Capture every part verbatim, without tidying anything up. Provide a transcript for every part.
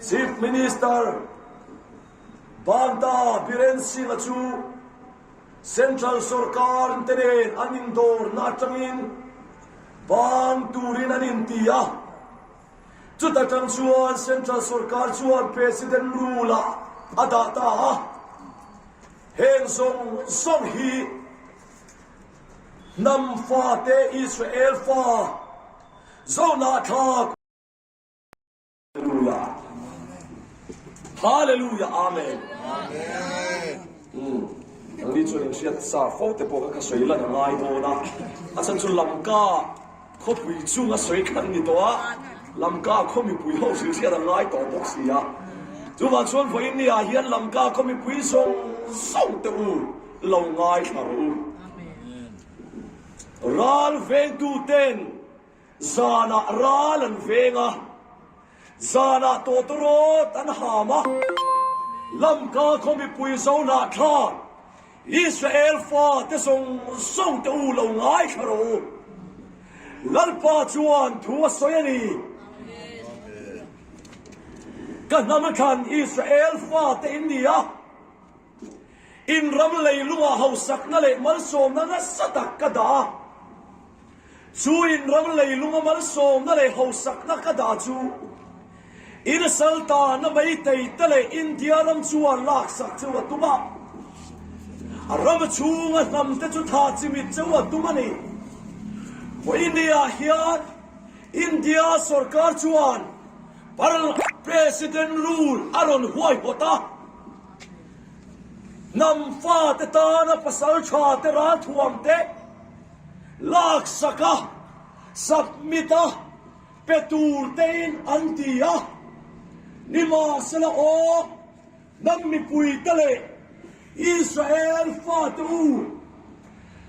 Chief Minister Banta Biren Singh a chu Central Sorkar te nen an indorna atangin bang turin an inti a. Chuta tang chuan Central Sorkar chuan President Rule a a dah ta a. Heng zawng zawng hi hnam fate Israel fa Zona thlak. Hallelujah. Hallelujah. Amen. Amen. Hmm. Nangni chuan in hriat sa fo te pawh ka, ka sawi lan a ngai dawn a. A chhan chu Lamka khawpui chunga sawi khan ni tawh a. Lamka khaw mipui ho hrilhriat a ngai tawh bawk si a. Chuvang chuan vawiin ni ah hian Lamka khaw mipui zawng zawng te u lo ngaithla rawh u. Amen. Ral vengtu ten Zana ral an veng a, zana tawtawrawt an ham a. Lamka khaw mipui Zona thlak, Israel fate zawng zawng te u lo ngaithla rawh u. Lalpa chuan thu a sawi a ni. Ka hnam aṭang Israel fate in ni a. In ram leilunga hausakna leh malsawmna nasa tak ka dah a. Chu in ram leilunga malsawmna leh hausakna ka dah chu, in saltanna Meitei te leh India ram chuan laksak cheu a tum a. A ram chhunga hnam te chu thah chimit cheu a tum a ni. Vawiin ni ah hian India sorkar chuan par-, President Rule a rawn huaihawt a. Hnam fate tana pasalṭha te ralthuam te laksak a, submit a, pe tur te in an ti a. Nimahsela aw, hnam mipui te leh Israel fate u,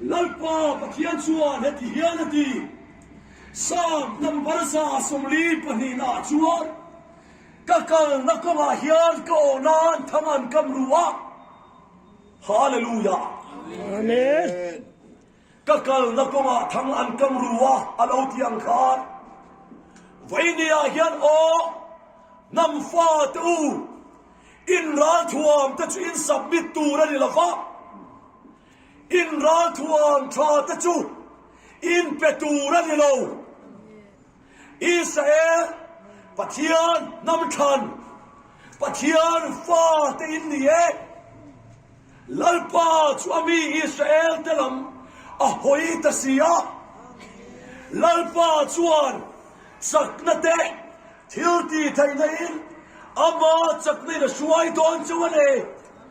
Lalpa Pathian chuan heti hian a ti, Sam number za sawmli pahnihna chuan, ka kalna kawngah hian ka awh nan thang an kam ru a. Hallelujah. Amen. Ka kalna kawngah thang an kam ru a, a lo ti ang khan. Vawiin ni ah hian aw, hnam fate u, in ralthuam te chu in submit tur a ni lo va. In ralthuam ṭha te chu in pe tur a ni lo. Israel, Pathian hnam ṭhan, Pathian fate in ni e. Lalpa chu a mi Israel te lam a hawi ta si a. Lalpa chuan chakna te, thil tihtheihna in ama chakna in a hruai dawn cheu a ni.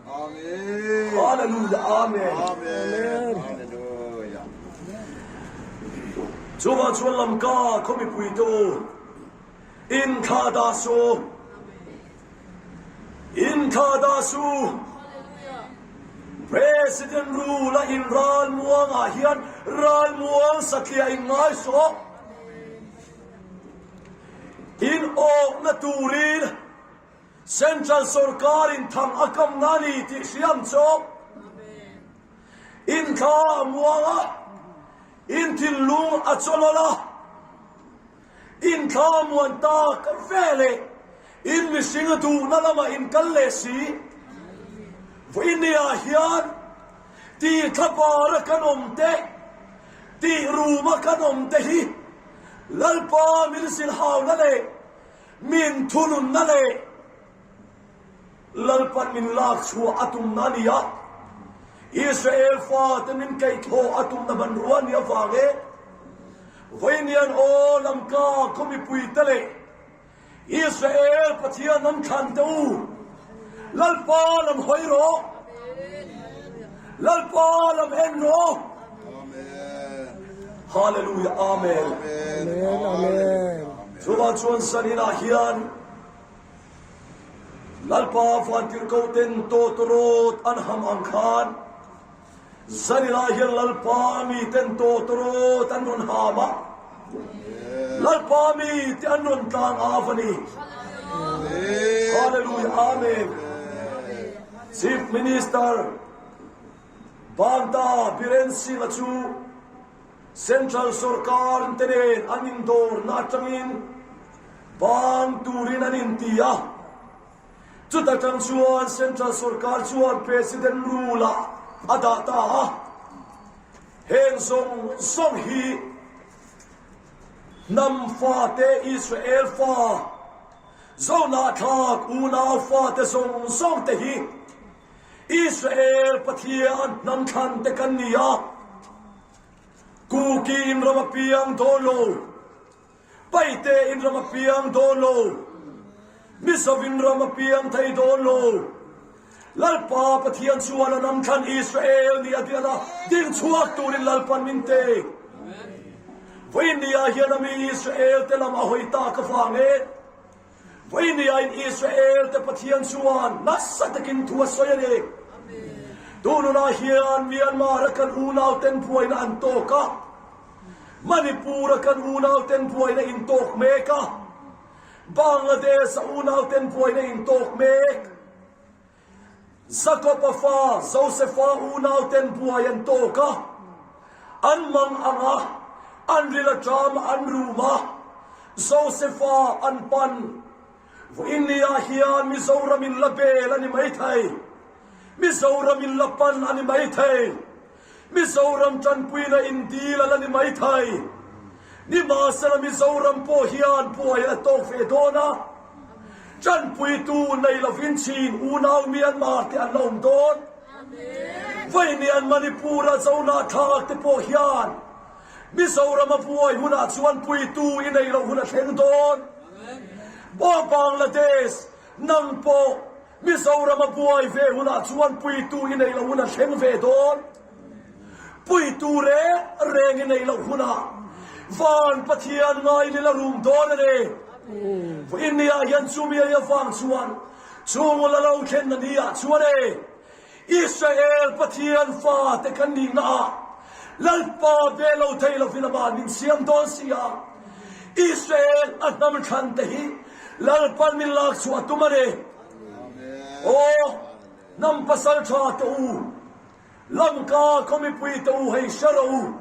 Amen. Hallelujah. Amen. Amen. Hallelujah. Chuvang chuan Lamka khaw mipui te u, in thlahdah suh. In thlahdah suh. President Rule-a in Ralmuang-ah hian Ralmuang satliah in ngai suh. In awkna turin Central Sorkar-in thang a kamna a ni tih hriam chawk. In thla a muang a, in thinlung a chawlawlh a, in thla muan tak ve leh in mihring duhna lamah in kal leh si. Vawiin ni ah hian tih thlapara kan awm te, tih ruma kan awm te hi Lalpa min silhauna leh min thununna leh Lalpan min lak chhuah a tumna a ni a, Israel fate min kaihthawh a tumna hmanrua a ni avang e. Vawiin hian aw Lamka khaw mipui te leh Israel Pathian hnam ṭhan te u, Lalpa lam hawi rawh, Lalpa lam en rawh. Amen. Hallelujah. Amen. Amen. Amen. Chuvang chuan zanin ah hian Lalpa vantirhkoh ten tawtawrawt an ham ang khan, zanin ah hian Lalpa mi ten tawtawrawt an rawn ham a. Lalpa mi te an rawn tlang a va ni. Hallelujah. Amen. Chief Minister Banta Biren Singh-a chu Central Sorkar te nen an indawrna aṭangin bang turin an inti a. Chuta chang chuan Central Sorkar chuan President Rule-a a dah ta a. Heng zawng zawng hi hnam fate, Israel fa, Zona thlak unau fate zawng zawng te hi Israel Pathian hnam thlan te kan ni a. Kuki in ram a piang dawn lo. Paite in ram a piang dawn lo. Mizo in ram a piang thei dawn lo. Lalpa Pathian chuan a hnam thlan Israel ni a diana ding chhuak turin Lalpan min te. Vawiin ni a hian a mi Israel te lam a hawi ta ka vang e. Vawiin ni a in Israel te Pathian chuan nasa takin thu a sawi a ni. Tununa hian Myanmar a kan unau ten buaina an tawk a. Manipur a kan unau ten buaina in tawk mek a. Bangladesh a unau ten buaina in tawk mek. Jacob a fa, Joseph a unau ten buai an tawk a. An mang ang a, an ril a ṭam a, an rum a. Joseph a an pan. Vawiin ni a hian Mizoram in la bel a ni mai thei. Mizoram in la pan a ni mai thei. Mizoram ṭanpuina in dil a la ni mai thei. Nimahsela Mizoram pawh hian buai a tawk ve dawn a. Ṭanpuitu nei lovin Chin unau Myanmar te an la awm dawn. Vawiin ni an Manipur a Zona thlak te pawh hian Mizoram a buai hunah chuan puitu i nei lo hun a thleng dawn. Aw Bangladesh, nang pawh Mizoram a buai ve hunah chuan puitu i nei lo hun a thleng ve dawn. Puitu reng reng i nei lo hunah van Pathian ngai lila rum dawn a ni. Vawiin ni a hian chumi a vang chuan chhung la lo thlenna ni ah chuan e, Israel Pathian fate kan nihna ah Lalpa be lo thei lovin ama min siam dawn si a. Israel a hnam thlan te hi Lalpan min lak chhuah tum a ni. Aw, hnam pasalṭha te u, Lamka khaw mipui te u, hei hre rawh u.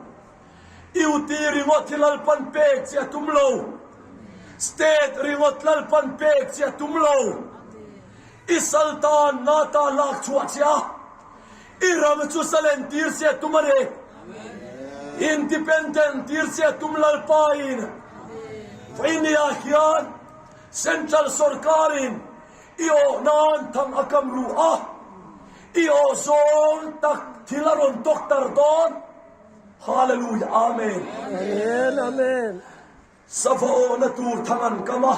I U T ringawt hi Lalpan pek chiah tum lo. State ringawt Lalpan pek chiah tum lo. I saltan nata lak chhuah chiah. I ram chu salen tir chiah tum a ni. Independent tir chiah tum Lalpa in. Vawiin ni a hian Central Sorkar in i awh nan thang a kam ru a. I awh zawl tak thil a rawn tawk tar dawn. Hallelujah. Amen. Amen, amen. Sava awhna tur thang an kam a.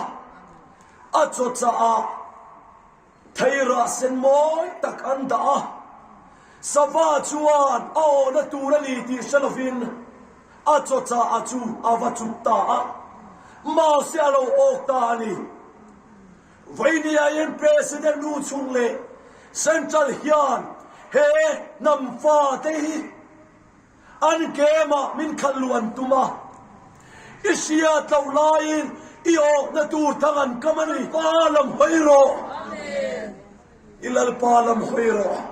A chawcha ah theirah sen mawi tak an dah a. Sava chuan a awhna tur a ni tih hre lovin a chawcha ah chu a va chut ta a. Mahse a lo awk ta a ni. Vawiin ni a hian President nu chung leh Central hian he hnam fate hi an kema min khalh luan tum a. I hriat loh laiin i awhna tur thang an kam a ni. Pa lam hawi rawh. I Lalpa lam hawi rawh.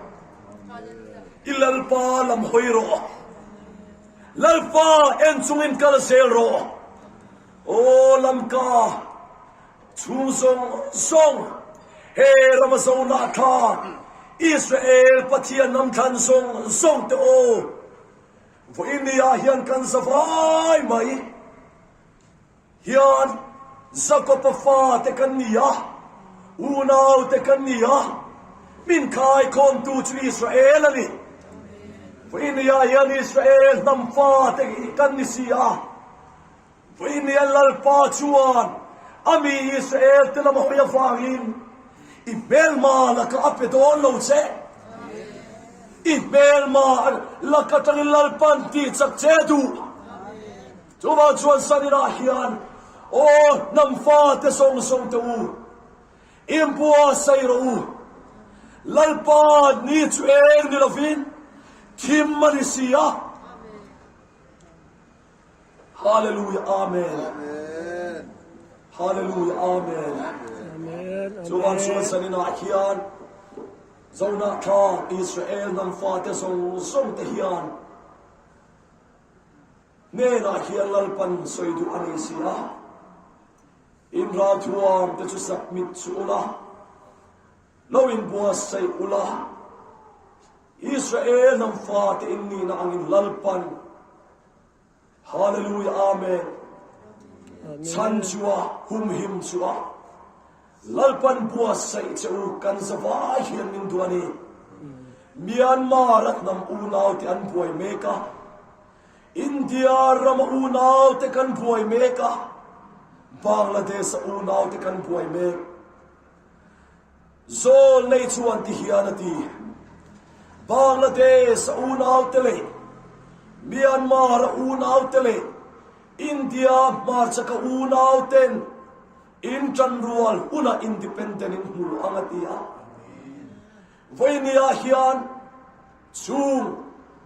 I Lalpa lam hawi rawh. Lalpa en chungin kal zel rawh. Aw Lamka chhung zawng zawng, he ram a Zona thlak Israel Pathian hnam thlan zawng zawng te aw. Vawiin ni a hian kan zavai mai. Hian Jacob a fate kan ni a, unaute kan ni a, min khaikhawmtu chu Israel a ni. Vawiin ni a hian Israel hnam fate kan ni si a. Vawiin ni a Lalpa chuan a mi Israel te lam a hawi avangin i hmelma laka a pe dawn lo che. I hmelma laka tangin Lalpan tih chak che duh. Chuvang chuan zanin ah hian, aw hnam fate zawng zawng te u, in buatsai rawh u. Lalpa ni chu eng ni lovin thim a ni si a. Hallelujah, amen. Amen. Hallelujah, amen. Amen, amen. Chuvang chuan zanin ah hian Zona thlak Israel hnam fate zawng zawng te hian hnenah hian Lalpan sawi duh a nei si a. In ralthuam te chu submit chu ula. Lou in buatsai ula. Israel nam fate in nina angin Lalpan. Hallelujah, amen. Amen. Chan chua, humhim chua. Lalpan buatsai cheu kan zavai hian min duani. Myanmar a nam unaute an buai mek a. India rama unaute kan buai mek a. Bangladesh a unaute kan buai mek. Zawlnei chuan ti hian a ti. Bangladesh a unaute leh, Myanmar a unaute leh, India hmarchaka unauten in ṭanrual huna independent in hmu ang a ti a. Vawinia hian chung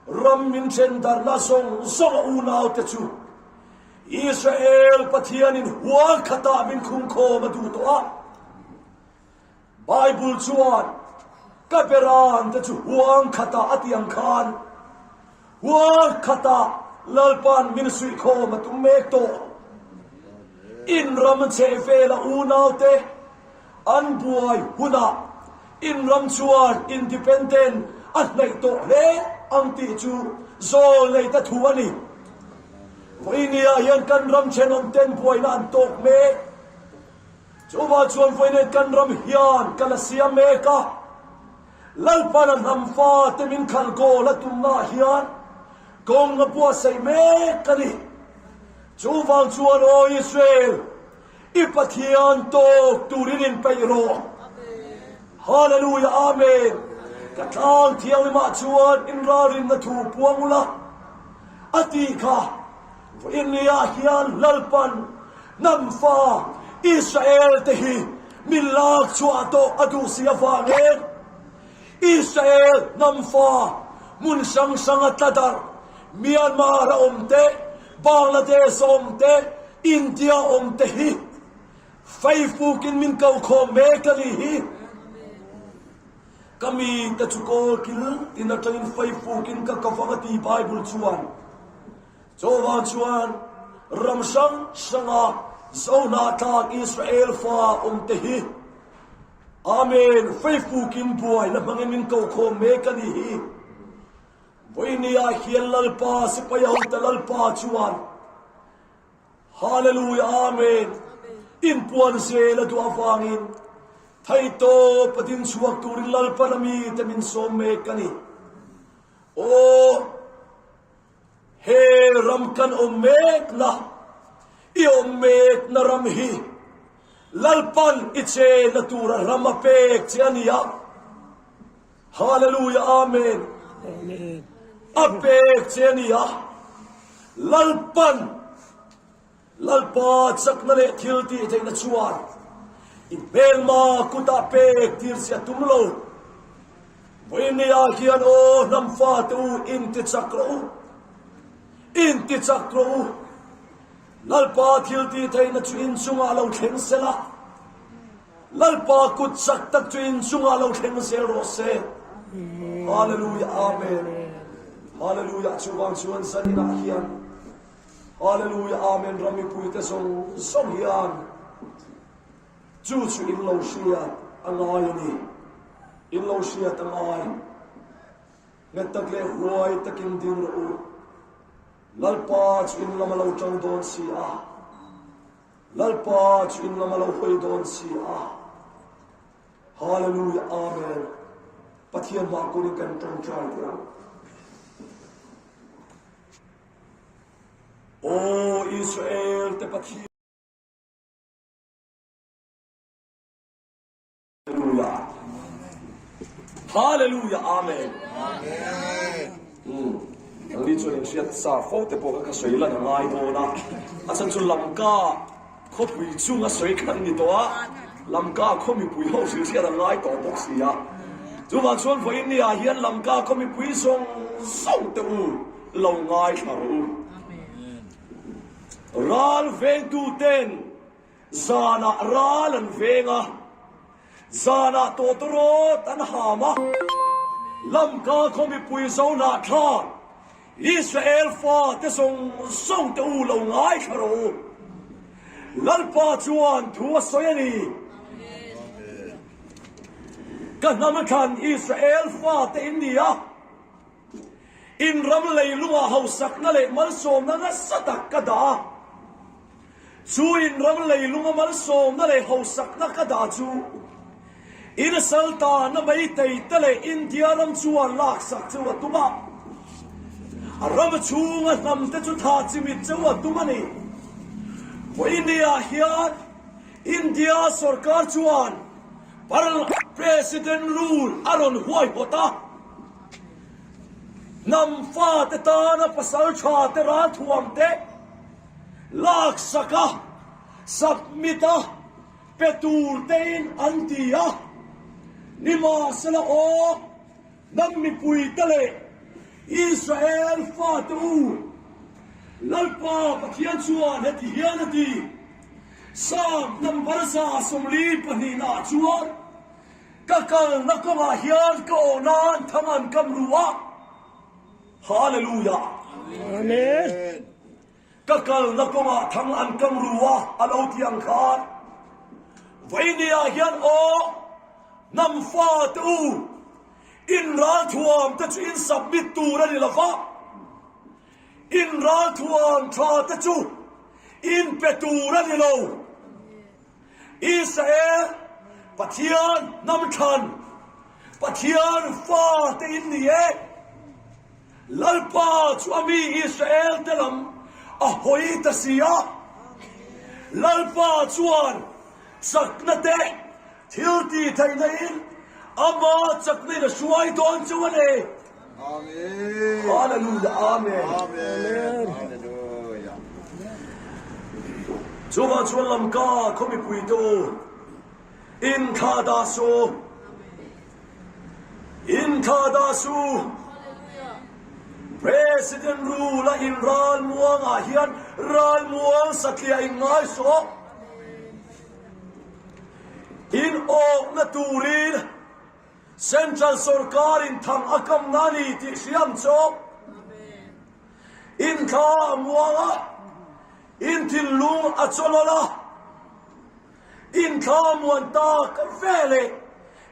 ram min ṭhen darna zawng zawng a unaute chu Israel Pathianin huang khata min khum khawm a duh tawh a. Bible chuan ka beran te chu huang khata a ti ang khan, huang khata Lalpan min suih khawm a tum mek tawh. In ram chhe vela unaute an buai huna in ram chuan independent a hnaih tawh hle ang tih chu zawlnei te thu a ni. Vawinia hian kan ram ṭhenawmten buaina an tawk mek. Chuvang chuan vawiin kan ram hian ka la siam mek a. Lalpan a hnam fate min khalh kawl a tumna hian kawng a buatsai mek a ni. Chuvang chuan, aw Israel, i Pathian tawk turin inpeih rawh. Hallelujah, amen. Ka tlang thianghlimah chuan in ralrinna thu puang ula a ti kha. Vawiin nia hian Lalpan hnam fa Israel te hi min lak chhuah tawh a duh si avangin Israel hnam fa hmun hrang hrang a tla darh, Myanmar a awm te, Bangladesh a awm te, India a awm te hi faifukin min ko khawm mek a ni hi. Ka mite chu kawl kil tin aṭangin faifukin ka ko vang a ti Bible chuan. Chuvang chuan ram hrang hranga Jonah tlak Israel fa awm te hi, amen, faifukin buaina hmangin min ko khawm mek a ni hi. Vawiin nia hian Lalpa sipai ho te Lalpa chuan, hallelujah, amen, inpuan zel a duh avangin thei tawpa ding chhuak turin Lalpan a mite min sawm mek a ni. Aw, he ram kan awm mekna, i awm mekna ram hi Lalpan i chenna tura ram a pek che a ni a. Hallelujah, amen. Amen. A pek che a ni a. Lalpan, Lalpa chakna leh thiltihtheihna chuan i hmelma kutah pek tir si a tum lo. Vawiin nia hian aw hnam fate u, intichak rawh u. Intichak rawh u. Lalpa thiltihtheihna chu in chungah lo thleng sela. Lalpa kut chak tak chu in chungah lo thleng zel rawh se. Hallelujah, amen. Hallelujah, chuvang chuan zaninah hian, hallelujah, amen, ram mipuite zawng zawng hian chu chu in lo hriat a ngai a ni. In lo hriat a ngai. Nget tak leh huai takin ding rawh u. Lalpa chu in lama lo ṭang dawn si a. Lalpa chu in lama lo hawi dawn si a. Hallelujah, amen. Pathian hma kunin kan ṭawngṭai tia. Aw Israel te Pathian. Hallelujah. Hallelujah. Amen. Amen. Hmm. Nangni chuan in hriat sa fo te pawh kha ka sawi lan a ngai dawn a. A chhan chu Lamka khawpui chunga sawi khan ni tawh a. Lamka khaw mipui ho hrilhriat a ngai tawh bawk si a. Chuvang chuan vawiin nia hian Lamka khaw mipui zawng zawng te u lo ngaithla rawh u. Amen. Ral vengtuten zanah ral an veng a, zanah tawtawrawt an ham a, Lamka khaw mipui Jonah tlak Israel fate zawng zawng te u lo ngaithla rawh u. Lalpa chuan thu a sawi a ni. Ka nam than Israel fate in nia, in ram leilunga hausakna le malsomna nasatak ka da. Chu in ram leilunga malsomna le hausakna ka da chu, in saltana Meitei te le India ram chuan laksak chu a tuma, a ram chunga hnam te chu tha chimit chu a tuma ni. Vawinia hian India sorkar chuan par-, President rule a rawn huaihawt a. Hnam fate tana pasal ṭha te ralthuam te laksaka, submit a, pe tur tein an ti a. Nimahsela aw, hnam mipui te le Israel fate u, Lalpa Pathian chuan heti hian a ti, Sam number za sawmli pahnihna chuan, ka kalna kawngah hian ka awh nan thang an kam ru a. Hallelujah. Amen. Ka kalna kawngah thang an kam ru a, a lo ti ang khan. Vawinia hian aw, hnam fate u, in ralthuam te chu in submit tur a ni lo va. In ralthuam ṭha te chu in pe tur a ni lo. Israel, Pathian hnam ṭha, Pathian fate in ni e. Lalpa chu a mi Israel te lam a hawi ta si a. Lalpa chuan chakna te, thil tihtheihna in ama chakna in a hruai dawn chu a ni. Amen. Hallelujah. Amen. Amen. Hallelujah. Chuvang chuan Lamka khaw mipui te u, in thla dah suh. In thla dah suh. President rule-a in Ralmuang-ah hian Ralmuang satliah in ngai suh. In awkna turin Central sorkar in thang a kamna ni tih hriam chawk. In thla a muang a, in thinlung a chawlawlh a, in thla muan tak ve le,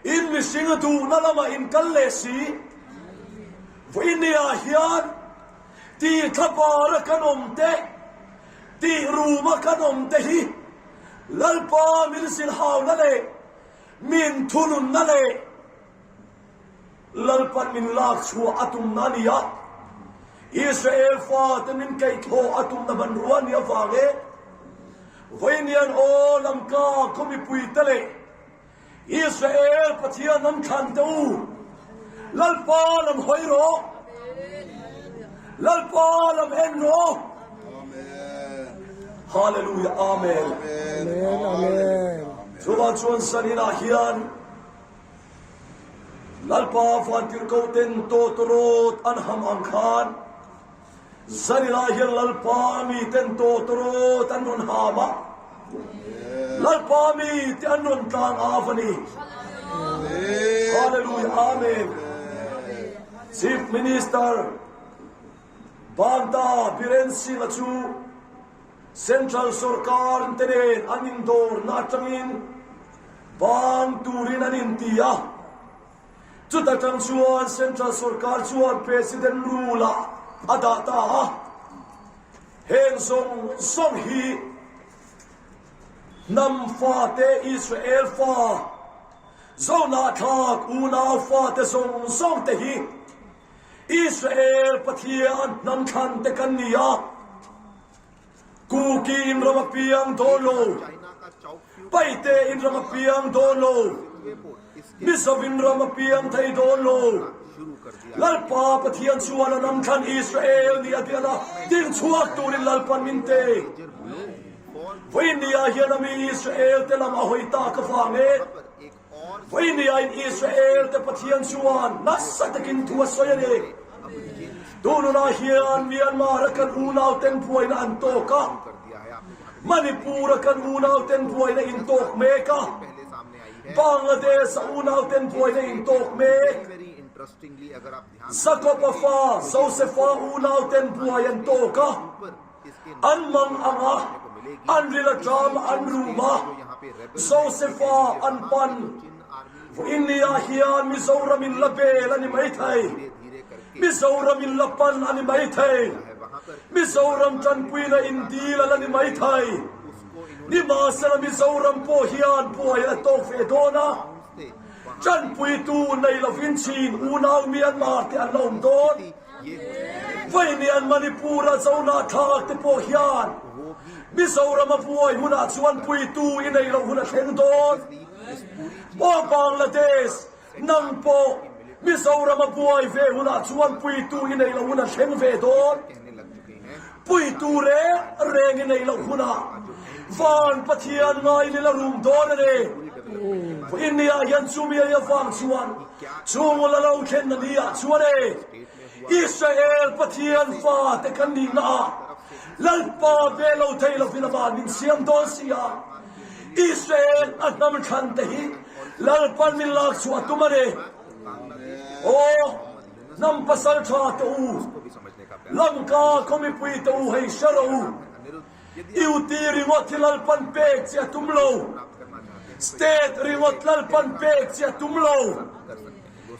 in mihring duhna lamah in kal leh si. Vawinia hian, tih thlapara kan awm te, tih ruma kan awm te hi, Lalpa min silhauna le, min thununna le, Lalpan min lak chhuah a tumna a ni a. Israel fate min kaihthawh a tumna hmanrua a ni avang e. Vawinia aw Lamka khaw mipui te le Israel Pathian hnam ṭhan te u, Lalpa lam hawi rawh. Lalpa lam en rawh. Amen. Hallelujah. Amen. Amen. Amen. Chuvang chuan zaninah hian Lalpa vantirhkoh ten tawtawrawt an ham ang khan, zaninah hian Lalpa mi ten tawtawrawt an rawn ham a. Lalpa mi te an rawn tlang a va ni. Hallelujah. Amen. Chief Minister Banta Biren Singh-a chu Central sorkar te nen an indawrna aṭangin bang turin an inti a. Chuta ṭang chuan Central sorkar chuan President rule-a a dah ta a. Heng zawng zawng hi hnam fate Israel fa, Zona thlak unau fate zawng zawng te hi Israel Pathian hnam ṭhan te kan ni a. Kuki in ram a piang dawn lo. Paite in ram a piang dawn lo. Mizo in ram a piang thei dawn lo. Lalpa Pathian chuan a hnam ṭhan Israel ni a ti a, ding chhuak turin Lalpan min te. Vawinia hian a mi Israel te lam a hawi tak avang e. Vawinia in Israel te Pathian chuan nasa takin thu a sawi a ni. Tununa hian Myanmar-a kan unau ten buaina an tawk a. Manipur-a kan unau ten buaina in tawk mek a. Bangladesh-a unau ten buaina in tawk mek. Jacob-a fa, Joseph-a unau ten buai an tawk a. An mang ang a, an ril a ṭam a, an rum a. Joseph-a an pan, Vaini a hian Mizoram in la bel a ni mai thei. Mizoram in la pan a ni mai thei. Mizoram tanpuina in dil a la ni mai thei. Nimahsela Mizoram pawh hian buai a tawk ve dawn a. Tanpuitu nei lovin Chin unau Myanmar te an la awm dawn. Vaini an Manipur a Zona thak te pawh hian Mizoram a buai hunah chuan puitu i nei lo hun a thleng dawn. Aw Bangladesh, nang pawh Mizoram a buai ve hunah chuan puitu i nei lo hun a thleng ve dawn. Puitu reng reng i nei lo hunah van Pathian ngai ni la rum dawn a ni. Vaini a hian chumi a vang chuan chung la lo thlenna ni ah chuan e, Israel Pathian fate kan nihna a Lalpa ve lo thei lovin ama min siam dawn si a. Israel a hnam thlan te hi Lalpan min lak chhuah tum a ni. Aw, hnam pasal ṭha te u, Lamka khaw mipui te u, hei hre rawh u. I U T ringawt hi Lalpan pek chiah tum lo. State ringawt Lalpan pek chiah tum lo.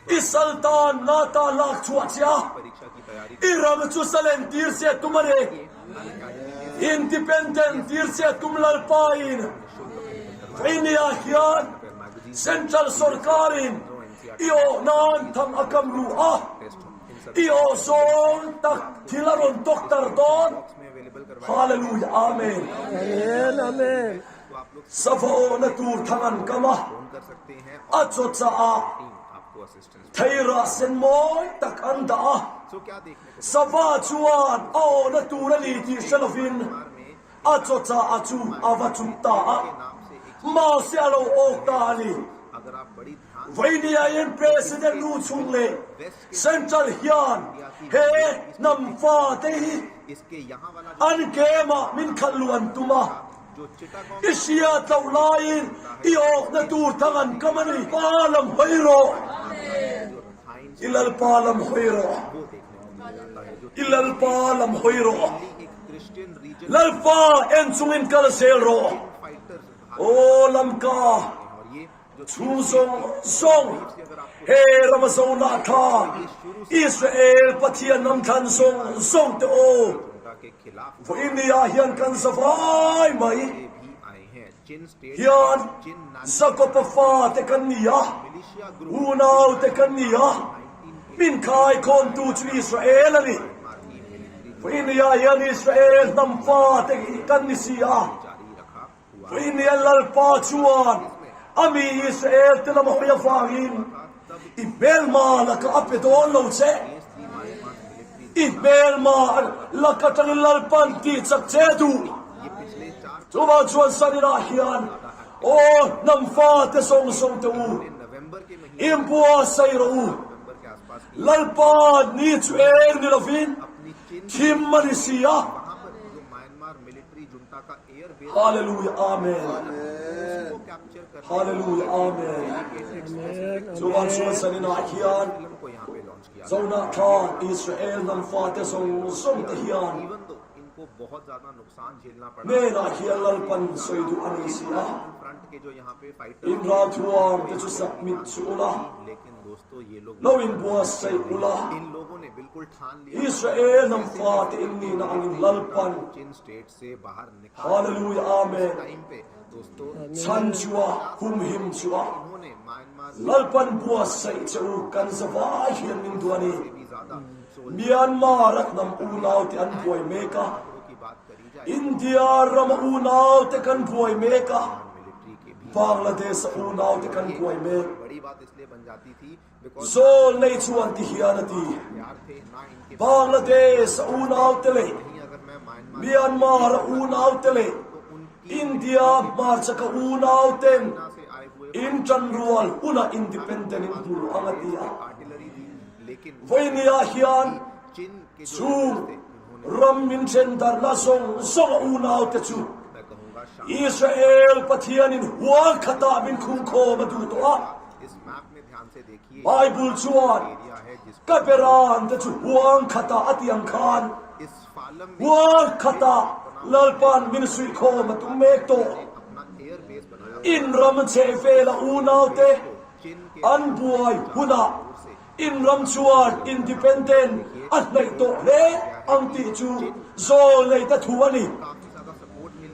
I saltan nata lak chhuah chiah. I ram chu salen tir chiah tum a ni. Independent tir chiah tum Lalpa in. Vaini a hian Central Sorkar in i awh nan thang a kam ru a. I awh zawng tak thil a rawn tawk tar dawn. Hallelujah. Amen. Amen, amen. Sava awhna tur thang an kam a. A chaw cha a. Theirah sen mawi tak an dah a. Sava chuan a awhna tur a ni tih hre lovin, a chaw cha a chu a va chuk ta a. Mahse a lo awk ta a ni. Vaini a hian President nu chung leh Central hian he hnam fate hi an kema min khat luan tum a. I hriat loh laiin i awkna tur thang an kam a ni. Pa lam hawi rawh. I Lalpa lam hawi rawh. I Lalpa lam hawi rawh. Lalpa en chungin kal zel rawh. Aw Lamka chhung zawng zawng, he rama Zona thak, Israel Pathian hnam thlan zawng zawng te aw. Vaini a hian kan zavai mai. Hian Jacob-a fate kan ni a, unau te kan ni a, min khaikhawmtu chu Israel a ni. Vaini a hian Israel hnam fate kan ni si a. Vaini a Lalpa chuan a mi Israel te lam a hawi avangin i hmelma laka a pe dawn lo che. I hmelma laka tangin Lalpan tihchak che duh. Chuvang chuan sanin a hian, aw hnam fate zawng zawng te u, in buatsai rawh u. Lalpa ni chu eng ni lovin thim a ni si a. Hallelujah, amen. Hallelujah, amen. Chuvang chuan sanin a hian Zona thak Israel hnam fate zawng zawng te hian hnenah hian Lalpan sawi duh a ni si a. In ralthuam te chu submit chu ula. Lo in buatsai ula. Israel hnam fate in nihna angin Lalpan. Hallelujah, amen. Chhan chhuah, humhim chhuah. Lalpan buatsai che u, kan zavai hian min duh a ni. Myanmar-a hnam unaute an buai mek a. India rama unaute kan buai mek a. Bangladesh-a unaute kan buai mek. Zawl nei chuan ti hian a ti. Bangladesh-a unaute leh, Myanmar-a unaute leh, India hmarchaka unauten in tanrual huna independent in hmu ang a ti a. Vaini a hian chung ram min ṭhen darna zawng zawnga unaute chu Israel Pathianin huang khatah min khungkhawm a duh tawh a. Bible chuan ka beran te chu huang khatah a ti ang khan, huang khatah Lalpan min suihkhawm a tum mek tawh. In ram chheh vela unaute, An buai hunah India ram chuan independent a hnaih tawh hle ang tih chu zawlnei ta thu a ni.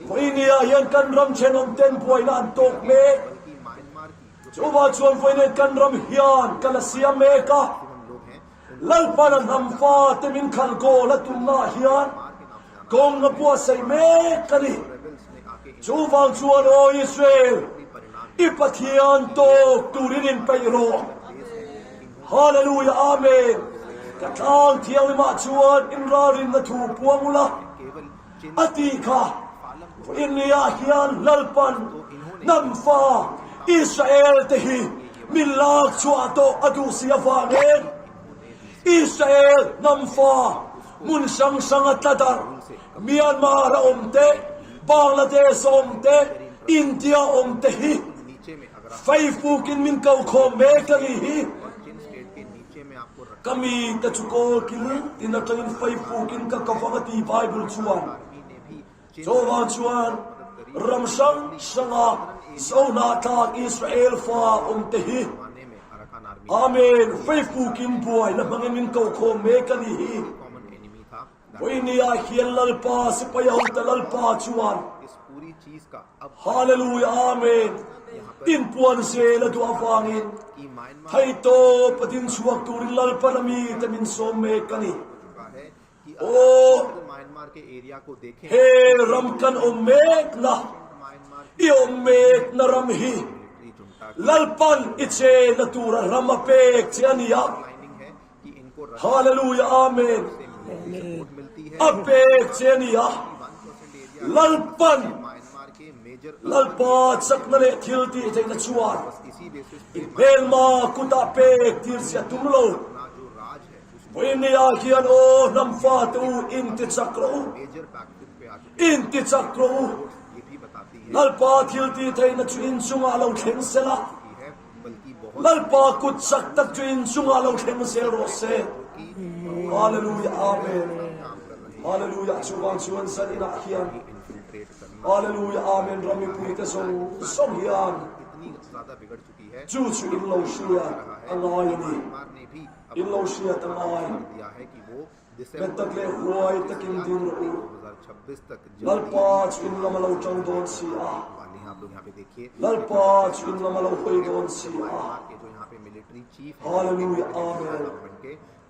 Vawinia hian kan ram ṭhenawmten buaina an tawk hle. Chuvang chuan vawinia kan ram hian kal a siam mek a, Lalpan a hnam fate min khalh goal a tumna hian kawng a buatsaih mek a ni. Chuvang chuan, aw Israel, i Pathian tawk turin inpeih rawh. Hallelujah, amen. Ka tlang thianglimah chuan in ralrinna thu puang ula a tih kha. Vawinia hian Lalpan hnam fa Israel te hi min lak chhuah tawh a duh si avangin Israel hnam fa hmun hrang hranga tla darh, Myanmar a awm te, Bangladesh a awm te, India a awm te hi faifukin min ko khawm mek a ni hi. Ka mi te chu kawl kil tin aṭangin faifukin ka kap ang a ti Bible chuan. Chuvang chuan ram hrang hranga Zohnahthlak Israel fa awm te hi, amen, faifukin buaina hmangin min ko khawm mek a ni hi. Vawinia hian Lalpa, sipai ho te Lalpa chuan, hallelujah, amen, inpuan zel a duh avangin, hei tawpa ding chhuak turin Lalpan a mi te min sawm mek a ni. Aw, he ram kan awm mekna, i awm mekna ram hi Lalpan i chenna tura ram a pek che a ni a. Hallelujah, amen. A pek che a ni a. Lalpan, Lalpa chakna leh thiltihtheihna chuan i hmelma kutah pek tir si a tum lo. Vawinia hian aw hnam fate u, intichak rawh u. Intichak rawh u. Lalpa thiltihtheihna chu in chungah lo thleng sela. Lalpa kut chak tak chu in chungah lo thleng sel rawh se. Hallelujah, amen. Hallelujah, chuvang chuan zan inah hian, hallelujah, amen, ram mipui te zawng zawng hian chu chu in lo hriat a ngai a ni. In lo hriat a ngai. Hmet tak leh huai takin ding rawh u. Lalpa chu in lam a lo ṭang dawn si a. Lalpa chu in lam a lo hawi dawn si a. Hallelujah, amen.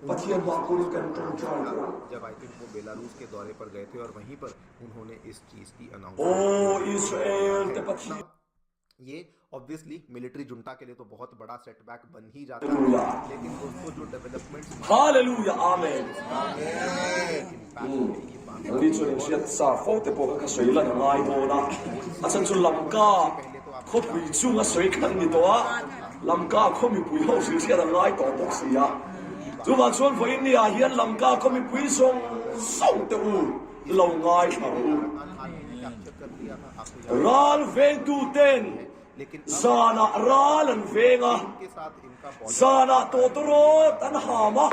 Pathian hmaah kawng kan ṭawngṭai rawh. जब I think वो बेलारूस के दौरे पर गए थे और वहीं पर उन्होंने इस चीज की अनाउंसमेंट की। Aw Israel te Pathian. ये ऑब्वियसली मिलिट्री जुंटा के लिए तो बहुत बड़ा सेटबैक बन ही जाता है, लेकिन दोस्तों, जो developments, hallelujah, amen. Amen. Ni chuan in hriat sa fo te pawh kha ka sawi lan a ngai dawn a. A chhan chu Lamka khawpui chunga sawi khan ni tawh a. Lamka khaw mipui ho hrilhriat a ngai tawh bawk si a. Chuvang chuan vawinia hian Lamka khaw mipui zawng zawng te u lo ngaithla rawh u. Ral vengtuten zana ral an veng a, zana tawtawrawt an ham a,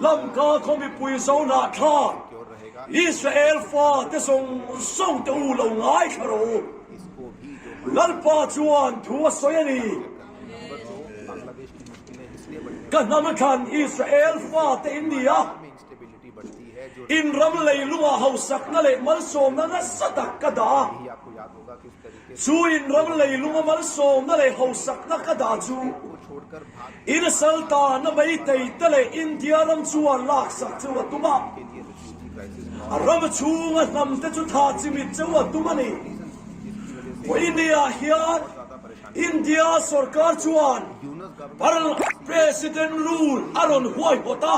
Lamka khaw mipui Zohnahthlak Israel fate zawng zawng te u lo ngaithla rawh u. Lalpa chuan thu a sawi a ni. Ka hnam a thlan Israel fate in ni a, in ram leilunga hausakna leh malsawmna nasa tak ka dah a. Chu in ram leilunga malsawmna leh hausakna ka dah chu, in a saltanna Meitei te leh India ram chuan laksak cheu a tum a, a ram chhunga hnam te chu thah chimit cheu a tum a ni. Vawinia hian India sorkar chuan President Rule a rawn huaihawt a.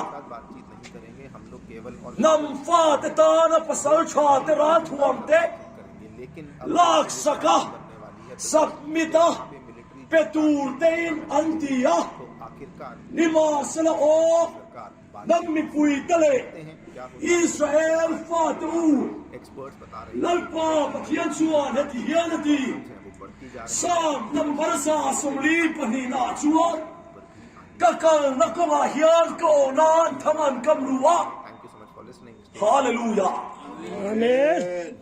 Hnam fate tana pasalṭha te, ralthuam te laksak a, submit a, pe tur tein an ti a. Nimahsela aw, hnam mipui te leh Israel fate u, Lalpa Pathian chuan heti hian a ti, Sam number za sawmli pahnihna chuan, ka kalna kawngah hian ka awh nan thang an kam ru a. Hallelujah. Amen.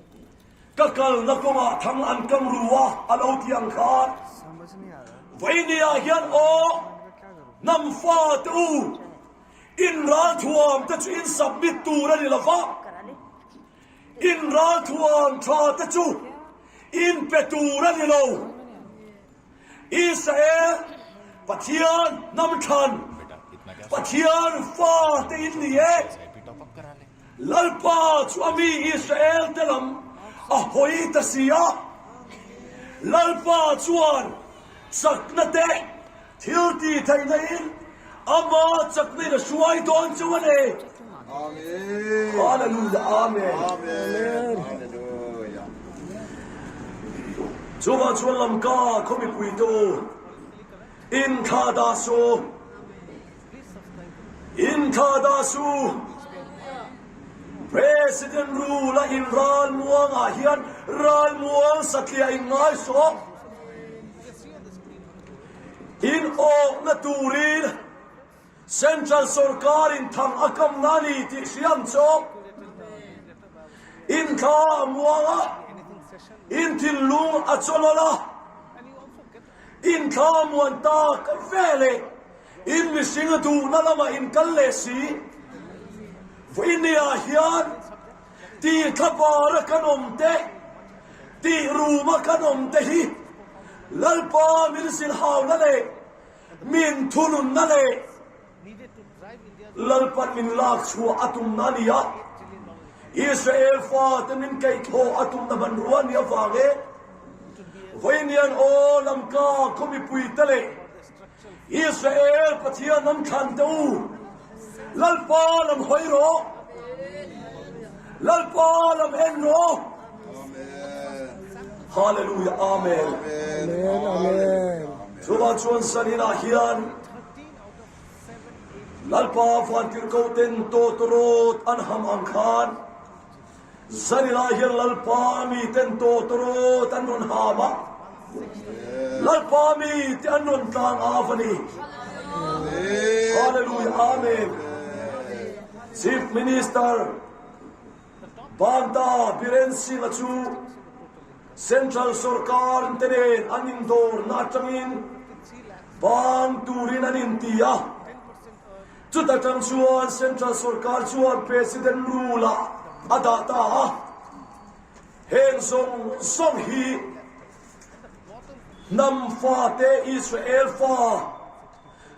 Ka kalna kawngah thang an kam ru a, a lo ti ang khan. Vaini a hian aw, nam fate u, in ralthuam te chu in submit tur a ni lo va. In ralthuam ṭha te chu in pe tur a ni lo. Israel Pathian nam ṭhan, Pathian fate in ni e. Lalpa chu a mi Israel te lam a hoi ta si a. Lalpa chuan chakna te thil ti theina in ama chakna in a hruai dawn cheu a ni. Amen. Hallelujah. Amen. Amen. Hallelujah. Chuva chuan Lamka khaw mipui te u, in tha da su. In tha da su. President Rula in Ralmuang a hian Ralmuang satlia in ngai so. In awkna turin Central Sorkar in thang a kamna ni tih hriam chawk. In thla a muang a, in thinlung a chawlawlh a, in thla muan tak ve le, in mihring duhna lama in kal le si. Vaini a hian, tih thlapara kan awm te, tih ruma kan awm te hi, Lalpa min zilhauna le, min thununna le, Lalpan min lak chhuah a tumna nia Israel fate min kaihthawh a tumna hmanrua nia vange. Vainian aw Lamka khaw mipui te le Israel Pathian nam ṭhan te u, Lalpa lam hoi rawh. Lalpa lam en rawh. Hallelujah. Amen. Amen. Amen. Chuva chuan zanin a hian Lalpa vantirhkoh ten tawtawrawt an ham ang khan, zanin a hian Lalpa mi ten tawtawrawt an rawn ham a. Lalpa mi te an rawn tlang a va ni. Hallelujah. Amen. Chief Minister Banta Biren Singh a chu Central Sorkar te nen an indawrna aṭangin bang turin an inti a. Chuta ṭang chuan Central Sorkar chuan President Rule-a a dah ta a. Heng zawng zawng hi nam fate Israel fa,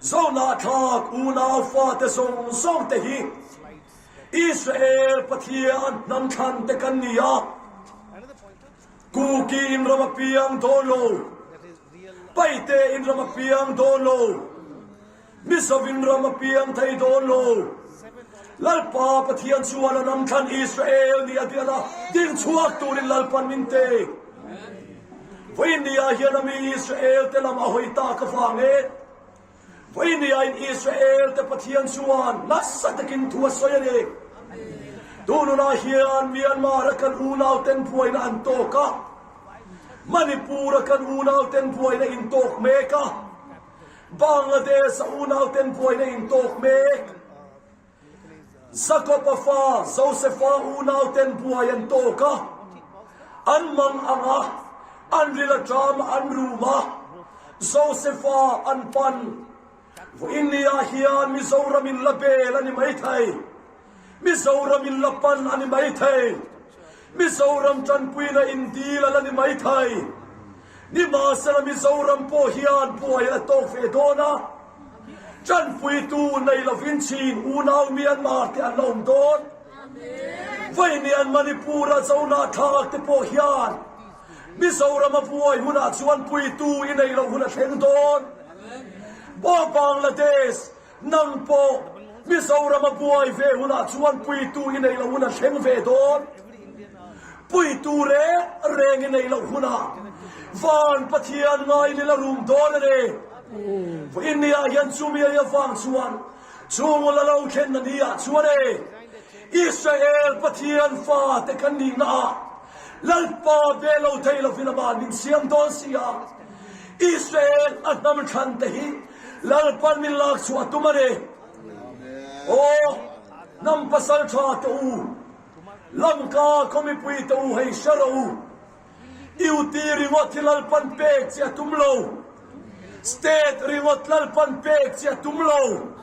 Zona thlak unau fate zawng zawng te hi Israel Pathian nam ṭhan te kan ni a. Kuki in ram a piang dawn lo. Paite in ram a piang dawn lo. Mizo in ram a piang thei dawn lo. Lalpa Pathian chuan a nam ṭhan Israel ni a bial a ding chhuak turin Lalpan min te. Vaini a hian a mi Israel te lam a hoi ta ka vang e. Vaini a in Israel te Pathian chuan nasa takin thu a sawi a ni. Tununa hian Myanmar a kan unau ten buaina an tawk a. Manipur a kan unau ten buaina in tawk mek a. Bangladesh a unau ten buaina in tawk mek. Jacob a fa, Joseph a unau ten buai an tawk a. An mang ang a, an ril a ṭam a, an rum a. Joseph a an pan. Vaini a hian Mizoram in la bel a ni mai thei. Mizoram in la pan a ni mai thei. Mizoram ṭanpuina in dil a la ni mai thei. Nimahsela Mizoram pawh hian buai a tawk ve dawn a. Ṭanpuitu nei lovin Chin unau Myanmar te an la awm dawn. Vainian Manipur a Zona thlak te pawh hian Mizoram a buai hunah chuan puitu i nei loh hun a thleng dawn. Aw Bangladesh, nang pawh Mizoram a buai ve hunah chuan puitu i nei loh hun a thleng ve dawn. Puitu reng reng i nei loh hunah van Pathian ngai lila rum dawn a ni. Vaini a hian chumi a vang chuan chung la lo thlenna ni ah chuan e, Israel Pathian fate kan nihna ah Lalpa ve lo thei lovin ama min siam dawn si a. Israel a hnam ṭhan te hi Lalpan min lak chhuah tum a ni. Aw, hnam pasal ṭha te u, Lamka khaw mipui te u, hei hre rawh u. I u ti ringawt hi Lalpan pek chiah tum lo. State ringot Lalpan pek chia tumlou.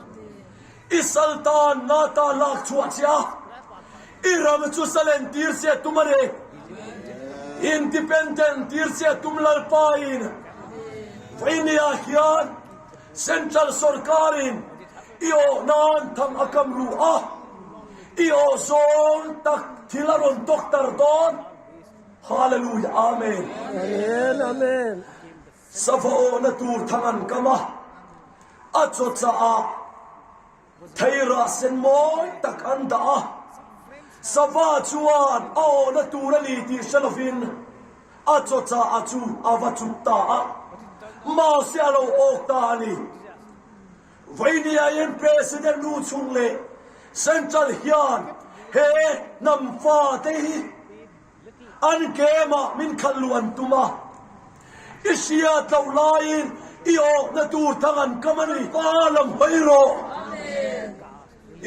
I saltan nata lak chua chia. I ram chu salen tir chia tumare. Independent tir chia tum Lalpa in. Vaini a hian Central Sorkar in i awhnan thang a kam ru a, i awh zawng tak thil a rawn tawk tar dawn. Hallelujah, amen. Amen, amen. Sava awhna tur thang an kam a, a chaw cha a, thaira sen mawi tak an dah a. Sava chuan a awhna tur a ni tih hre lovin, a chaw cha a chu a va chut ta a. Mahse a lo awk ta a ni. Vaini a hian President nu chung leh Central hian he hnam fate hi an kema min khat luan tum a. I hriat loh laiin i awhna tur thang an kam a ni. Pa lam hawi rawh.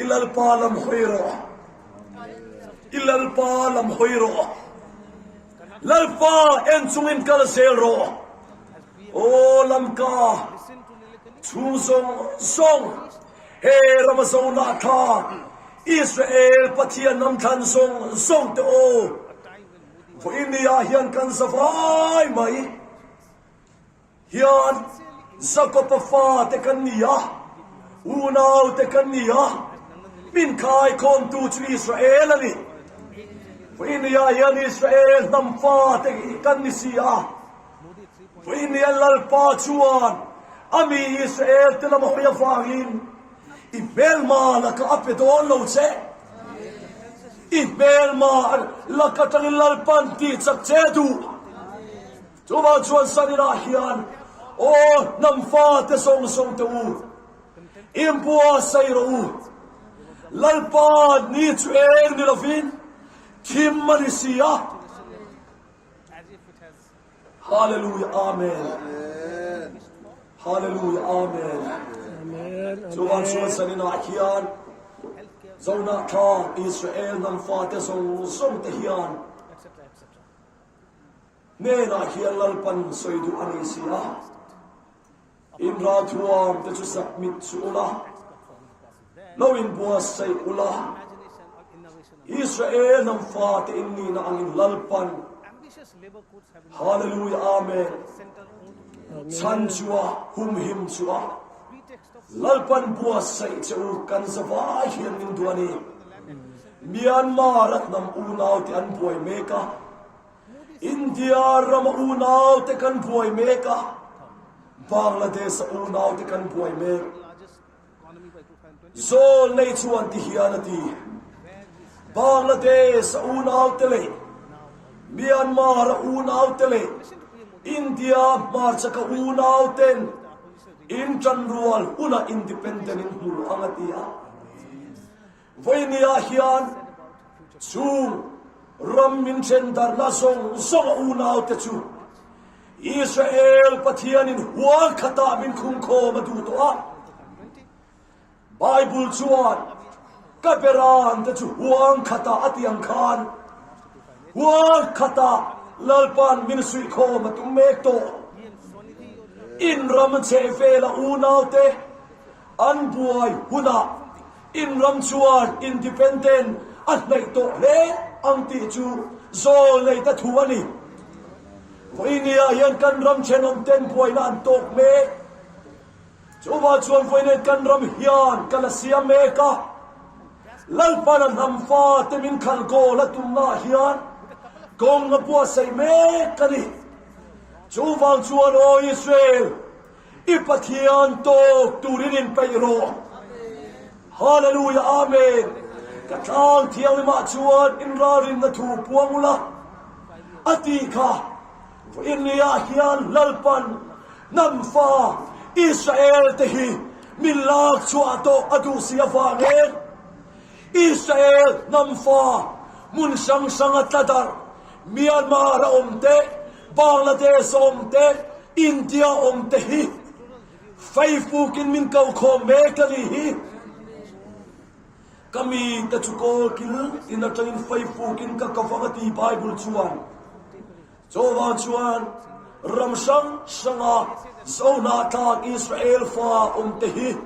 I Lalpa lam hawi rawh. I Lalpa lam hawi rawh. Lalpa en chungin kal zel rawh. Aw Lamka chhung zawng zawng, he rama Zona thla, Israel Pathian hnam thlan zawng zawng te aw. Vaini a hian kan zavai mai. Hian Jakoba fate kan ni a, unaute kan ni a, min khaikhawmtu chu Israel a ni. Vaini a hian Israel hnam fate kan ni si a. Vaini a Lalpa chuan a mi Israel te lam a hawi avangin i hmelma laka a pe dawn lo che. I hmelma laka tangin Lalpan tih chak che duh. Chuvang chuan zanin ah hian, aw hnam fate zawng zawng te u, inbuatsai rawh u. Lalpa ni chu eng ni lovin, thim a ni si a. Hallelujah, amen. Hallelujah, amen. Amen, amen. Chuvang chuan zanin ah hian, Zona thla, Israel hnam fate zawng zawng te hian, hnenah hian Lalpan sawi duh a ni si a. In ralthuam te chu submit chu ula, lo inbuatsai ula. Israel hnam fate in nihna angin Lalpan, hallelujah, amen, chhan chu a, humhim chu a, Lalpan buatsaih che u, kan zavai hian min duh a ni. Myanmar-a hnam unaute an buai mek a, India rama unaute kan buai mek a, Bangladesh-a unaute kan buai mek. Zawlnei chuan ti hian a ti, Bangladesh-a unaute leh Myanmar-a unaute leh India hmarchaka unauten in ṭanrual huna independent in hmu ang a ti a. Vawinia hian chung ram min ṭhen darna zawng zawnga unaute chu Israel Pathianin huang khata min khum khawm a duh tawh a. Bible chuan ka berante chu huang khata a ti ang khan, huang khata Lalpan min suih khawm a tum mek tawh. In ram chheh vela unaute an buai huna in ram chuan independent a hnaih tawh hle ang tih chu zawlneite thu a ni. Vawinia hian kan ram ṭhenawmten buaina an tawk mek. Chuvang chuan vawinia kan ram hian kan la siam mek a. Lalpan a hnam fate min khalgawl a tumna hian kawng a buatsaih mek a ni. Chuvang chuan, aw Israel, i Pathian tawk turin inpeih rawh. Hallelujah, amen. Ka tlang thianglimah chuan in ralrinna thu puang ula a ti kha. Vawinia hian Lalpan hnam fa Israel te hi min lak chhuah tawh a duh si avangin, Israel hnam fa hmun hrang hranga tla darh, Myanmar-a awm te, Bangladesh-a awm te, India-a awm te hi faifukin min ko khawm mek a ni hi. Ka mite chu kawlkil in aṭangin faifukin ka ko vang a ti Bible chuan. Chuvang chuan Ram sang sanga Jonah tah Israel fa umte hi.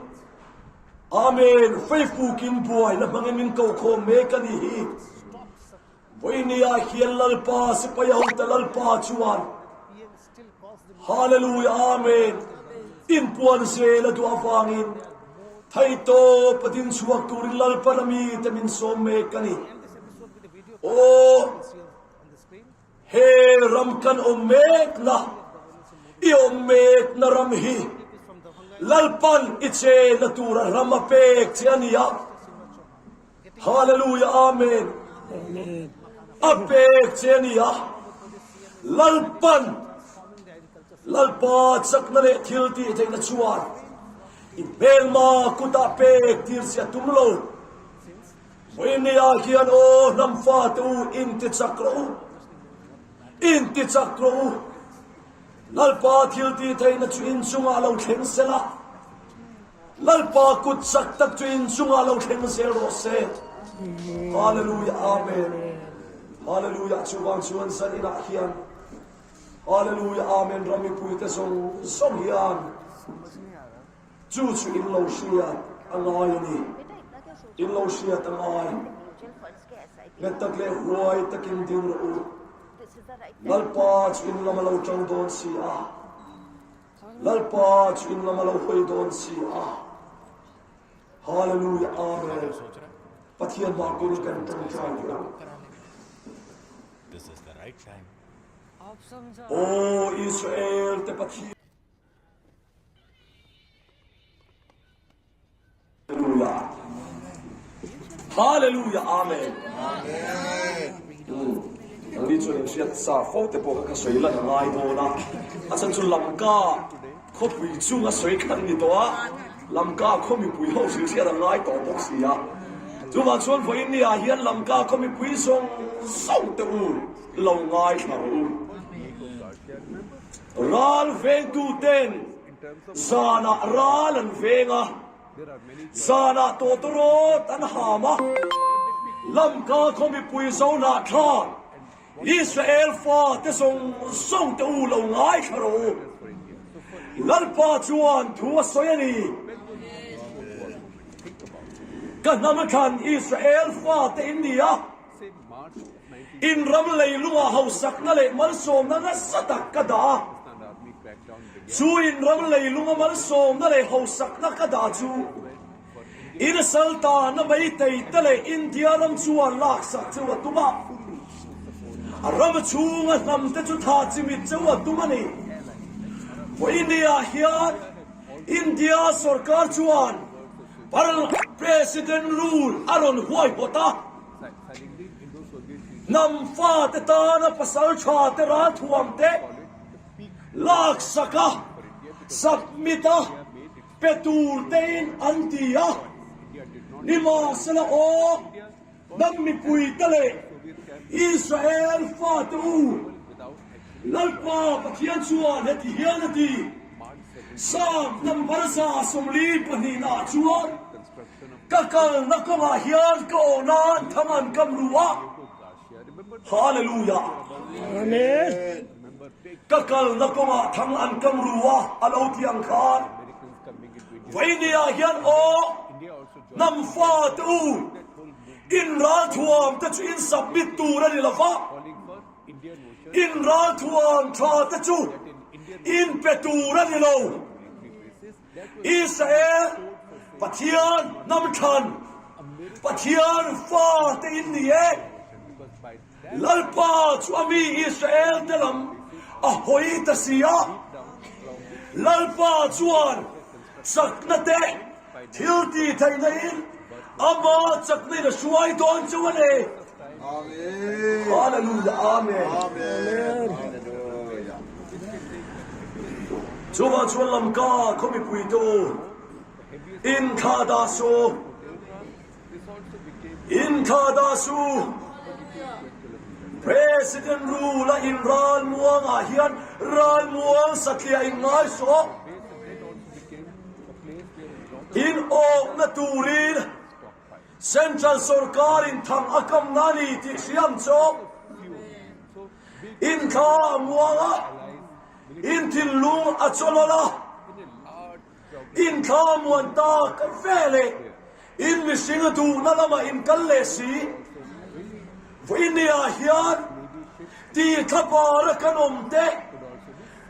Amen. Faithful kin buai na hmangin min kou khom mek ani hi. Voinia hian Lalpa sipai ho te Lalpa chuan. Hallelujah. Amen. In puan se la tu avangin. Thai to patin chuak turin Lalpa na mi te min som mek ani. Oh. He ram kan awm mekna, i awm mekna ram hi Lalpan i chena tura ram a pek che a ni a. Hallelujah, amen. A pek che a ni a. Lalpan, Lalpa chakna leh thiltihtheihna chuan i hmelma kutah pek tir si a tum lo. Vawinia hian aw hnam fate u, in tichak rawh u. In tichak rawh u. Lalpa thiltihtheihna chu in chungah lo thleng sela. Lalpa kut chak tak chu in chungah lo thleng sel rawh se. Hallelujah, amen. Hallelujah, chuvang chuan zan inah hian. Hallelujah, amen. Ram mipuite zawng zawng hian. Chu chu in lo hriat a ngai a ni. In lo hriat a ngai. Nghet tak leh huai takin ding rawh u. Lalpa chu in lam a lo ṭang dawn si a. Lalpa chu in lam a lo hawi dawn si a. Hallelujah. Amen. Pathian mah kawng kan ṭangkai teh. This is the right time. Aw Israel te Pathian. Hallelujah. Hallelujah. Amen. Amen. Hmm. Nangni chuan in hriat sa fo te pawh kha ka sawi lan a ngai dawn a. A chhan chu Lamka khawpui chunga sawi khan ni tawh a. Lamka khaw mipui ho hrilhriat a ngai tawh bawk si a. Chuvang chuan vawinia hian Lamka khaw mipui zawng zawng te u lo ngaithla rawh u. Ral vengtu ten zana ral an veng a, zana tawtawrawt an ham a, Lamka khaw mipui Jonah thlak Israel fate zawng zawng te u lo ngaithla rawh u. Lalpa chuan thu a sawi a ni. Ka hnam a ṭhan Israel fate in ni a. In ram leilunga hausakna leh malsawmna nasa tak ka dah a. Chu in ram leilunga malsawmna leh hausakna ka dah chu. In a saltana Meitei te leh India ram chuan laksak cheu a tum a. A ram chhunga hnam te chu thah chimit cheu a tum a ni. Vawinia hian India sorkar chuan Par-, President rule a rawn huaihawt a. Hnam fate tana pasalṭha te ralthuam te laksak a, submit a, pe tur te in an ti a. Nimahsela aw, hnam mipui te leh Israel fate u, Lalpa Pathian chuan heti hian a ti. Sam number za sawmli pahnihna chuan ka kalna kawngah hian ka awh nan thang an kam ru a. Hallelujah. Amen. Ka kalna kawngah thang an kam ru a, a lo ti ang khan. Vawinia hian aw, hnam fate u, in ralthuam te chu in submit tur a ni lo va. In ralthuam ṭha te chu in pe tur a ni lo. Israel, Pathian hnam ṭhan, Pathian fate in ni e. Lalpa chu a mi Israel te lam a hawi ta si a. Lalpa chuan chakna te, thiltihtheihna in ama chakna in a hruai dawn cheu a ni. Amen. Hallelujah. Amen. Amen. Hallelujah. Chuvang chuan Lamka khaw mipui te u, in thla dah suh. In thla dah suh. President rule-a in Ralmuang-ah hian Ralmuang satliah in ngai suh. In awkna turin Central sorkar in thang a kamna a ni tih hriam chawk. In thla a muang a, In thinlung a cholol a, in thamuan ta ka ve le, in mihing a duhna lama in kal le si. Vaini a hian, ti thapara kan awm te,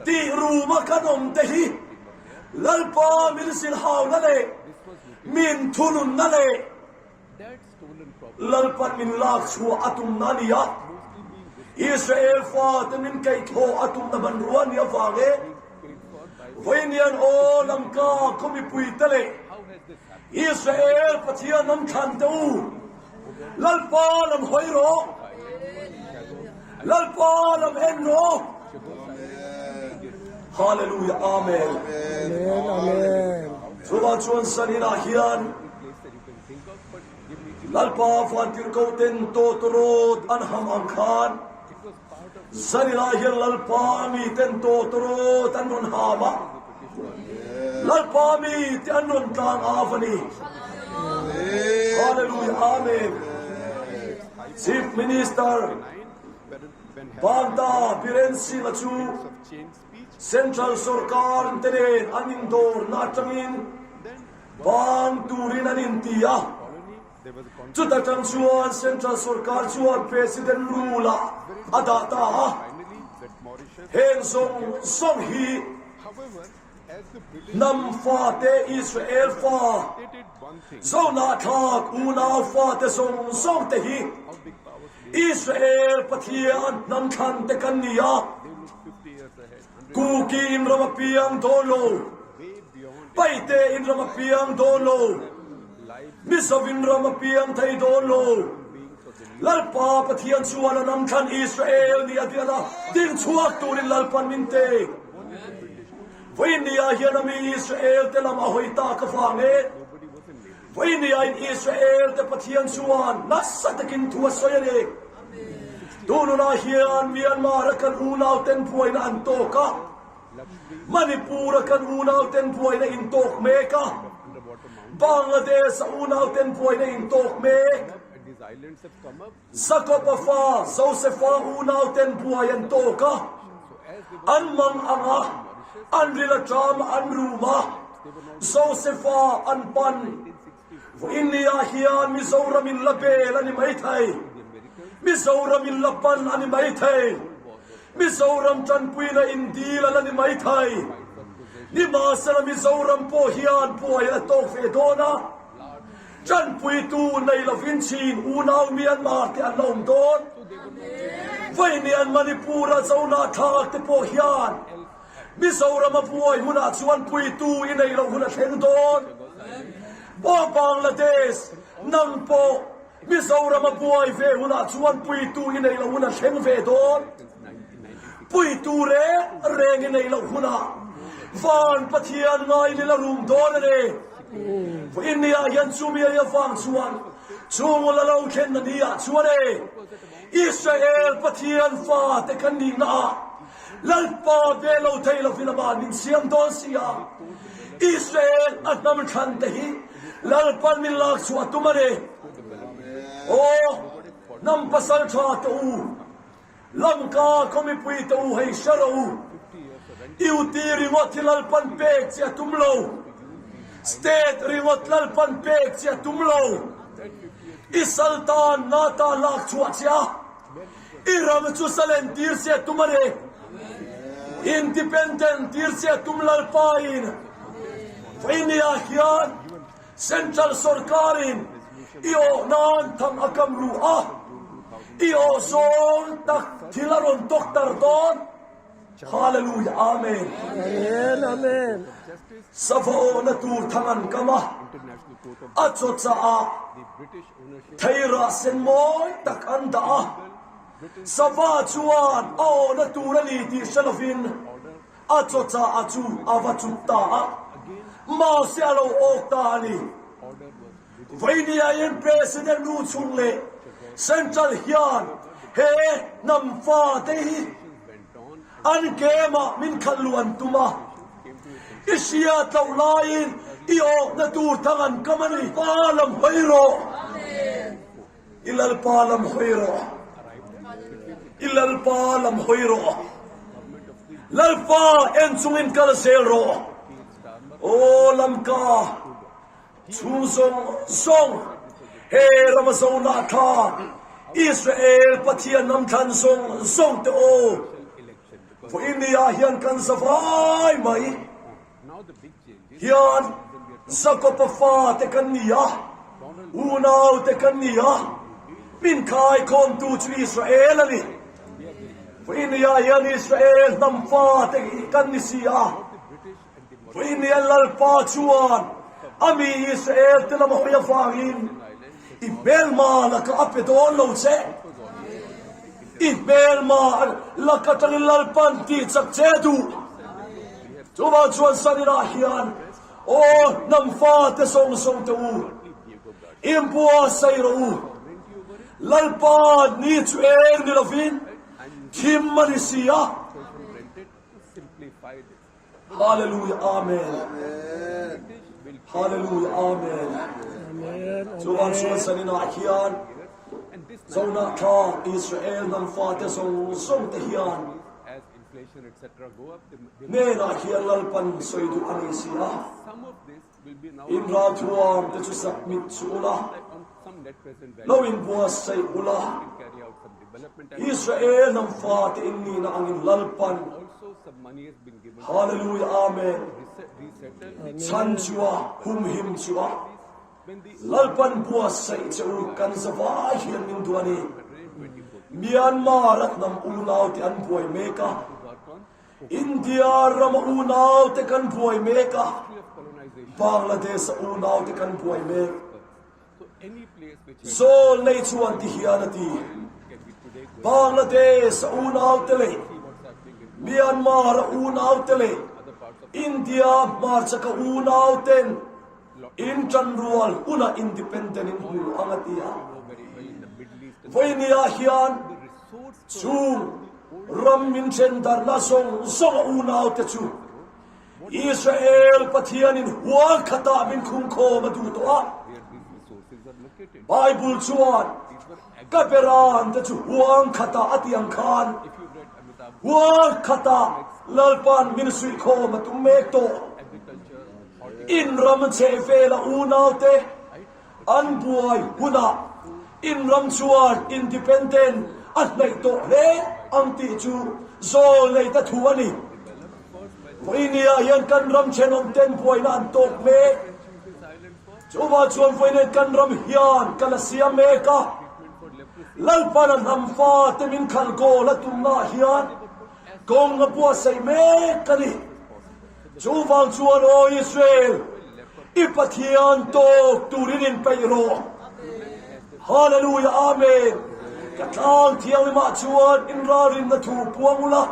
ti ruma kan awm te hi, Lalpa min sin hauna le, min thununna le, Lalpan min lak chhuah a tumna a ni a. Israel fate min kaihthawh a tumna hmanrua a ni avang e. Vainian aw Lamka khaw mipui te le Israel Pathian lam thlan te u. Lalpa lam hawi rawh. Lalpa lam en rawh. Hallelujah. Amen. Amen. Amen. Chuvang chuan zanin ah hian Lalpa vantirhkoh ten tawtawrawt an ham ang khan, zanin ah hian Lalpa mi ten tawtawrawt an rawn ham a. Lalpa mi te an rawn tlang a va ni. Hallelujah. Amen. Chief Minister Banta Biren Singh chu Central Sorkar te nen an indawrna aṭangin bang turin an inti a. Chuta ṭang chuan Central Sorkar chuan President Rule-a a dah ta a. Heng zawng zawng hi hnam fate Israel fa, Zona thlak unau fate zawng zawng te hi Israel Pathian hnam thlan te kan ni a. Kuki in ram a piang dawn lo. Paite in ram a piang dawn lo. Mizo in ram a piang thei dawn lo. Lalpa Pathian chuan a hnam thlan Israel ni a diana ding chhuak turin Lalpan min te. Vaini a hian a mi Israel te lam a hawi ta ka vang e. Vaini a in Israel te Pathian chuan nasa takin thu a sawi a ni. Tununa hian Myanmar a kan unau ten buaina an tawk a. Manipur a kan unau ten buaina in tawk mek a. Bangladesh a unau ten buaina in tawk mek. Jacob a fa, Joseph a unau ten buai an tawk a. An mang ang a, an ril a ṭam a, an rum a. Joseph a an pan. Vaini a hian Mizoram in la bel a ni mai thei. Mizoram in la pan a ni mai thei. Mizoram ṭanpuina in dil a la ni mai thei. Nimahsela Mizoram pawh hian buai a tawk ve dawn a. Ṭanpuitu nei lovin Chin unau Myanmar te an la awm dawn. Vaini an Manipur a Zona thlak te pawh hian Mizoram a buai hunah chuan puitu i nei loh hun a thleng dawn. Aw Bangladesh, nang pawh Mizoram a buai ve hunah chuan puitu i nei loh hun a thleng ve dawn. Puitu reng reng i nei loh hunah van Pathian ngai in i la rum dawn a ni. Vaini a hian chumi a ni avang chuan chhung la lo thlenna ni ah chuan e, Israel Pathian fate kan nihna ah Lalpa be lo thei lovin ama min siam dawn si a. Israel a hnam thlan te hi Lalpan min lak chhuah tum a ni. Aw, hnam pasalṭha te u, Lamka khaw mipui te u, hei hre rawh u. Duty ringawt hi Lalpan pek che a tum lo. State ringawt Lalpan pek che a tum lo. I saltanna ta lak chhuah che a. I ram chu saleng tir che a tum a ni. Independent tir che a tum Lalpa in. Vaini a hian Central Sorkar in i awh nan thang a kam ru a. I awh zawng tak thil a rawn tawk tar dawn. Hallelujah. Amen. Amen, amen. Sava awhna tur thang an kam a. A chawcha a theirah sen mawi tak an dah a. Sava chuan a awhna tur a ni tih hre lovin a chawcha a chu a va chut ta a. Mahse a lo awk ta a ni. Vaini a hian President nu chung leh Central hian he hnam fate hi an kemah min khalh luan tum a. I hriat loh laiin i awkna tur thang an kam a ni. Pa lam hawi rawh. I Lalpa lam hawi rawh. I Lalpa lam hawi rawh. Lalpa, en chungin kalsel ro. O Lamka chung jong jong, he rama jona tha, Israel Pathian nam than jong jong te o. Vaini a hian kan zavai mai. Hian Jacob a fate kan ni a, unau te kan ni a, min khaikhawmtu chu Israel a ni. Vaini a hian Israel hnam fate kan ni si a. Vaini a Lalpa chuan a mi Israel te lam a hawi avangin i hmelma laka a pe dawn lo che. I hmelma laka tangin Lalpan tih chak che duh. Chuvang chuan zanin ah hian, aw hnam fate zawng zawng te u, in buatsai rawh u. Lalpa ni chu eng ni lovin thim a ni si a. Hallelujah, amen. Hallelujah, amen. Chuvang chuan zanin ah hian, zona tha Israel hnam fate zawng zawng te hian, hnenah hian Lalpan sawi duh a ni si a. In ralthuam te chu submit chu ula, lo in buatsai ula. Israel hnam fate in nihna angin Lalpan Hallelujah, amen. Chhan chu a, humhim chu a, Lalpan buatsai che u kan zavai hian min duh a ni. Myanmar a hnam unau te an buai mek a. India rama unau te kan buai mek a. Bangladesh a unau te kan buai mek. Zawl nei chuan ti hian a ti. Bangladesh a unau te leh Myanmar a unau te leh India hmarchak a unau ten in ṭanrual huna independent in hmu ang a ti a. Vaini a hian chung ram min ṭhen darna zawng zawng a unau te chu Israel Pathianin huang khatah min khum khawm a duh tawh a. Bible chuan ka beran te chu huang khatah a ti ang khan, huang khatah Lalpan min suih khawm a tum mek tawh. In ram chheh vela unau te an buai huna in ram chuan independent a hnaih tawh hle ang tih chu zawl nei ta thu a ni. Vaini a hian kan ram ṭhenawm ten buaina an tawk mek. Chuvang chuan vawiin kan ram hian ka la siam mek a. Lalpan a hnam fate min khalh kawl a tumna hian kawng a buatsai mek a ni. Chuvang chuan, aw Israel, i Pathian tawk turin in peih rawh. Hallelujah, amen. Ka tlang thianghlim ah chuan in ralrinna thu puang ula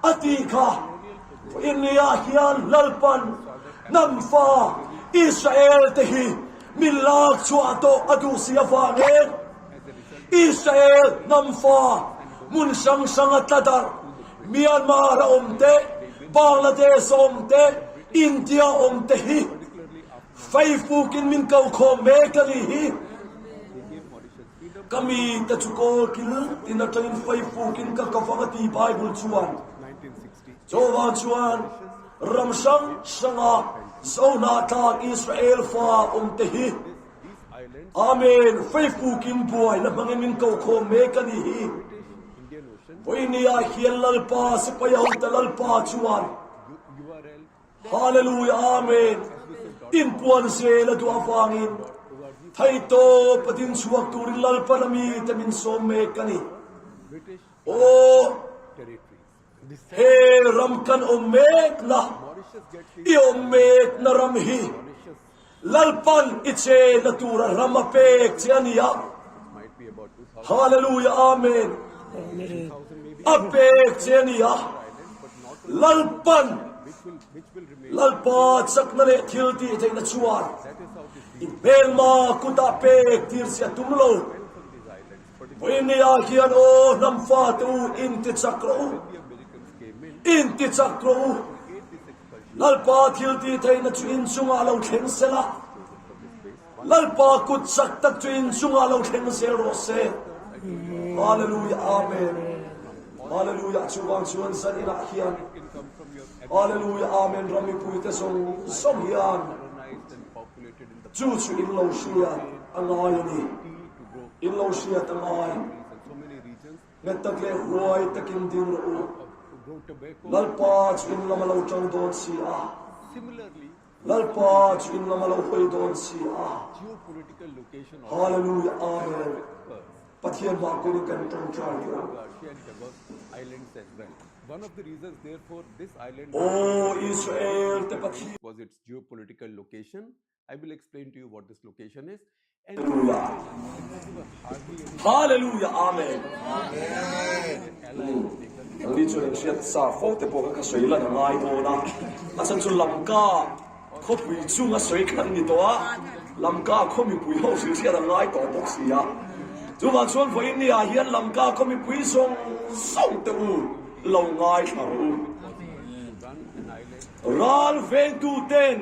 a ti kha. Vaini a hian Lalpan hnam fa Israel te hi min lak chhuah tawh a duh si avangin Israel hnam fa hmun hrang hrang a tla darh, Myanmar a awm te, Bangladesh a awm te, India a awm te hi Facebook in min ko khawm mek a ni hi. Ka mi te chu kawl kil tin aṭangin Facebook in ka ko vang a ti Bible chuan. Chuvang chuan ram hrang hranga Zo hnathlak Israel fa awm te hi, amen, Facebook in buaina hmangin min ko khawm mek a ni hi. Vaini a hian Lalpa sipai a ho te Lalpa chuan, hallelujah, amen, in puan zel a duh avangin thei tawp a din chhuak turin Lalpan a mi te min sawm mek a ni. Aw, he ram kan awm mekna, i awm mekna ram hi Lalpan i chenna tura ram a pek che a ni a. Hallelujah, amen. A pek che a ni a. Lalpan, Lalpa chakna leh thil tih theihna chuan i hmelma kutah pek tir si a tum lo. Vaini a hian aw hnam fate u, in tichak rawh u. In tichak rawh u. Lalpa thil tih theihna chu in chungah lo thleng sela. Lalpa kut chak tak chu in chungah lo thleng zel rawh se. Hallelujah, amen. Hallelujah. Chuvang chuan zan in ah hian, hallelujah, amen, ram mipui te zong zong hian chu chu in lo hriat a ngai a ni. In lo hriat a ngai. Ngat tak leh huai takin ding rawh u. Lalpa chu in lam a lo tang dawn si a. Lalpa chu in lam a lo hawi dawn si a. Hallelujah, amen. Pathian hma kunin kan ṭawngṭai hi. One of the reasons, therefore, this island, oh, Israel te Pathian, was its geopolitical location. I will explain to you what this location is. Hallelujah. Hallelujah. Amen. Amen. Ani chu hriat sa fo te pawh kha ka sawi lan a ngai dawn a. A chhan chu Lamka khawpui chunga sawi khan ni tawh a. Lamka khaw mipui ho hrilhriat a ngai tawh bawk si a. Chuvang chuan vawiin ni ah hian Lamka khaw mipui zawng zawng te u lo ngaithla rawh u. Ral vengtu ten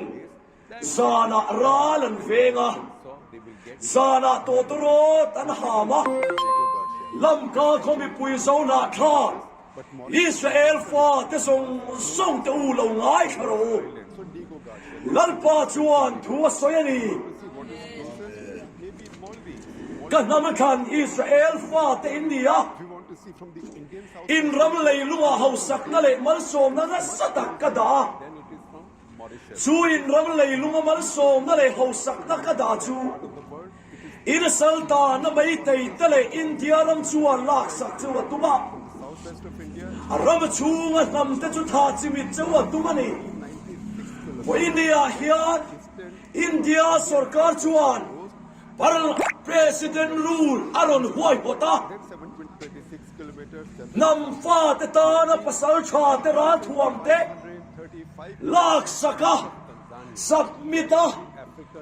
Zana ral an veng a. Zana tawtawrawt an ham a. Lamka khaw mipui Zona thla Israel fate zawng zawng te u lo ngaithla rawh u. Lalpa chuan thu a sawi a ni. Ka hnam aṭang Israel fate in ni a. In ram leilunga hausakna leh malsawmna nasa tak ka dah a. Chu in ram leilunga malsawmna leh hausakna ka dah chu, in saltanna Meitei te leh India ram chuan laksak cheu a tum a. A ram chhunga hnam te chu thah chimit cheu a tum a ni. Vawiin ni ah hian India sorkar chuan Par-, President Rule a rawn huaihawt a. Hnam fate tana pasalṭha te ralthuam te laksak a, submit a,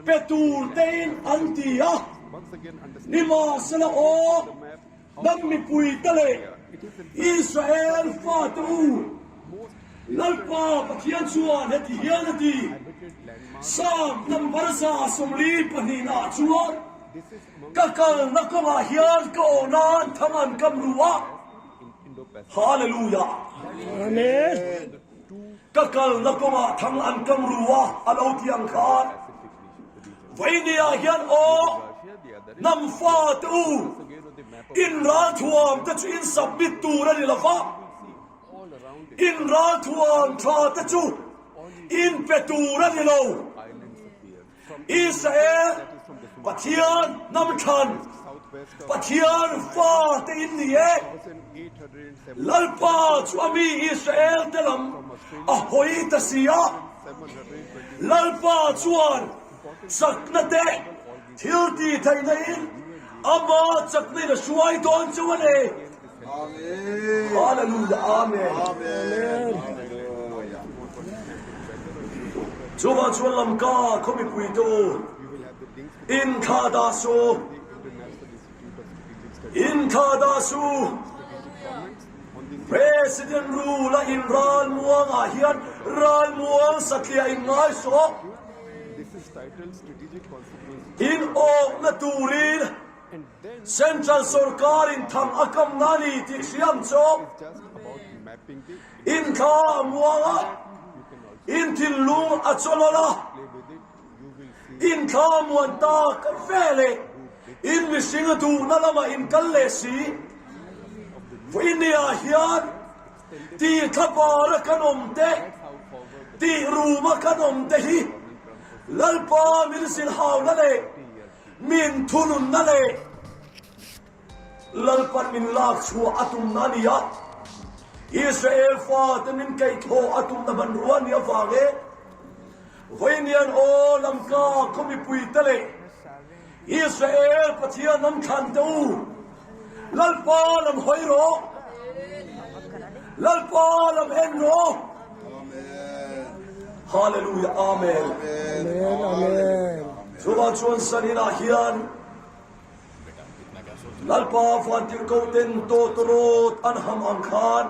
pe tur tein an ti a. Nimahsela aw, hnam mipui te leh Israel fate u, Lalpa Pathian chuan heti hian a ti, Sam number za sawmli pahnihna chuan, ka kalna kawngah hian ka awh nan thang an kam ru a. Hallelujah. Amen. Ka kalna kawngah thang an kam ru a, a lo ti ang khan. Vawiin ni ah hian aw, hnam fate u, in ralthuam te chu in submit tur a ni lo va. In ralthuam ṭha te chu in pe tur a ni lo. Israel, Pathian hnam ṭhan, Pathian fate in ni e. Lalpa chu a mi Israel te lam a hawi ta si a. Lalpa chuan chakna te, thil tihtheihna in ama chakna in a hruai dawn cheu a ni. Amen. Hallelujah. Amen. Amen. Hallelujah. Chuvang chuan Lamka khaw mipui te u, in thla dah suh. In thla dah suh. President Rule-a in Ralmuang ah hian Ralmuang satliah in ngai suh. In awkna turin Central sorkar in thang a kamna a ni tih hriam chu. In thla a muang a, in thinlung a chawlawlh a, in thla muan tak ve leh in mihring duhna lamah in kal leh si. Vawiin ni ah hian tih thlapara kan awm te, tih ruma kan awm te hi Lalpa min zilhauna leh min thununna leh Lalpan min lak chhuah a tumna a ni a, Israel fate min kaihthawh a tumna hmanrua a ni avang e. Vawiin hian aw Lamka khaw mipui te leh Israel Pathian hnam ṭhan te u, Lalpa lam hawi rawh, Lalpa lam en rawh. Hallelujah, amen. Amen, amen. Chuvang chuan zanin ah hian Lalpa vantirhkoh ten tawtawrawt an ham ang khan,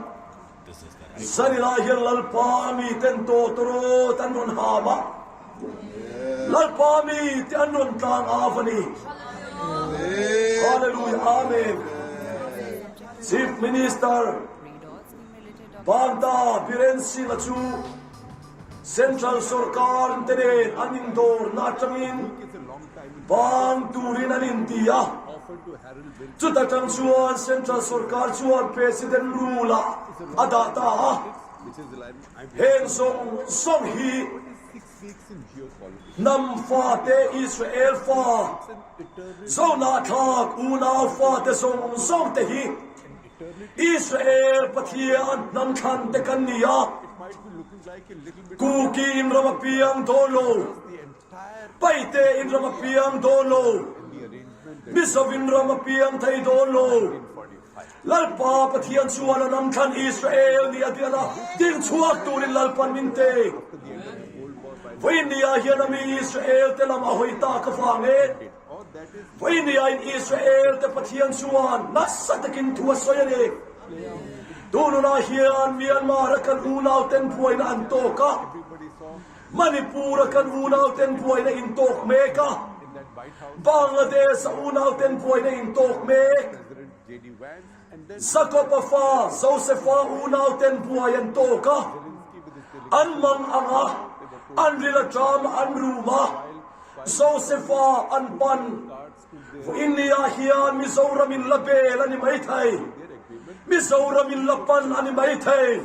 zanin ah hian Lalpa miten tawtawrawt an rawn ham a, Lalpa mite an rawn tlang a va ni. Hallelujah, amen. Chief Minister Bangta Biren Singh a chu Central Sorkar te nen an indorna atangin bang turin an inti a. Chuta tang chuan Central Sorkar chuan President Rule a a dah ta a. Heng zawng zawng hi nam fate Israel fa, Zona thlak unau fate zawng zawng te hi Israel Pathian hnam thlan te kan ni a. Kuki in ram a piang dawn lo. Paite in ram a piang dawn lo. Mizo in ram a piang thei dawn lo. Lalpa Pathian chuan a hnam thlan Israel ni a diana ding chhuak turin Lalpan min te. Vawiin nia hian a mi Israel te lam a hawi ta ka vang e. Vawiin nia in Israel te Pathian chuan nasa takin thu a sawi a ni. Tununa hian Myanmar a kan unau ten buaina an tawk a. Manipur a kan unau ten buaina in tawk mek a. Bangladesh a unau ten buaina in tawk mek. Jacob a fa, Joseph a unau ten buai an tawk a. An mang ang a, an ril a ṭam, an rum a. Joseph a an pan. Vawiin nia hian Mizoram in la bel a ni mai thei. Mizoram in la pan a ni mai thei.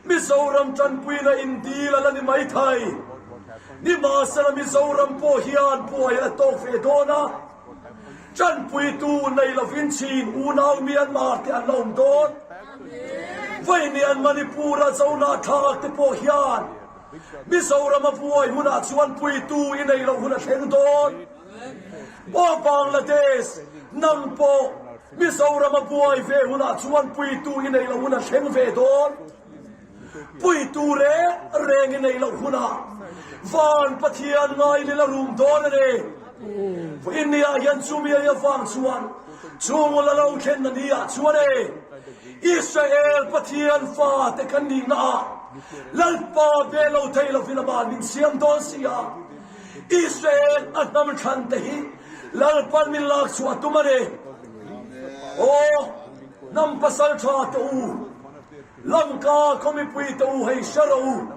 Mizoram ṭanpuina in dil a la ni mai thei. Nimahsela Mizoram pawh hian buai a tawk ve dawn a. Ṭanpuitu nei lovin Chin unau Myanmar te an la awm dawn. Vawiin nia Manipur a Zona thlak te pawh hian Mizoram a buai hunah chuan puitu i nei loh hun a thleng dawn. Aw Bangladesh, nang pawh Mizoram a buai ve hunah chuan puitu i nei loh hun a thleng ve dawn. Puitu reng reng i nei loh hunah van Pathian ngai in la rum dawn a ni. Vawiin nia hian chumi a vang chuan chhung la lo thlenna ni ah chuan e, Israel Pathian fate kan nihna ah Lalpa be lo thei lovin ama min siam dawn si a. Israel a hnam thlan te hi Lalpan min lak chhuah tum a ni. Aw, hnam pasalṭha te u, Lamka khaw mipui te u, hei hre rawh u.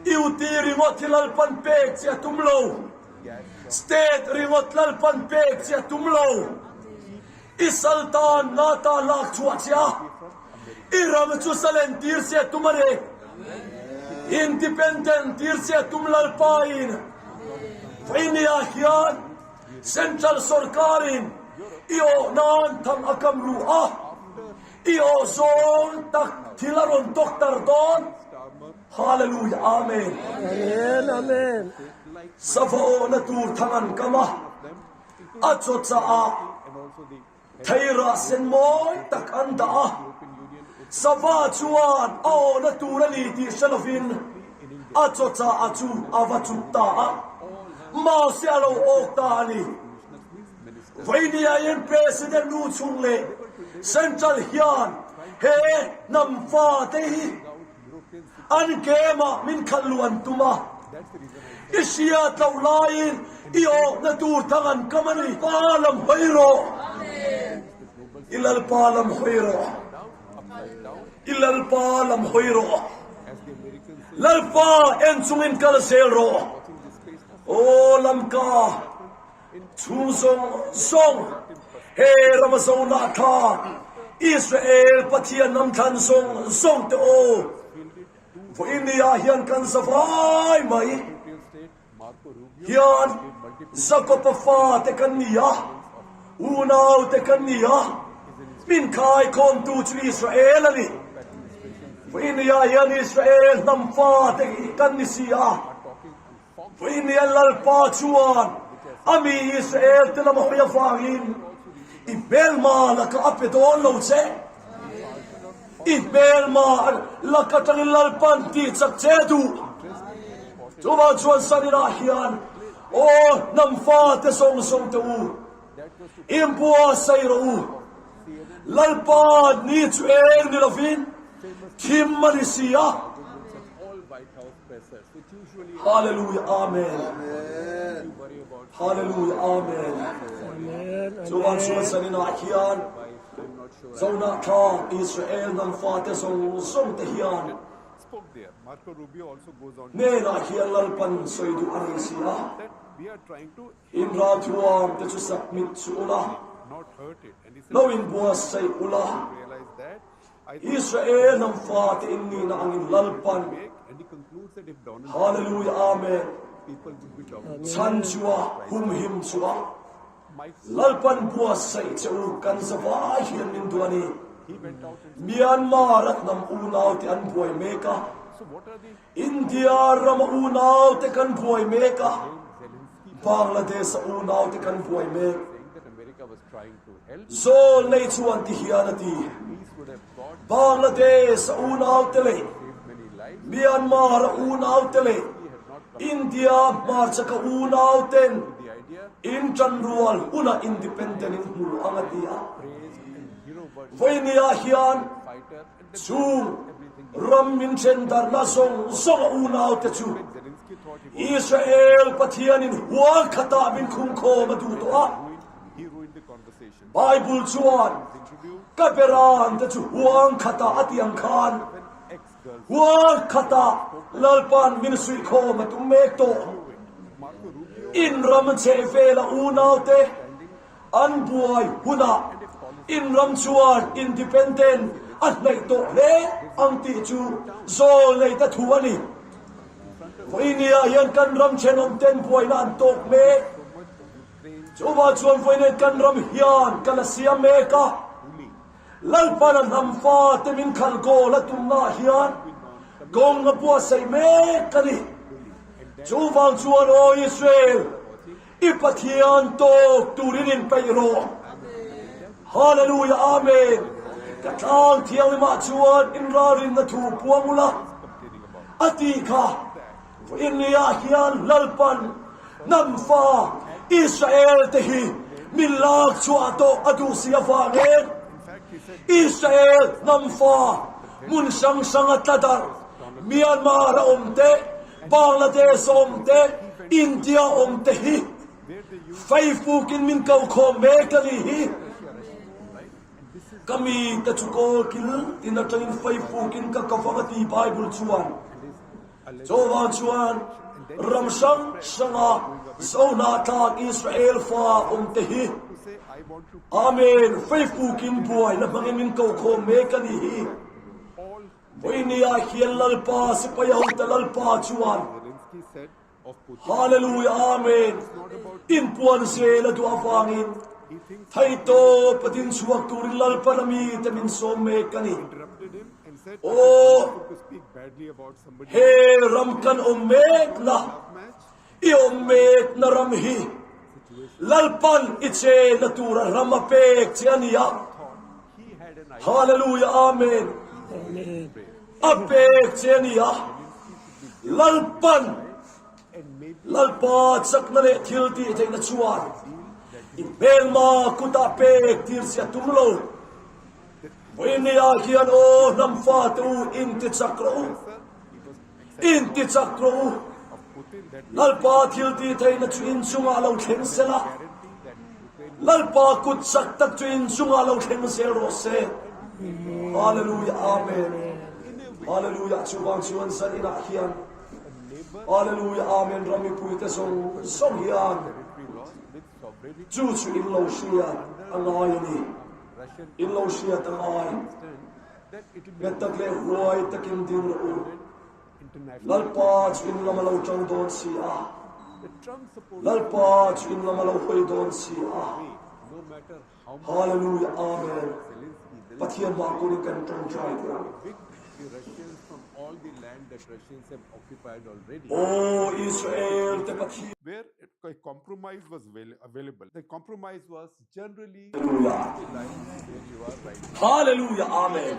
I U T ringawt hi Lalpan pek chiah tum lo. State ringawt Lalpan pek chiah tum lo. I saltan nata lak chhuah chiah. I ram chu salen tir chiah tum a ni. Independent tir chiah tum Lalpa in. Vawiin nia hian Central Sorkar in i awh nan thang a kam ru a. I awh zawng tak thil a rawn tawk tar dawn. Hallelujah. Amen. Amen, amen. Sava awhna tur thang an kam a. A chawcha a theirah sen mawi tak an dah a. Sava chuan a awhna tur a ni tih hre lovin a chawcha a chu a va chuk ta a. Mahse a lo awk ta a ni. Vawiin nia hian President nu chung leh Central hian he hnam fate hi an kema min khalh luan tum a. I hriat loh laiin i awhna tur thang an kam a ni. Pa lam hawi rawh. I Lalpa lam hawi rawh. I Lalpa lam hawi rawh. Lalpa en chungin kal zel rawh. Aw Lamka, chhung zawng zawng, he ram a Zona thlak Israel Pathian hnam thlan zawng zawng te aw. Vawiin nia hian kan zavai mai. Hian Jacob a fate kan ni a, unau te kan ni a, min khaikhawmtu chu Israel a ni. Vawiin nia hian Israel hnam fate kan ni si a. Vawiin nia Lalpa chuan a mi Israel te lam a hawi avangin i hmelma laka a pe dawn lo che. I hmelma laka tangin Lalpan tih chak che duh. Chuvang chuan sanin ah hian, aw, hnam fate zawng zawng te u, in buatsai rawh u. Lalpa ni chu eng ni lovin thim a ni si a. Hallelujah. Amen. Hallelujah. Amen. Chuvang chuan sanin ah hian Jonah tha Israel nam fate jong jong te hian spoke there. Marco Rubio also goes on to nela hian Lalpan soiduh a nei si a. That we are trying to in ralthuam te chu submit chu ula. Not hurt it. And he said, lo inbuatsai ula. Realize that I think Israel nam fate in nina angin Lalpan. And he concludes that if Donald Hallelujah, amen. People would be talking. Chan chua, humhim chua. Lalpan buatsai cheu kan zavai hian min duh a ni. Myanmar a nam unau te an buai mek a. India rama unau te kan buai mek a. Bangladesh a unau te kan buai mek. Zawl nei chuan ti hian a ti. Bangladesh a unau te leh Myanmar a unau te leh India hmarchaka unau ten in ṭanrual huna independent in hmu ang a ti a. Vawinia hian chung ram min ṭhendarna zawng zawng a unau te chu Israel Pathianin huang khata min khum khawm a duh tawh a. Bible chuan ka beran te chu huang khata a ti ang khan huang khata Lalpan min suih khawm a tum mek tawh. In ram cheh vela unau te an buai huna in ram chuan independent a hnaih tawh hle ang tih chu zawl nei ta thu a ni. Vawinia hian kan ram ṭhenawm ten buaina an tawk mek. Chuvang chuan vawinia kan ram hian ka la siam mek a. Lalpan a hnam fate min khalh gawl a tumna hian kong a buatsai mek ka ni. Chuvang chuan aw Israel, i Pathian tawk turin inpeih rawh. Hallelujah, amen. Ka tlang thianghlimah chuan in ralrinna thu puang ula a ti kha. Vawinia hian Lalpan hnam fa Israel te hi min lak chhuah tawh a duh si avangin Israel hnam fa hmun hrang hranga tla darh Myanmar a awm te, Bangladesh a awm te, India a awm te hi faifukin min ko khawm mek a ni hi. Ka mite chu kawl kil tin aṭangin faifukin ka ko vang a ti Bible chuan. Chuvang chuan ram hrang hranga Jonah tlak Israel fa awm te hi. Amen. Faifukin buaina hmangin min ko khawm mek a ni hi. Vawinia hian Lalpa sipai ho te Lalpa chuan Hallelujah, amen. Inpuan zel a duh avangin thei tawpa ding chhuak turin Lalpan a mite min sawm mek a ni. Aw, he ram kan awm mekna, i awm mekna ram hi Lalpan i chenna tura ram a pek che a ni a. Hallelujah, amen. A pek che a ni a. Lalpan Lalpa chakna leh thiltihtheihna chuan i hmelma kutah pek tir si a tum lo. Vawinia hian aw hnam fate u, intichak rawh u. Intichak rawh u. Lalpa thiltihtheihna chu in chungah lo thleng sela. Lalpa kut chak tak chu in chungah lo thleng zel rawh se. Hallelujah, amen. Hallelujah, chuvang chuan zaninah hian Hallelujah, amen. Ram mipuite zawng zawng hian chu chu in lo hriat a ngai a ni. In lo hriat a ngai. Nget tak leh huai takin ding rawh u. Lalpa chu in lam a lo ṭang dawn si a. Lalpa chu in lam a lo hawi dawn si a. Hallelujah, amen. Pathian hma kunin kan ṭawngṭai teh. Aw Israel te Pathian. Where a compromise was avail- available. The compromise was generally Hallelujah. Hallelujah. Amen.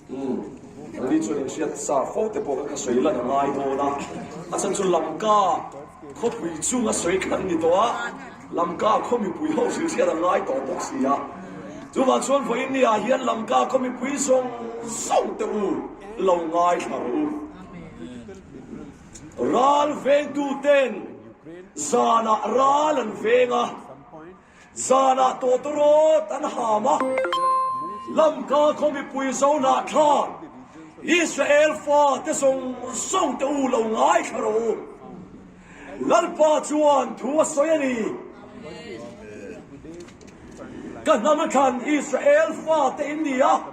Hmm. Ani chuan in hriat sa fo te pawh ka sawi lan a ngai dawn a. A chhan chu Lamka khawpui chunga sawi kan ni tawh a. Lamka khaw mipui ho hrilhriat a ngai tawh bawk si a. Chuvang chuan vawiin niah hian Lamka khaw mipui zawng zawng te u lo ngaithla rawh u. Ral vengtu ten zanah ral an veng a. Zana totorot an hama, Lamka khomipui zona tha, Israel fate zong zong te u lo ngai tharo. Lalpa chuan thu a sawi a ni. Ka hnam a than Israel fate in ni a.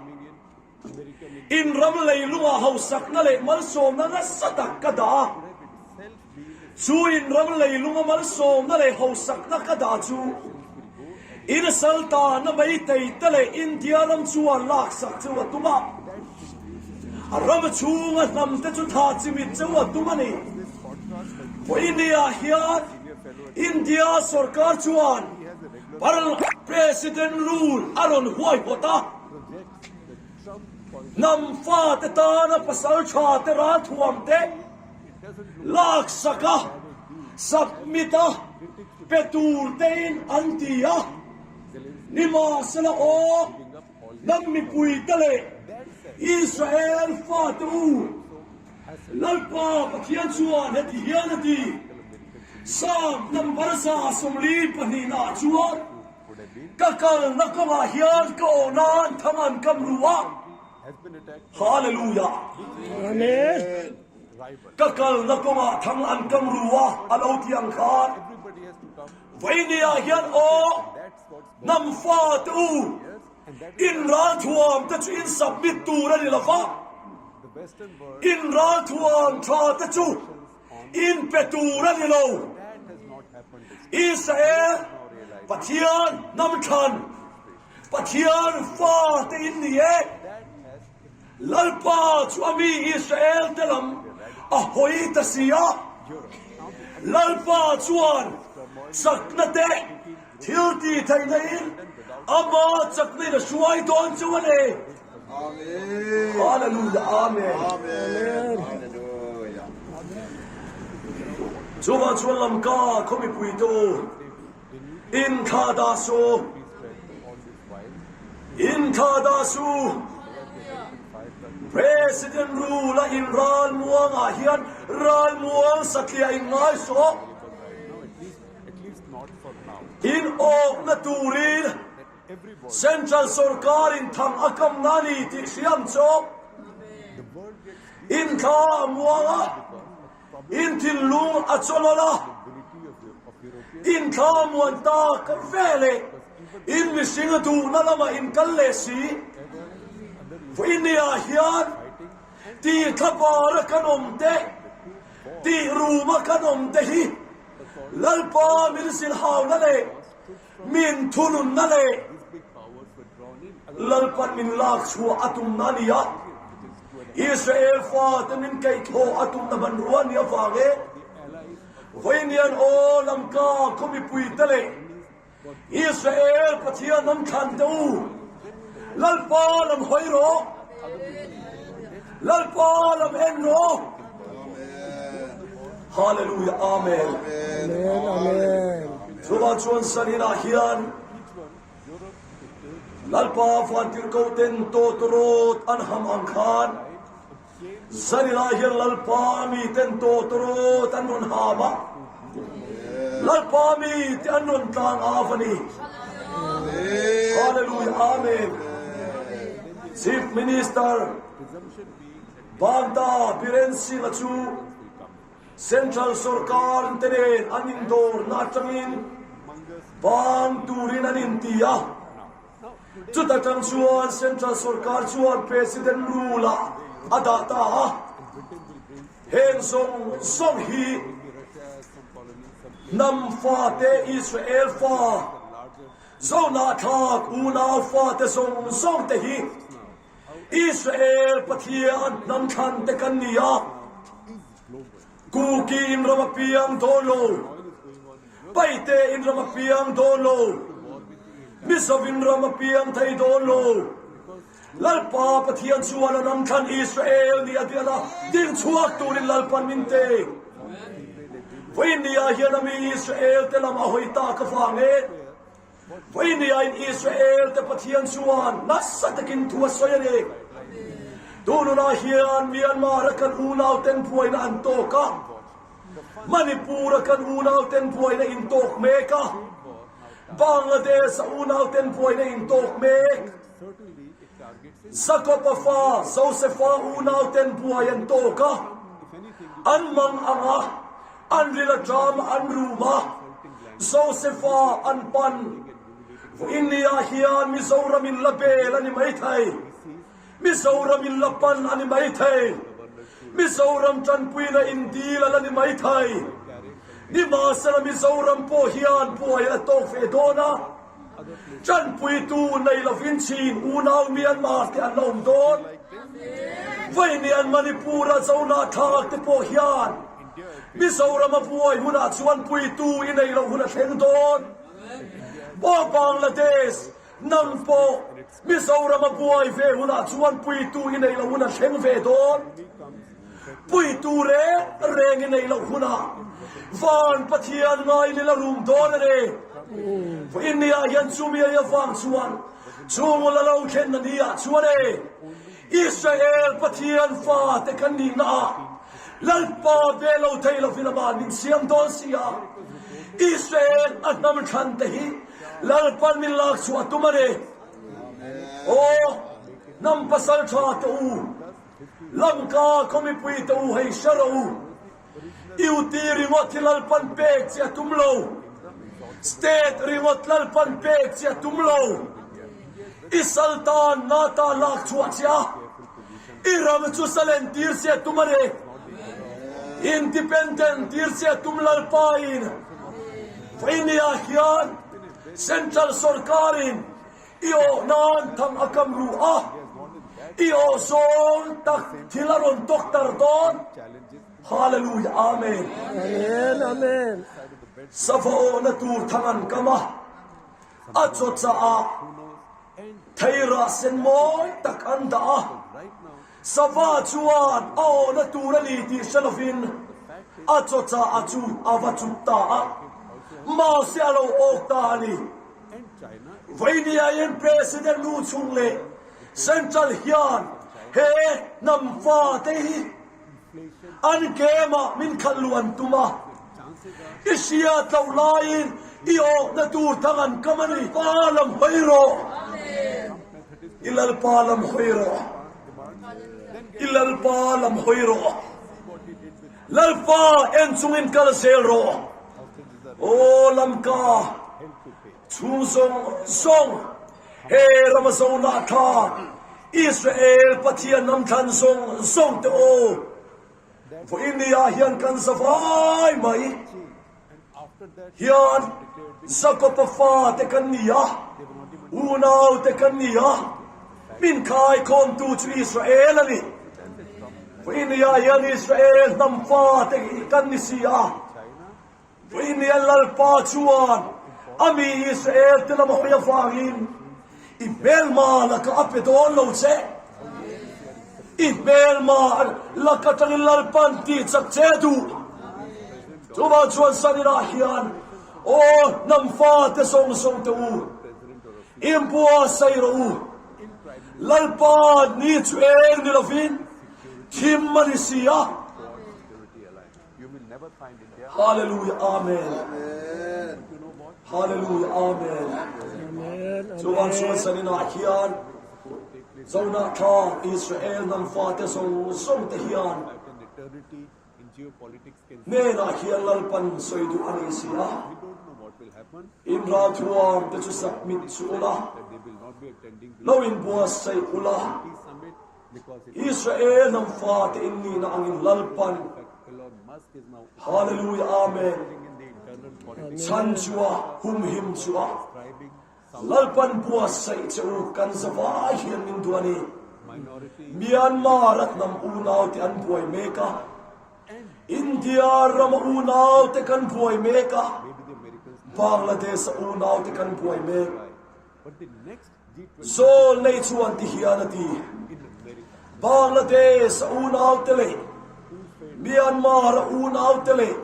In ram leilunga hausakna leh malsawmna nasa tak ka dah a. Chu in ram leilunga malsawmna leh hausakna ka dah chu in saltanna Meitei te leh India ram chuan laksak cheu a tum a. A ram chunga hnam te chu tha chimit cheu a tum a ni. Vawinia hian India sorkar chuan par-, President rule a rawn huaihawt a. Hnam fate tana pasalṭha te ralthuam te laksak a, submit a, pe tur tein an ti a. Nimahsela aw, hnam mipui te leh Israel fate u, Lalpa Pathian chuan heti hian a ti. Sam number za sawmli pahnihna chuan, ka kalna kawngah hian ka awh nan thang an kam ru a. Hallelujah. Amen. Ka kalna kawngah thang an kam ru a, a lo ti ang khan. Vawinia hian aw, hnam fate u, in ralthuam te chu in submit tur a ni lo va. In ralthuam ṭha te chu in pe tur a ni lo. Israel, Pathian hnam ṭhan, Pathian fate in ni e. Lalpa chu a mi Israel te lam a hawi ta si a. Lalpa chuan chakna te, thil tihtheihna in ama chakna in a hruai dawn cheu a ni. Amen. Hallelujah. Amen. Amen. Hallelujah. Chuvang chuan Lamka khomipui te u, in tha dah suh. In tha dah suh. President rule-a in ralmuang ah hian ralmuang satliah in ngai suh. In awkna turin Central sorkar in thang a kamna ni tih hriam chu. In tha a muang a, in thinlung a chawlawlh a, in tha muan tak ve leh in mihring a duhna lamah in kal leh si. Vawinia hian tih thlapara kan awm te, tih ruma kan awm te hi Lalpa min zilhauna leh min thununna leh Lalpan min lak chhuah a tumna a ni a. Israel fate min kaihthawh a tumna hmanrua a ni avang e. Vawiin hian aw Lamka khaw mipuite leh Israel Pathian hnam thlante u, Lalpa lam hawi rawh. Lalpa lam en rawh. Hallelujah. Amen. Amen. Amen. Chuvang chuan zaninah hian Lalpa vantirhkohten tawtawrawt an ham ang khan, zaninah hian Lalpa miten tawtawrawt an rawn ham a, Lalpa mite an rawn tlang a va ni. Hallelujah. Amen. Chief Minister Banta Biren Singh-a chu Central sorkar te nen an indawrna aṭangin bang turin an inti a. Chuta ṭang chuan Central sorkar chuan President rule-a a dah ta a. Heng zawng zawng hi hnam fate Israel fa, Zona thlak unau fate zawng zawng te hi Israel Pathian hnam thlante kan ni a. Kuki in ram a piang dawn lo. Paite in ram a piang dawn lo. Mizo in ram a piang thei dawn lo. Lalpa Pathian chuan a hnam thlan Israel ni a diana ding chhuak turin Lalpan min te. Vawiin nia hian a mi Israel te lam a hawi ta ka vang e. Vawiin nia in Israel te Pathian chuan nasa takin thu a sawi a ni. Tununa hian Myanmar-a kan unauten buaina an tawk a. Manipur-a kan unauten buaina in tawk mek a. Bangladesh a unau ten buai na in tok mek. Jacob a fa, Joseph a unau ten buai an tok a. An mang anga, an rila dam, an ruma. Joseph a an pan. India hian Mizoram in la bel a ni mai thei. Mizoram in la pan a ni mai thei. Mizoram tanpuina in dil a la ni mai thei. Ni ma sela Mizoram po hian buai a tok ve dona. Tanpuitu nei lovin Chin unau Myanmar te an lo um don. Vaini an Manipur a Zona thak te po hian Mizoram a buai huna chuan puitu i nei lo huna thleng don. Bo Bangladesh, nang po Mizoram a buai ve huna chuan puitu i nei lo huna thleng ve don. Puitu re reng i nei lo huna van Pathian ngai ni la rum don a re. India hian chu mi a vang chuan chung la lo thlen na ni a chuan e. Israel Pathian fa te kan ni na a. Lalpa ve lo thei lo vin ama min siam don si a. Israel a hnam thlan te hi Lalpan min lak chu a tum a re. O, hnam pasal tha te u. Lamka khawmipui te u hei hre ro u. Iuti ringot hi Lalpan pek chi a tum lo. State ringot Lalpan pek chi a tum lo. I saltan na ta lak chhuah chi a. I ram chu salen tir chi a tum a re. Independent tir chi a tum Lalpa in. Vaini a hian Central Sorkar in i awh nan thang a kam ru a. I awh zawl tak thil a rawn tawk tar dawn. Hallelujah. Amen. Amen, amen. Sava awhna tur thang an kam a. A chaw cha a. Theira sen mawi tak an dah a. Sava chuan a awhna tur a ni tih hre lovin. A chaw cha a chu a va chut ta a. Mahse a lo awk ta a ni. Vaini a hian President nu chung leh Central hian he hnam fate hi an kema min khalh luan tum a. I hriat loh laiin i awhna tur thang an kam a ni. Pa lam hawi rawh. I Lalpa lam hawi rawh. I Lalpa lam hawi rawh. Lalpa en chungin kal zel rawh. O Lamka. Chung zawng zawng, he rama Zona thak, Israel Pathian hnam thlan zawng zawng te aw. Vaini a hian kan zavai mai. Hian Jacob a fa te kan ni a, unau te kan ni a, min khai khawmtu chu Israel a ni. Vaini a hian Israel hnam fa te kan ni si a. Vaini a Lalpa chuan a mi Israel te lam a hawi avangin i hmelma laka a pe dawn lo che. I hmelma laka tangin Lalpan tih chak che duh. Chuvang chuan sanin a hian aw hnam fate zawng zawng te u, in buatsai rawh u. Lalpa ni chu eng ni lovin thim a ni si a. Hallelujah, amen. Hallelujah, amen. Chuvang chuan sanin a hian Zona thak Israel hnam fate zawng zawng te hian hnenah hian Lalpan sawi duh a ni si a. In ralthuam te chu submit chu ula. Lo in buatsai ula. Israel hnam fate in nihna angin Lalpan Hallelujah, amen. Chhan chu a, humhim chu a. Lalpan buatsai che u kan zavai hian min duh a ni. Myanmar a hnam unau te an buai mek a. India rama unau te kan buai mek a. Bangladesh a unau te kan buai mek. Zawl nei chuan ti hian a ti. Bangladesh a unau te leh Myanmar a unau te leh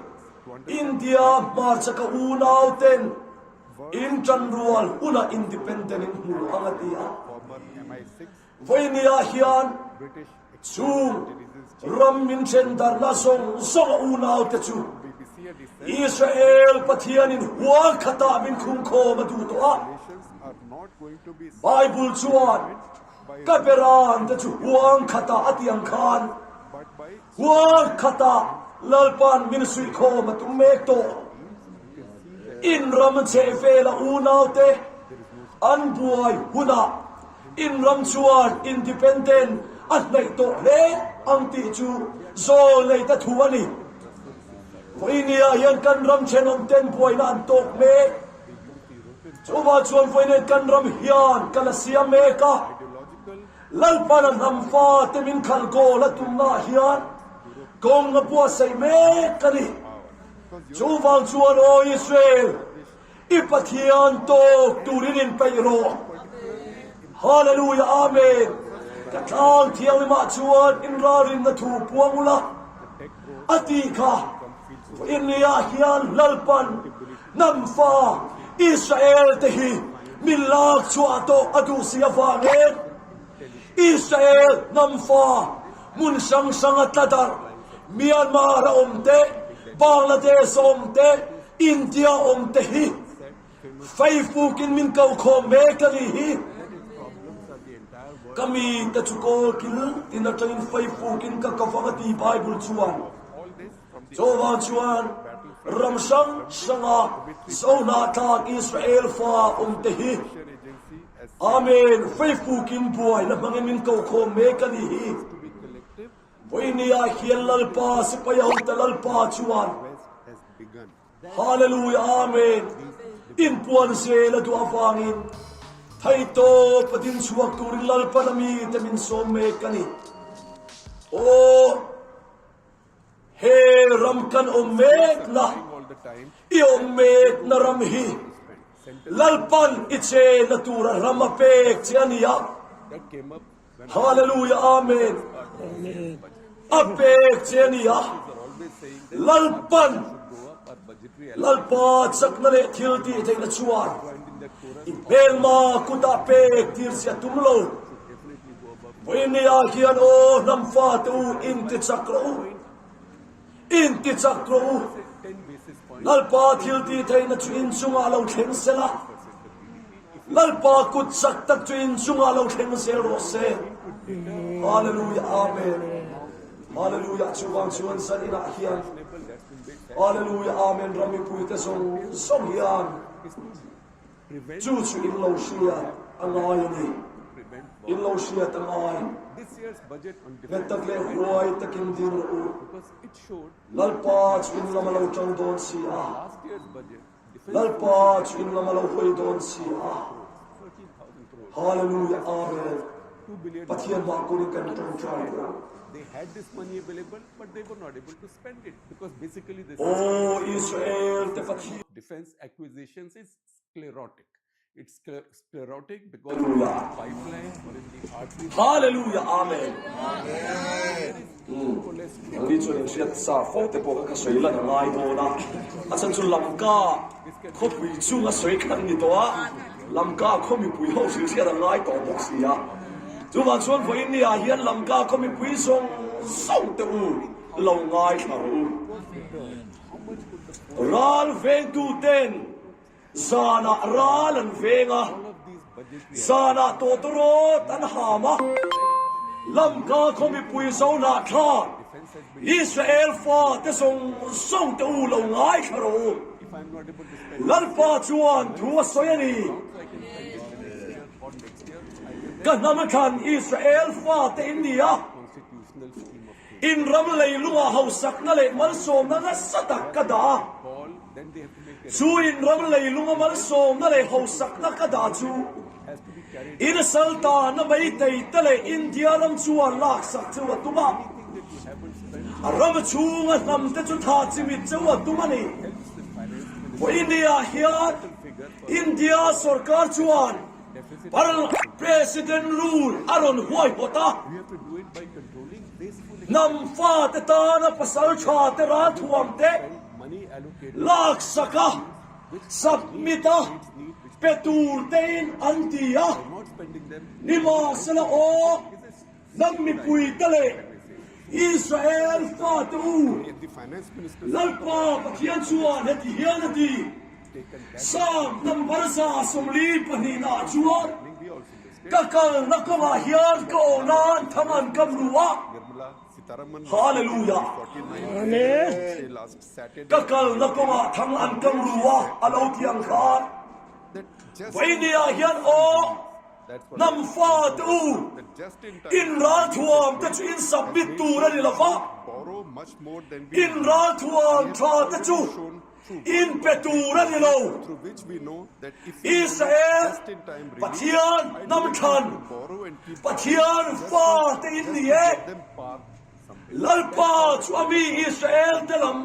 India hmarchaka unau ten in ṭanrual huna independent in hmu ang a ti a. Vaini a hian chung ram min ṭhen darna zawng zawng a unau te chu Israel Pathian in huang khat a min khum khom a duh toh a. Bible chuan, ka beram te chu huang khat a a ti ang khan, huang khat a Lalpan min suih khom a tum mek toh. In ram chhe vel a unau te an buai hun a, in ram chuan independent a hnaih toh hle ang tih chu zawlnei ta thu a ni. Vawinia hian kan ram ṭhenawm ten buaina an tawk mek. Chuvang chuan vawinia kan ram hian ka la siam mek a, Lalpan a hnam fate min khalh goal a tumna hian kawng a buatsaih mek a ni. Chuvang chuan, aw Israel, i Pathian tawk turin inpeih rawh. Hallelujah, amen. Ka tlang thianghlimah chuan in ralrinna thu puang ula, a ti kha. Vawinia hian Lalpan hnam fa Israel te hi min lak chhuah tawh a duh si avangin, Israel hnam fa hmun hrang hrang a tla darh, Myanmar a awm te, Bangladesh a awm te, India a awm te hi Facebook in min ko khawm mek a ni hi. Ka mi te chu kawl kil tin aṭangin Facebook in ka ka vang a ti Bible chuan. Chuvang chuan ram hrang hrang a Zo hnahthlak Israel fa awm te hi, amen, Facebook in buaina hmangin min ko khawm mek a ni hi. Vawinia hian Lalpa sipai ho te Lalpa chuan, hallelujah, amen, in puan zel a duh avangin, thei tawpa ding chhuak turin Lalpan a mi te min sawm mek a ni. Aw, he ram kan awm mekna, i awm mekna ram hi Lalpan i chenna tura ram a pek che a ni a. Hallelujah, amen. A pek che a ni a. Lalpan, Lalpa chakna leh thil tih theihna chuan i hmelma kutah pek tir si a tum lo. Vawinia hian aw hnam fate u, in tichak rawh u. In tichak rawh u. Lalpa thil tih theihna chu in chungah lo thleng sela. Lalpa kut chak tak chu in chungah lo thleng zel rawh se. Hallelujah, amen. Hallelujah, chuvang chuan zan inah hian, hallelujah, amen, ram mipui te zawng zawng hian chu chu in lo hriat a ngai a ni. In lo hriat a ngai. Hmet tak leh huai takin ding rawh u. Lalpa chu in lam a lo ṭang dawn si a. Lalpa chu in lam a lo hawi dawn si a. Hallelujah, amen. Pathian mah kunin kan ṭawngṭai rawh. They had this money available, but they were not able to spend it because basically this, oh, Israel te Pathian. Defense acquisitions is sclerotic. It's scler-, sclerotic because in the pipeline or in the arteries. Hallelujah, amen. Amen. Hmm. Nangni chuan in hriat sa fo te pawh kha ka sawi lan a ngai dawn a. A chhan chu Lamka khawpui chunga sawi khan ni tawh a. Lamka khaw mipui ho hrilhriat a ngai tawh bawk si a. Chuvang chuan vawiin ni ah hian Lamka khaw mipui zawng zawng te u lo ngaithla rawh u. Ral vengtu ten Zana ral an veng a, zana tawtawrawt an ham a, Lamka khaw mipui Zo Hnahthlak, Israel fate zawng zawng te u lo ngaithla rawh u. Lalpa chuan thu a sawi a ni. Ka hnam a thlan Israel fate in ni a, in ram leilunga hausakna leh malsawmna nasa tak ka dah a. Chu in ram leilunga malsawmna leh hausakna ka dah chu, in a saltanna Meitei te leh India ram chuan laksak cheu a tum a. A ram chhunga hnam te chu thah chimit cheu a tum a ni. Vawiin ni ah hian India sorkar chuan Par-, President rule a rawn huaihawt a. Hnam fate tana pasalṭha te ralthuam te laksak a, submit a, pe tur tein an ti a. Nimahsela aw, hnam mipui te leh Israel fate u, Lalpa Pathian chuan heti hian a ti, Sam number za sawmli pahnihna chuan, ka kalna kawngah hian ka aw nan thang an kam ru a. Hallelujah. Amen. Ka kalna kawngah thang an kam ru a, a lo ti ang khan. Vawinia hian aw, nam fate u, in ralthuam te chu in submit tur a ni lo va. In ralthuam ṭha te chu in pe tur a ni lo. Israel Pathian nam ṭhan, Pathian fate in ni e. Lalpa chu a mi Israel te lam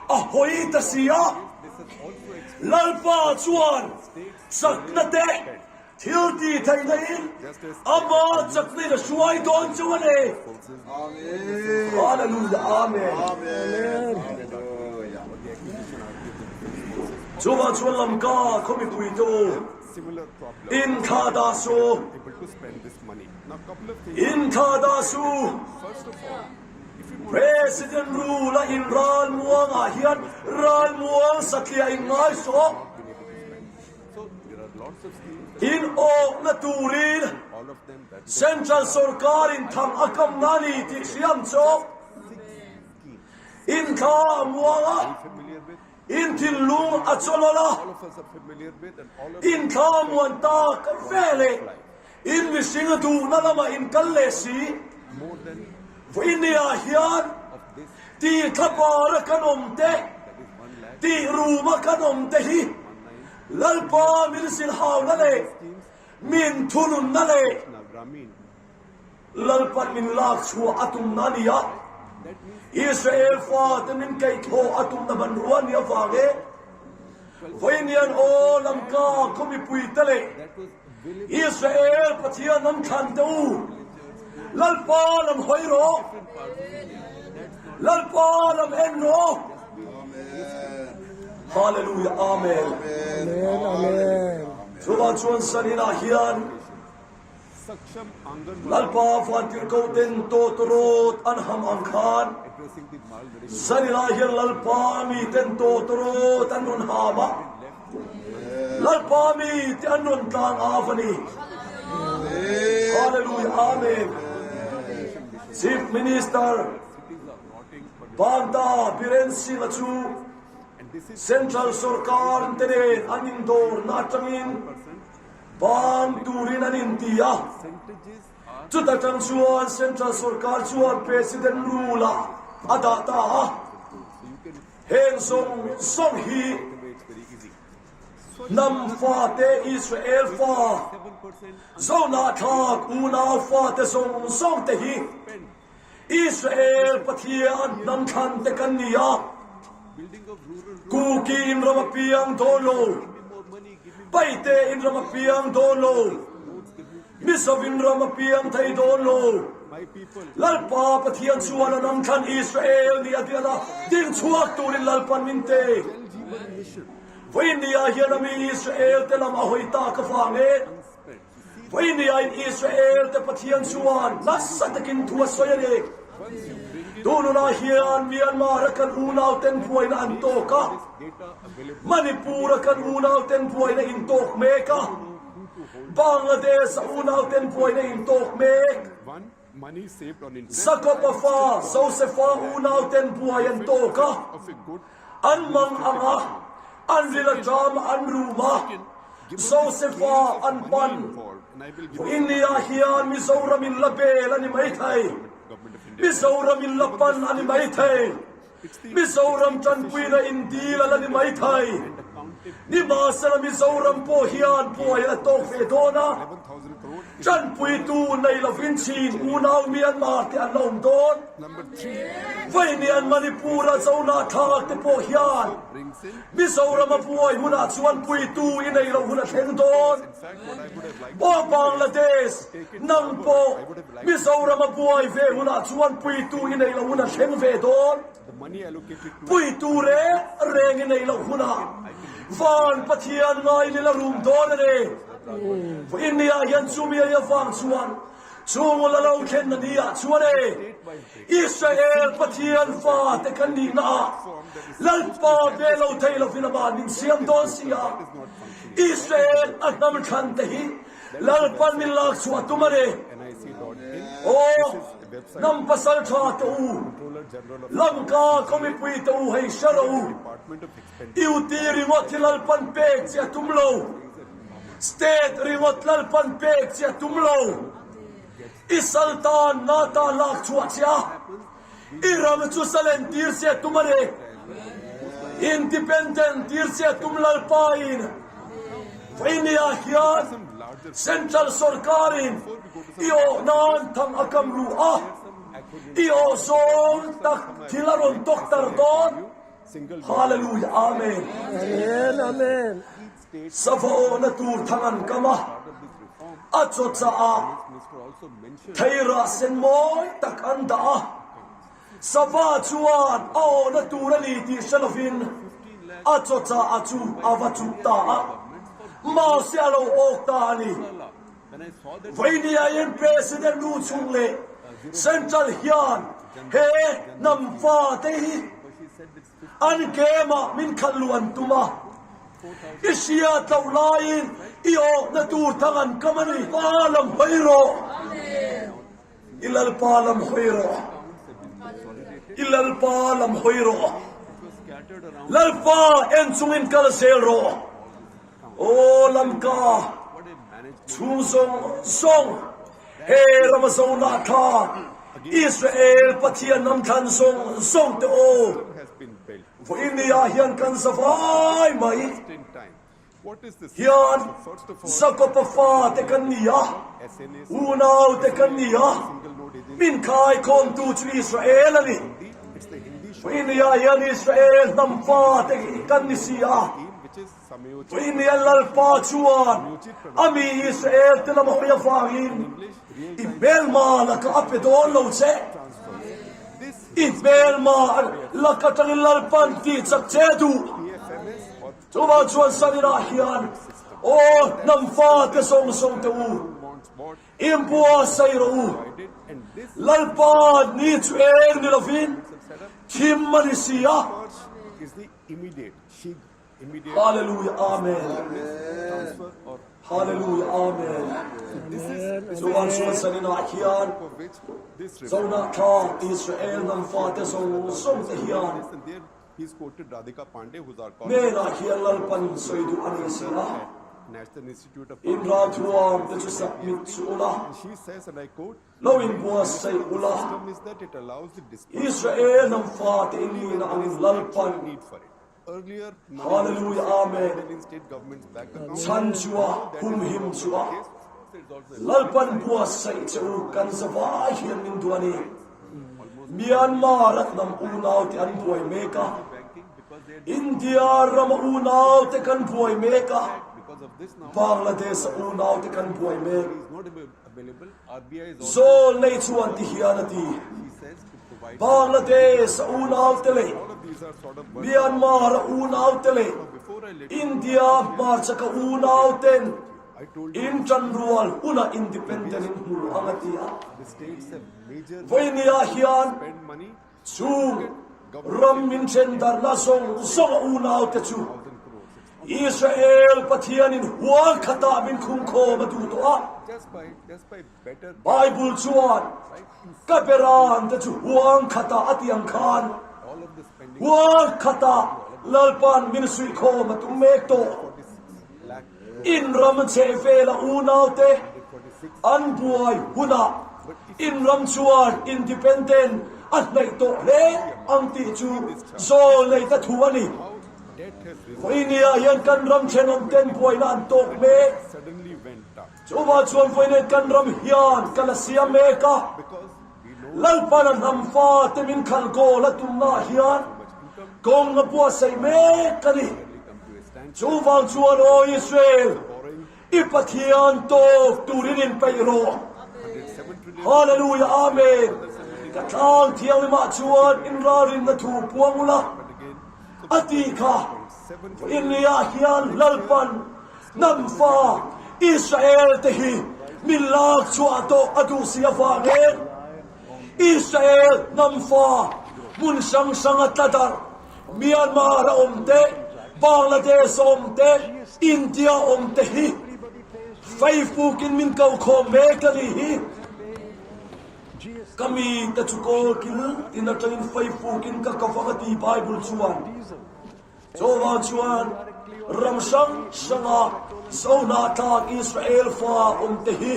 a hawi ta si a. Lalpa chuan chakna te thil tihtheihna in ama chakna in a hruai dawn chauh a ni. Hallelujah. Amen. Chuvang chuan Lamka khaw mipui te u, in thlada su. In thlada su. President rule-a in Ralmuang-ah hian Ralmuang satliah in ngai saw. In awkna turin Central Sorkar in thang a kamna a ni tih hriam chu. In thla a muang a, in thinlung a chawlawlh a, in thla muan tak ve leh in mihring duhna lamah in kal leh si. Vawinia hian tih thlapara kan awm te, tih ruma kan awm te hi Lalpa min silhauna leh min thununna leh Lalpan min lak chhuah a tumna a ni a, Israel fate min kaihthawh a tumna hmanrua a ni avang e. Vawinia aw Lamka khaw mipui te leh Israel Pathian nam thlan te u, Lalpa lam hawi rawh, Lalpa lam en rawh. Hallelujah, amen. Amen, amen. Chuvang chuan zaninah hian Lalpa vantirhkoh ten tawtawrawt an ham ang khan, zaninah hian Lalpa mi ten tawtawrawt an rawn ham a, Lalpa mi te an rawn tlang a va ni. Hallelujah, amen. Chief Minister Banta Biren Singh-a chu Central Sorkar te nen an indawrna aṭangin ban turin an inti a. Chuta ṭang chuan Central Sorkar chuan President rule-a a dah ta a. Heng zawng zawng hi nam fate, Israel fa, Zona thlak unau fate zawng zawng te hi Israel Pathian nam thlan te kan ni a. Kuki in ram a piang dawn lo. Paite in ram a piang dawn lo. Mizo in ram a piang thei dawn lo. Lalpa Pathian chuan a nam thlan Israel ni a diana ding chhuak turin Lalpan min te. Vawinia hian a mi Israel te lam a hawi tak avang e. Vawinia in Israel te Pathian chuan nasa takin thu a sawi a ni. Tununa hian Myanmar-a kan unau ten buaina an tawk a. Manipur-a kan unau ten buaina in tawk mek a. Bangladesh-a unau ten buaina in tawk mek. Jacob-a fa, Joseph-a unau ten buai an tawk a. An mang ang a, an ril a ṭam a, an rum a. Joseph-a an pan. Vawinia hian Mizoram in la bel a ni mai thei. Mizoram in la pan a ni mai thei. Mizoram ṭanpuina in dil a la ni mai thei. Nimahsela Mizoram pawh hian buai a la tawk ve dawn a. Ṭanpuitu nei lovin Chin unau Myanmar te an la awm dawn. Vawinia Manipur-a Zona thlak te pawh hian Mizoram a buai hunah chuan puitu i nei lo hun a thleng dawn. Aw Bangladesh, nang pawh Mizoram a buai ve hunah chuan puitu i nei lo hun a thleng ve dawn. Puitu reng reng i nei lo hunah van Pathian ngai in i la rum dawn a ni. Vawinia hian chumi a avang chuan chung la lo thlenna ni ah chuan e, Israel Pathian fate kan nihna a, Lalpa ve lou thei louvin ama min siam don sia. Israel a hnam thante hi Lalpan min lak chu a tum a le. O, nam pasal tha te u, Lamka kho mipui te u, hei sha lou u. Duty ringot hi Lalpan pek chu a tum lou. State ringot Lalpan pek chu a tum lou. I saltan na ta lak chu a chia. I ram chu salen tir chu a tum a le. Independent tir chu a tum Lalpa in. Vaini a hian Central Sorkar in i o nan thang a kam ru a. I o zong tak thil a ron tok tar don. Hallelujah. Amen. Amen. Amen. Sava o na tur thang an kam a. A cho cha a. Theira sen moi tak an da a. Sava chuan a awna tur a ni tih hre lovin, a chawcha a chu a va chuk ta a, mau se a lo awk ta a ni. Vawinia hian President nu chung leh Central hian he hnam fate hi an game-ah min khat luh an tum a. I hriat loh laiin i awkna tur thang an kam a ni. Pa lam hawi rawh. I Lalpa lam hawi rawh. I Lalpa lam hawi rawh. Lalpa en chungin kal zel rawh. Aw Lamka chhung zawng zawng, he rama Zona thla, Israel Pathian hnam thlan zawng zawng te aw. Vawinia hian kan zavai mai. Hian Jacob-a fate kan ni a, unaute kan ni a, min khaikhawmtu chu Israel a ni. Vawinia hian Israel hnam fate kan ni si a. Vawinia Lalpa chuan a mi Israel te lam a hawi avangin i hmelma laka a pe dawn lo che. I hmelma lak aṭangin Lalpan tihchak che duh. Chuvang chuan saninah hian, aw hnam fate zawng zawng te u, inbuatsaih rawh u. Lalpa ni chu eng ni lovin, thim a ni si a. Hallelujah, amen. Hallelujah, amen. Chuvang chuan saninah hian, Zona thla Israel hnam fate zawng zawng te hian, He's quoted Radhika Pandey, who's our colleague. Hmela hian Lalpan sawi duh a ni si a. National Institute of Inralthuam te chu submit chu ula. And she says, and I quote, lo inbuatsaih ula. System is that it allows the dispersal Israel hnam fate in nihna angin Lalpan. Need for it. Earlier, Hallelujah, amen. State governments back account. Chhan chu a, humhim chu a. Lalpan buatsaih che u kan zavai hian min duh a ni. Myanmar-a hnam unaute an buai mek a. India rama unaute kan buai mek a. Bangladesh-a unaute kan buai mek. Zawl nei chuan ti hian a ti. Bangladesh-a unaute leh Myanmar-a unaute leh India hmarchaka unauten in ṭanrual huna independent in hmu ang a ti a. Vawinia hian chung ram min ṭhendarhna zawng zawng a unaute chu Israel Pathianin huang khata min khum khawm a duh tawh a. Bible chuan ka berante chu huang khata a ti ang khan, huang khata Lalpan min suih khawm a tum mek tawh. In ram chheh vela unaute an buai huna in ram chuan independent a hnaih tawh hle ang tih chu zawlneite thu a ni. Vawinia hian kan ram ṭhenawmten buaina an tawk mek. Chuvang chuan vawinia kan ram hian ka la siam mek a. Lalpan a hnam fate min khalh goal a tumna hian kawng a buatsaih mek a ni. Chuvang chuan aw Israel, i Pathian tawk turin inpeih rawh. Hallelujah, amen. Ka tlang thianghlimah chuan in ralrinna thu puang ula a ti kha. Vawinia hian Lalpan hnam fa Israel te hi min lak chhuah tawh a duh si avangin Israel namfa mun sang sang a tadar, Myanmar a um te, Bangladesh a um te, India a um te hi Facebook in min kau khom me kani hi. Kami ta chu ko kil tina tangin Facebook in ka ka vang ati Bible chuan. Chuvang chuan ram sang sanga Zona tlang Israel fa um te hi.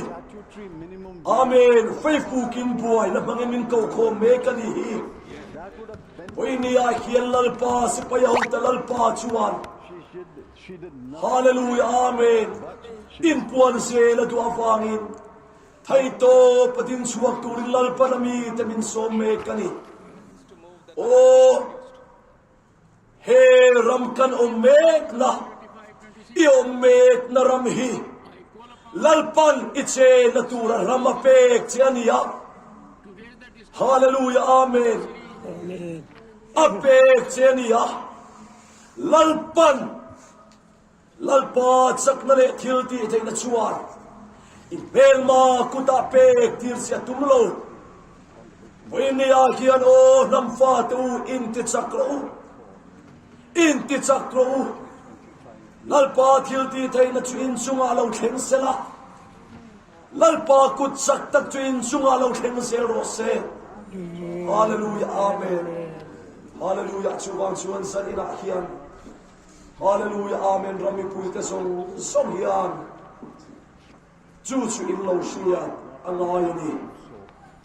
Amen. Facebook in buai la hmangin min kau khom me kani hi. Voini a hian Lalpa sipai ho ta Lalpa chuan. Hallelujah. Amen. In puan se la tu avangin. Thai to patin chuak turin Lalpa na mi te min som me kani. O He ram kan um mekna, i um mekna ram hi Lalpan i chena tura ram a pek che a ni a. Hallelujah, amen. A pek che a ni a. Lalpan Lalpa chakna le thil tihtheina chuan i hmelma kuta pek tir sia tum lo. Voini a hian aw hnam fate u in ti chak ro u. In ti chak ro u. Lalpa thil tihtheina chu in chunga lo thleng sela. Lalpa kut chak tak chu in chunga lo thleng sel ro se. Hallelujah, amen. Hallelujah, chuvang chuan zan inah hian. Hallelujah, amen. Ram mipui te zong zong hian. Chu chu in lo hriat a ngai a ni.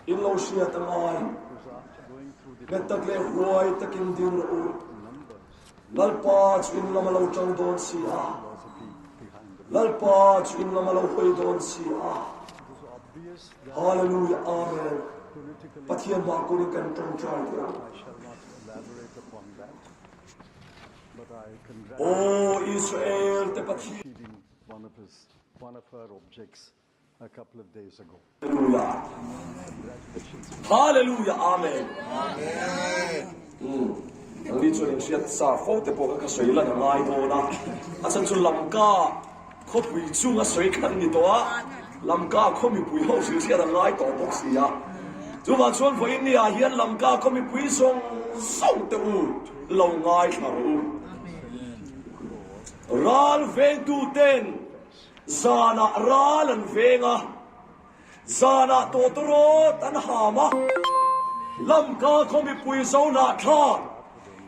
In lo hriat a ngai. Nget tak le huai takin ding ro u. Lalpa chu in lama lo tang dawn si a. Lalpa chu in lama lo hoi dawn si a. Hallelujah, amen. Pathian mah kunin kan tong try tia. O Israel te Pathian. One of his, one of her objects a couple of days ago. Hallelujah. Hallelujah. Amen. Amen. Hmm. Ang ni chuan in hriat sa fo te pawh kha ka sawi lan a ngai dawn a. A chhan chu Lamka khawpui chunga sawi khan ni tawh a. Lamka khaw mipui ho hrilhriat a ngai tawh bawk si a. Chuvang chuan vawiin ni ah hian Lamka khaw mipui zawng zawng te u lo ngaithla rawh u. Ral vengtu ten Zana ral an veng a, zana tawtawrawt an ham a. Lamka khaw mipui Zona thla,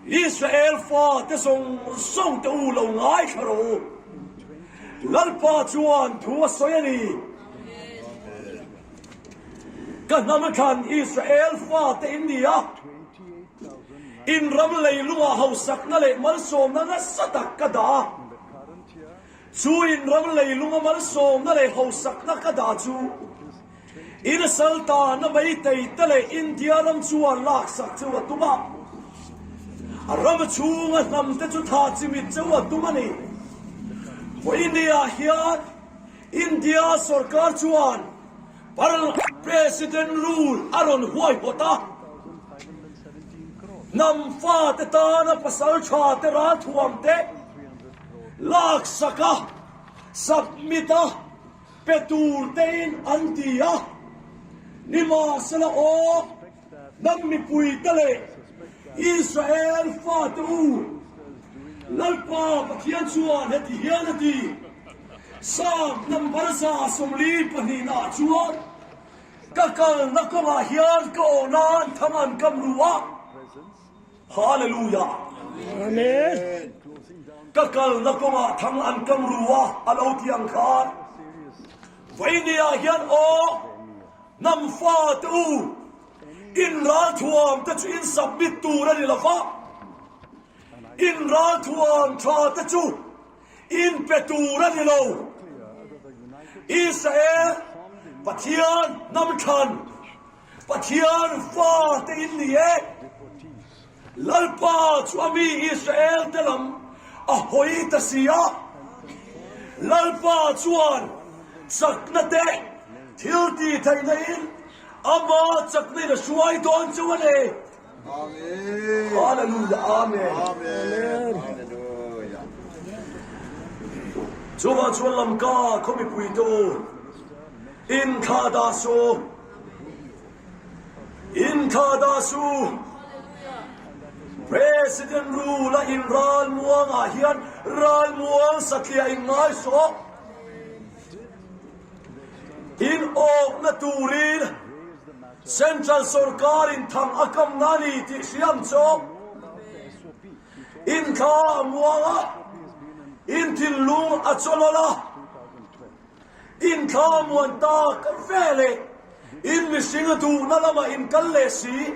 Israel fate zawng zawng te u lo ngaithla rawh u. Lalpa chuan thu a sawi a ni. Ka hnam a thlan Israel fate in ni a. In ram leilunga hausakna leh malsawmna nasa tak ka dah a. Chu in ram leilunga malsawmna leh hausakna ka dah chu. In a saltanna Meitei te leh India ram chuan laksak cheu a tum a. A ram chhunga hnam te chu thah chimit cheu a tum a ni. Vawiin ni ah hian India sorkar chuan Par-, President rule a rawn huaihawt a. Hnam fate tana pasalṭha te ralthuam te laksak a, submit a, pe tur tein an ti a. Nimahsela aw, hnam mipui te leh Israel fate u, Lalpa Pathian chuan heti hian a ti. Sam number za sawmli pahnihna chuan ka kalna kawngah hian ka awh nan thang an kam ru a. Hallelujah. Amen. Ka kalna kawngah thang an kam ru a, a lo ti ang khan. Vawiin ni ah hian aw, hnam fate u, in ralthuam te chu in submit tur a ni lo va. In ralthuam ṭha te chu in pe tur a ni lo. Israel, Pathian hnam thlan, Pathian fate in ni e. Lalpa chu a mi Israel te lam a hawi ta si a. Lalpa chuan chakna te, thil tihtheihna in ama chakna in a hruai dawn cheu a ni. Amen. Hallelujah. Amen. Amen. Hallelujah. Chuvang chuan Lamka khaw mipui te u, in thla dah suh. Thada su President Rula in Ralmuang a hian Ralmuang satlia in ngai so in ok na turin Central Sorkar in thang akam na ni ti siam cho in tha muanga in thil lung a cholala in thlamuan ta ka vele in mihring a duhna lama in kal le si.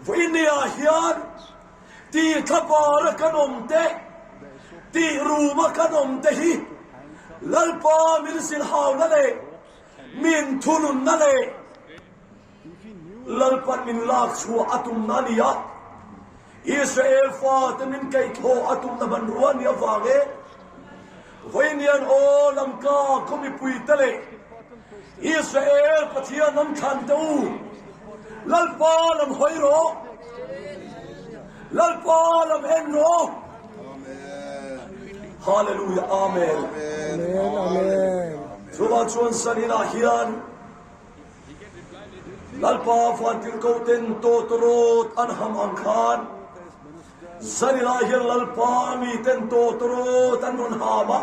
Vawinia hian ti thlapara kan awm te, ti ruma kan awm te hi Lalpa min silhauna le min thununna le Lalpan min lak chhuah a tumna nia Israel fate min kaithaw a tumna hmanrua nia vange. Vawinia aw Lamka khaw mipui te le Israel Pathian lam thlan te u. Lalpa lam hoi ro. Lalpa lam en ro. Hallelujah. Amen. Amen. Amen. Chuva chuan sanina hian Lalpa vantirko ten tawtawrawt an ham ang khan, zanila hian Lalpa mi ten tawtawrawt an rawn ham a,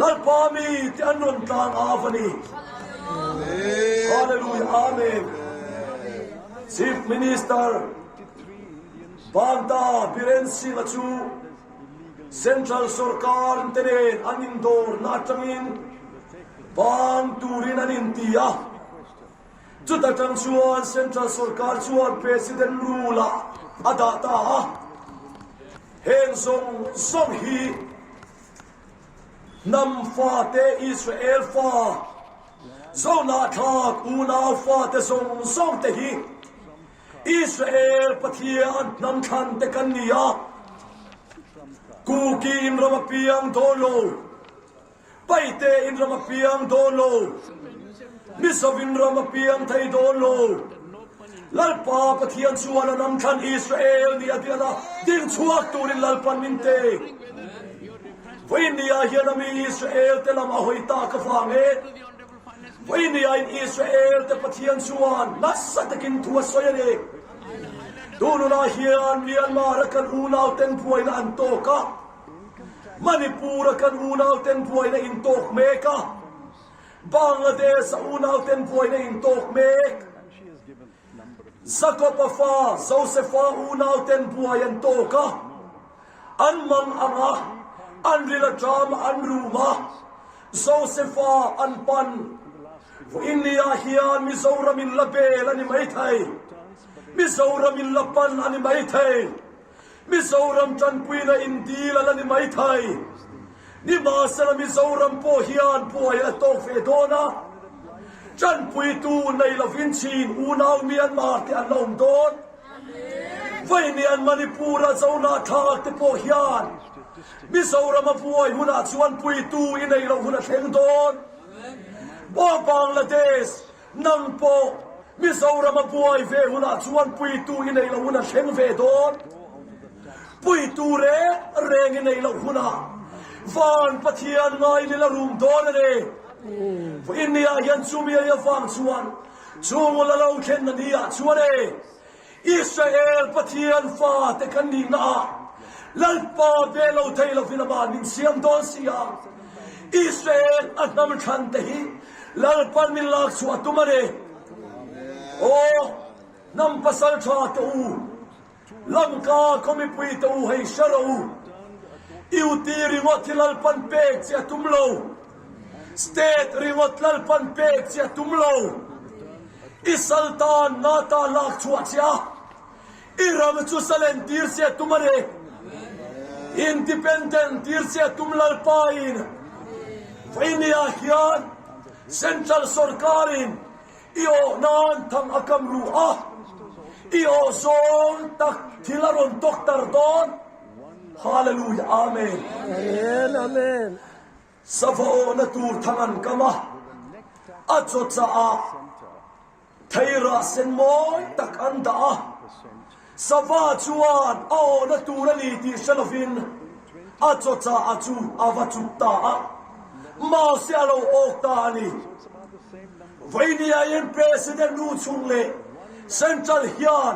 Lalpa mi te an rawn tlang a va ni. Hallelujah. Amen. Chief Minister Banta Biren Singh chu Central Sorkar te nen an indawrna aṭangin bang turin an inti a. Chuta ṭang chuan Central Sorkar chuan President Rule-a a dah ta a. Heng zawng zawng hi hnam fate Israel fa, Zona thlak unau fate zawng zawng te hi Israel Pathian hnam thlan te kan ni a. Kuki in ram a piang dawn lo. Paite in ram a piang dawn lo. Mizo in ram a piang thei dawn lo. Lalpa Pathian chuan a hnam thlan Israel ni a diana ding chhuak turin Lalpan min te. Vawinia hian a mi Israel te lam a hawi ta ka vang e. Vawinia in Israel te Pathian chuan nasa takin thu a sawi a ni. Tununa hian Myanmar a kan unau ten buaina an tawk a. Manipur a kan unau ten buaina in tawk mek a. Bangladesh a unau ten buaina in tawk mek. Jacob a fa, Joseph a unau ten buai an tawk a. An mang ang a, an ril a ṭam a, an rum a. Joseph a an pan. Vawinia hian Mizoram in la bel a ni mai thei. Mizoram in la pan a ni mai thei. Mizoram ṭanpuina in dil a la ni mai thei. Nimahsela Mizoram pawh hian buai a tawk ve dawn a. Ṭanpuitu nei lovin Chin unau Myanmar te an la awm dawn. Vawinia Manipur a Zona thlak te pawh hian Mizoram a buai hunah chuan puitu i nei loh hun a thleng dawn. Aw Bangladesh, nang pawh Mizoram a buai ve hunah chuan puitu i nei loh hun a thleng ve dawn. Puitu reng reng i nei loh hunah van Pathian ngai in i la rum dawn a ni. Vawinia hian chumi a vang chuan chung la lo thlenna ni ah chuan e, Israel Pathian fate kan nihna a Lalpa be lo thei lovin ama min siam dawn si a. Israel a hnam thlan te hi Lalpan min lak chhuah a tum a ni. Aw, hnam pasalṭha te u, Lamka khaw mipui te u, hei hre rawh u. I U T ringawt hi Lalpan pek che a tum lo. State ringawt Lalpan pek che a tum lo. I saltan na ta lak chhuah che a. I ram chu salen tir che a tum a ni. Independent tir che a tum Lalpa in. Vawinia hian Central Sorkar in i awh nan thang a kam ru a. I awh zawng tak thil a rawn tawk tar dawn. Hallelujah. Amen. Amen, amen. Sava awhna tur thang an kam a. A chaw cha a. Theirah sen mawi tak an dah a. Sava chuan a awhna tur a ni tih hre lovin a chaw cha a chu a va chut ta a. Mahse a lo awk ta a ni. Vaini a hin President nu chung le Central hian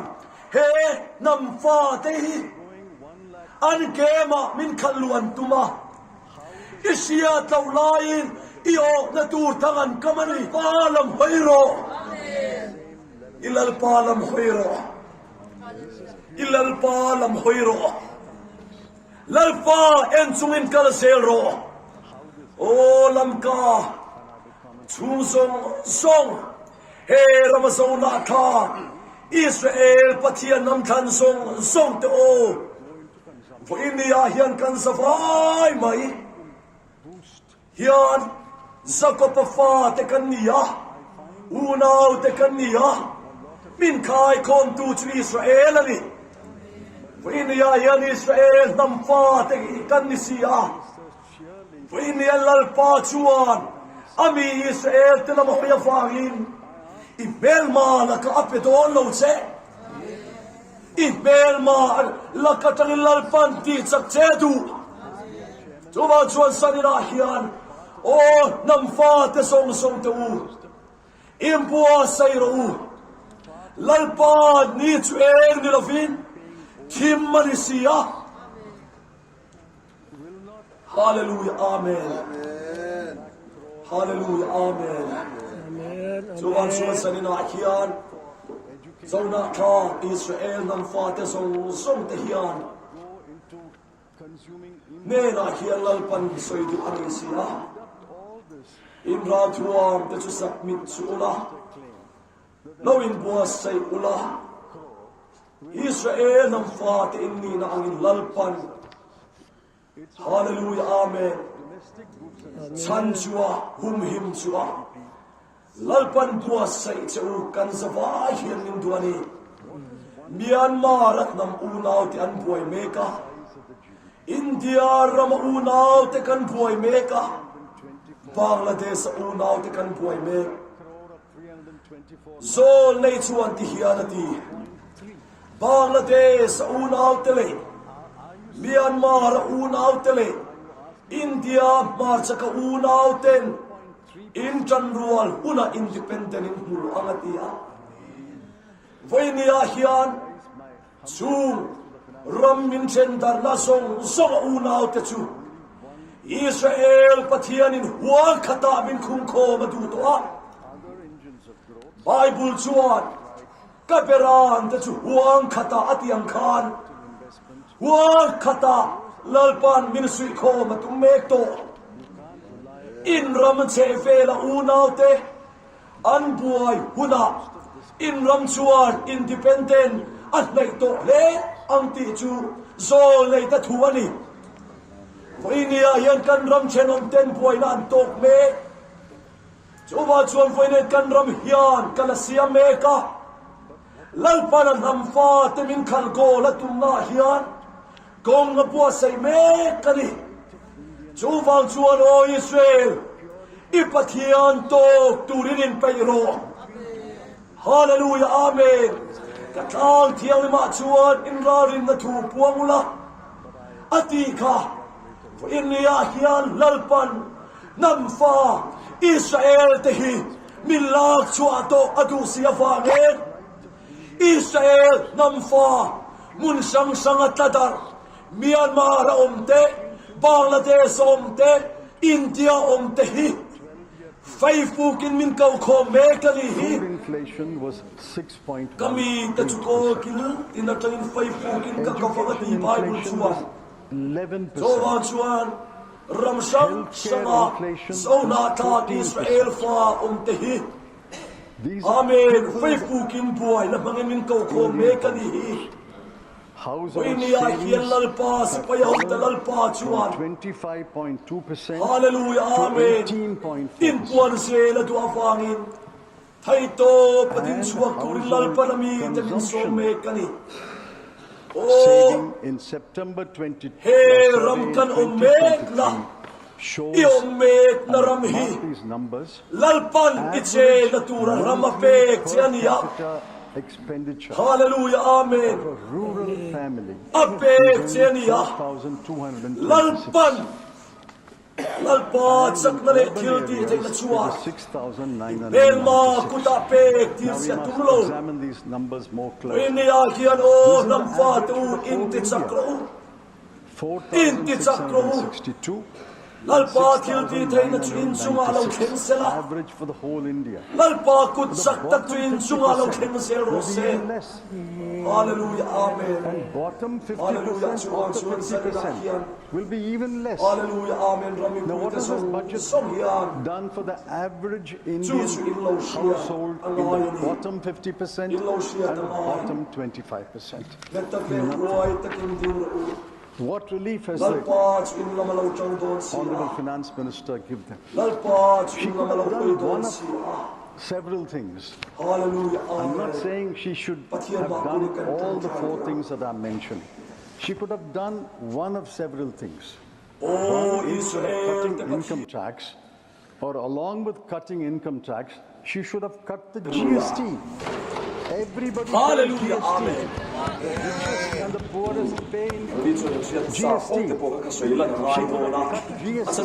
he namfate hi an kema min khat luan tuma i sia tau laiin i awkna tur thang an kam a ni. Pa lam hoi rawh. I Lalpa lam hoi rawh. I Lalpa lam hoi rawh. Lalpa en chungin kal zel rawh. O Lamka chung zawng zawng, he rama Zona thla Israel Pathian nam thlan zawng zawng te aw. Vaini a hian kan zavai mai. Hian Jacob a fate kan ni a, unaute kan ni a, min khaikhawmtu chu Israel a ni. Vaini a hian Israel hnam fate kan ni si a. Vaini a Lalpa chuan a mi Israel te lam a hawi avangin i hmelma laka a pe dawn lo che. I hmelma lak atangin Lalpan tihchak che duh. Chuvang chuan zanin ah hian, aw, hnam fate zawng zawng te u, inbuatsaih rawh u. Lalpa ni chu eng ni lovin thim a ni si a. Hallelujah, amen. Hallelujah, amen. Chuvang chuan zanin ah hian Zona thla Israel hnam fate zawng zawng te hian hnenah hian Lalpan sawi duh a ni si a. In ralthuam te chu submit chu ula, lo inbuatsaih ula. Israel hnam fate in nihna angin Lalpan. Hallelujah, amen. Chhan chu a, humhim chu a, Lalpan buatsaih che u kan zavai hian min duh a ni. Myanmar a hnam unaute an buai mek a. India rama unaute kan buai mek a. Bangladesh a unaute kan buai mek. Zawlnei chuan ti hian a ti. Bangladesh a unaute leh, Myanmar a unaute leh, India hmarchaka unauten in tanrual huna independent in hmu ang a ti a. Vaini a hian chung ram min ṭhen darna zawng zawng a unaute chu Israel Pathianin huang khata min khum khawm a duh tawh a. Bible chuan ka berante chu huang khata a ti ang khan, huang khata Lalpan min suih khawm a tum mek tawh. In ram cheh vela unaute an buai huna in ram chuan independent a hnaih tawh hle ang tih chu zawlneite thu a ni. Vaini a hian kan ram ṭhenawmten buaina an tawk mek. Chuvang chuan vaini kan ram hian kan la siam mek a. Lalpan a hnam fate min khalgawl a tumna hian kawng a buatsaih mek a ni. Chuvang chuan, aw Israel, i Pathian tawk turin inpeih rawh. Hallelujah, amen. Ka tlang thianghlimah chuan in ralrinna thu puang ula a ti kha. Vaini a hian Lalpan hnam fa Israel te hi min lak chhuah tawh a duh si avangin Israel hnam fa hmun hrang hrang a tla darh, Myanmar a awm te, Bangladesh a awm te, India a awm te hi faifukin min ko khawm mek a ni hi. Crude inflation was six point one percent. Ka mi te chu kawkil in aṭangin faifukin ka kavang a ti Bible chuan. Eleven percent. Chuvang chuan ram hrang hranga Zona thla Israel fa awm te hi. Amen. Faifukin buaina hmangin min ko khawm mek a ni hi. Vaini a hian Lalpa, sipai a hung ta Lalpa chuan. Hallelujah, amen. Inpuan zel a duh avangin thaitawpa ding chhuak turin Lalpan a mi te min sawm mek a ni. Aw, he ram kan awm mekna, i awm mekna ram hi Lalpan i chenna tura ram a pek che a ni a. Hallelujah, amen. A pek che a ni a. Lalpan Lalpa, chakna le thiltihtheina chua, melma kuta pek thilse atum lou. India hian o lampa tu inti chak ro. Inti chak ro. Lalpa, thiltihtheina chu in chunga lo thleng sela. Lalpa, kut chak tak chu in chunga lo thleng sel ro se. Hallelujah, amen. Hallelujah, chuan chuan sela hian. Will be even less. Hallelujah, amen. Now, what has this budget done for the average Indian household in the bottom fifty percent and bottom twenty-five percent? Nothing. What relief has the Honorable Finance Minister give them? She could have done one of several things. I'm not saying she should have done all the four things that I mentioned. She could have done one of several things. One is cutting income tax, or along with cutting income tax, she should have cut the G S T. Everybody pays G S T. The richest and the poorest pay G S T. She could have cut G S T.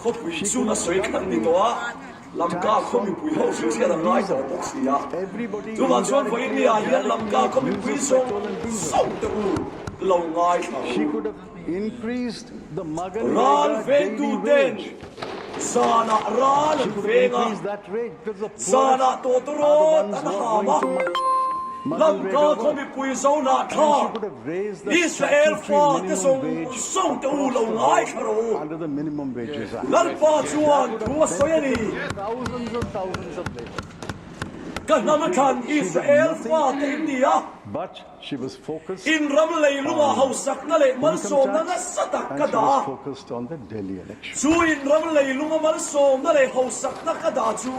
Khawpui chunga sawi khat ni tawh a, Lamka khaw mipui ho hrilhriat a ngai tawh bawk si a. Chuvang chuan vawiin ni ah hian Lamka khaw mipui zawng zawng te u lo ngai thla u. Ral vengtuten zanah ral an veng a, zanah tawtawrawt an ham a. Lamka khaw mipui zo hnah thla, Israel fate zawng zawng te u lo ngai thla rawh u. Lalpa chuan thu a sawi a ni. Ka hnam a thlan Israel fate in ni a. Inram leilunga hausakna leh malsawmna nasa tak ka dah a. Chu inram leilunga malsawmna leh hausakna ka dah chu,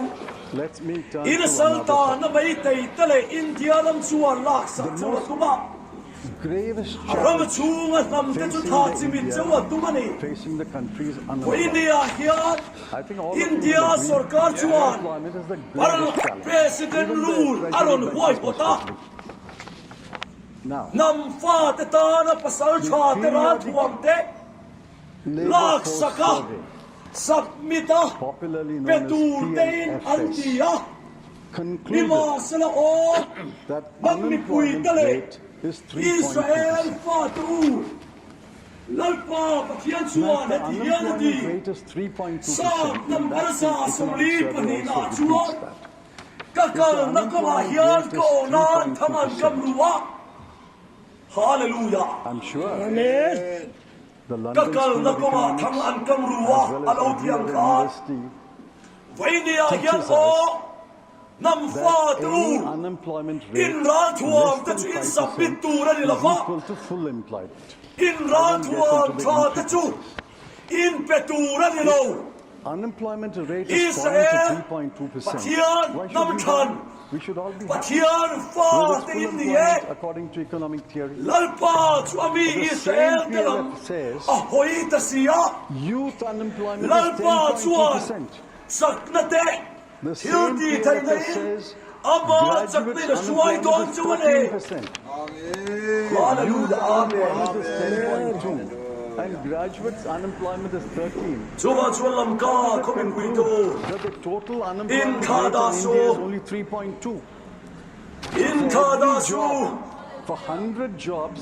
in a saltanna Meitei te leh India lam chuan laksak chauh a tum a. A ram chhunga hnam te chu thah chimin chauh a tum a ni. Vawiin ni ah hian India sorkar chuan President rule a rawn huaihawt a. Hnam fate tana pasalṭha te ralthuam te laksak a, submit a, pe tur tein an ti a. Nimahsela aw, hnam mipui te leh Israel fate u, Lalpa Pathian chuan heti hian a ti. Sam number za sawmli pahnihna chuan ka kalna kawngah hian ka aw nan thang an kam ru a. Hallelujah. Amen. Ka kalna kawngah thang an kam ru a, a lo ti ang khan. Vawiin ni ah hian aw, hnam fate u, in ralthuam te chu in submit tur a ni lo va. In ralthuam ṭha te chu in pe tur a ni lo. Israel Pathian hnam thlan, Pathian fate in ni e. Lalpa chu a mi Israel te lam a hawi ta si a. Lalpa chuan chakna te, thiltihtheina in ama chakna in a hruai dawn chauh a ni. Hallelujah, amen. Chuvang chuan Lamka khaw mipui te u, in thah dah suh. In thah dah suh.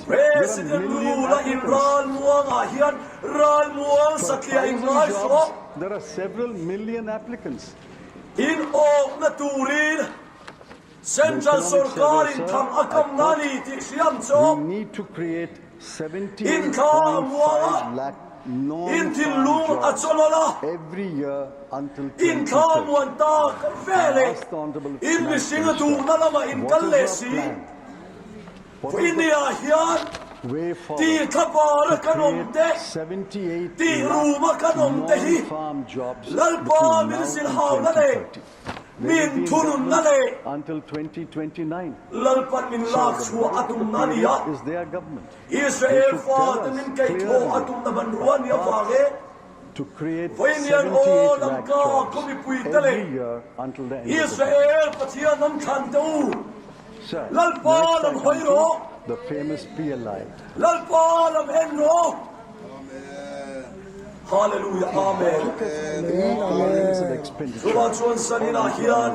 President rule-a in ralmuang ah hian ralmuang satliah in ngai suh. In awkna turin Central sorkar in thang a kamna a ni tih hriam chu. In thla muang a, in thinlung a chawlawlh a, in thla muan tak ve leh in mihring a duhna lamah in kal leh si. Vawiin ni ah hian tih thlapar a kan awm te, tih rum a kan awm te hi Lalpa min silhauna leh min thununna leh Lalpan min lak chhuah a tumna a ni a. Israel fate min kaihthawh a tumna hmanrua a ni avang e. Vawiin hian aw, Lamka khaw mipui te leh Israel Pathian hnam thlan te u, Lalpa lam hawi rawh. Lalpa lam en rawh. Hallelujah. Amen. Amen. Amen. Tuva chuan zanin a hian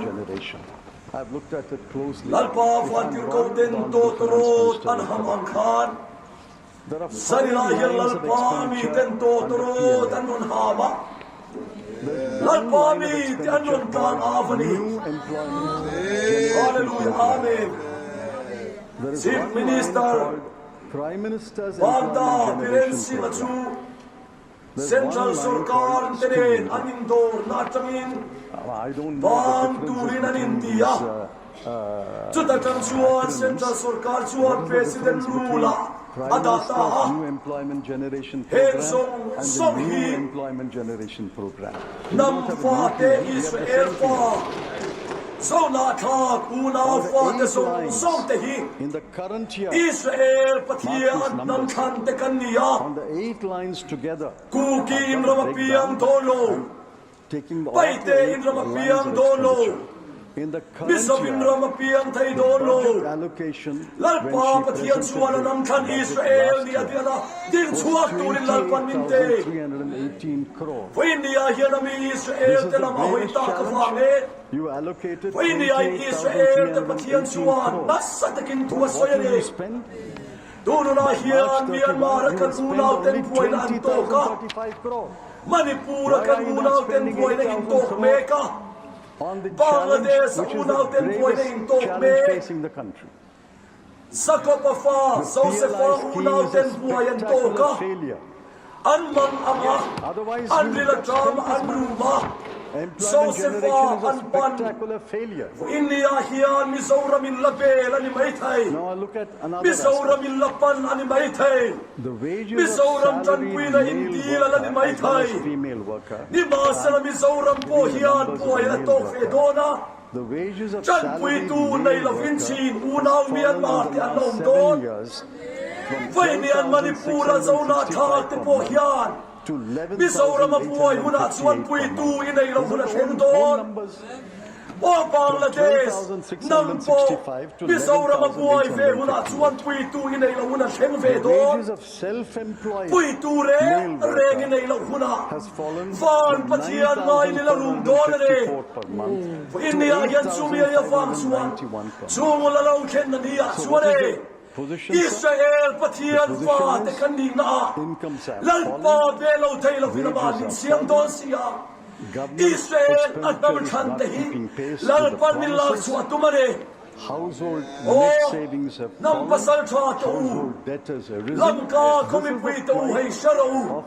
I've looked at it closely. Lalpa vantirko ten tawtawrawt an ham ang khan, zanin a hian Lalpa mi ten tawtawrawt an rawn ham a. Lalpa mi te an rawn tlang a va ni. Hallelujah. Amen. Chief Minister Pangda Biren Singh chu Central Sorkar te nen an indawrna aṭangin bang turin an inti a. Chuta ṭang chuan Central Sorkar chuan President rule-a a dah ta a. Heng zawng zawng hi nam fate, Israel fa zawna thlak unau fate zawng zawng te hi Israel Pathian nam thlan te kan ni a. Kuki in ram a piang dawn lo. Paite in ram a piang dawn lo. Mizo in ram a piang thei dawn lo. Lalpa Pathian chuan a nam thlan Israel ni a diana ding chhuak turin Lalpan min te. Vawiin ni a hian a mi Israel te lam a hawi tak avang e. Vawiin ni a in Israel te Pathian chuan nasa takin thu a sawi a ni. Tununa hian Myanmar-a kan unau ten buaina an tawk a. Manipur-a kan unau ten buaina in tawk mek a. Bangladesh-a unau ten buaina in tawk mek. Jacob-a fa, Joseph-a unau ten buai an tawk a. An mang ang a, an ril a ṭam a, an rum a, Joseph-a an pan. Vawiin ni a hian Mizoram in la bel a ni mai thei. Mizoram in la pan a ni mai thei. Mizoram ṭanpuina in dil a la ni mai thei. Nimahsela Mizoram pawh hian buai a la tawk ve dawn a. Ṭanpuitu nei lovin Chin unau Myanmar te an la awm dawn. Vawiin hian Manipur-a zona thlak te pawh hian Mizoram-a buai hunah chuan puitu i nei lo hun a thleng dawn. Aw Bangladesh, nang pawh Mizoram-a buai ve hunah chuan puitu i nei lo hun a thleng ve dawn. Puitu reng reng i nei lo hunah van Pathian ngai in i la rum dawn a ni. Vawiin ni a hian chu mi a vang chuan chhung la lo thlenna ni ah chuan e, Israel Pathian fate kan nihna a Lalpa be lo thei lovin ama min siam dawn si a. Israel a hnam thlan te hi Lalpan min lak chhuah tum a ni. Aw, nam pasal ṭha te u, Lamka khaw mipui te u, hei hre rawh u.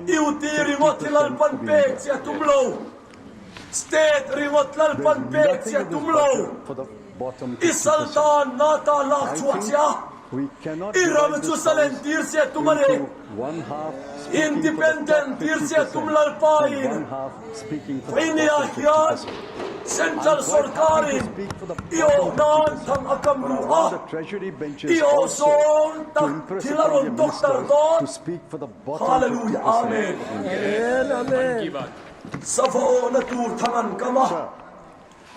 Duty ringawt hi Lalpan pek che a tum lo. State ringawt Lalpan pek che a tum lo. I saltan nata lak chhuah che a. I ram chu salen tir che a tum a ni. Independent tir che a tum Lalpa in. Vawiin ni a hian Central Sorkar in i awh nan thang a kam ru a. I awh zawng tak thil a rawn tawk tar dawn. Hallelujah. Amen. Amen, amen. Sava awhna tur thang an kam a.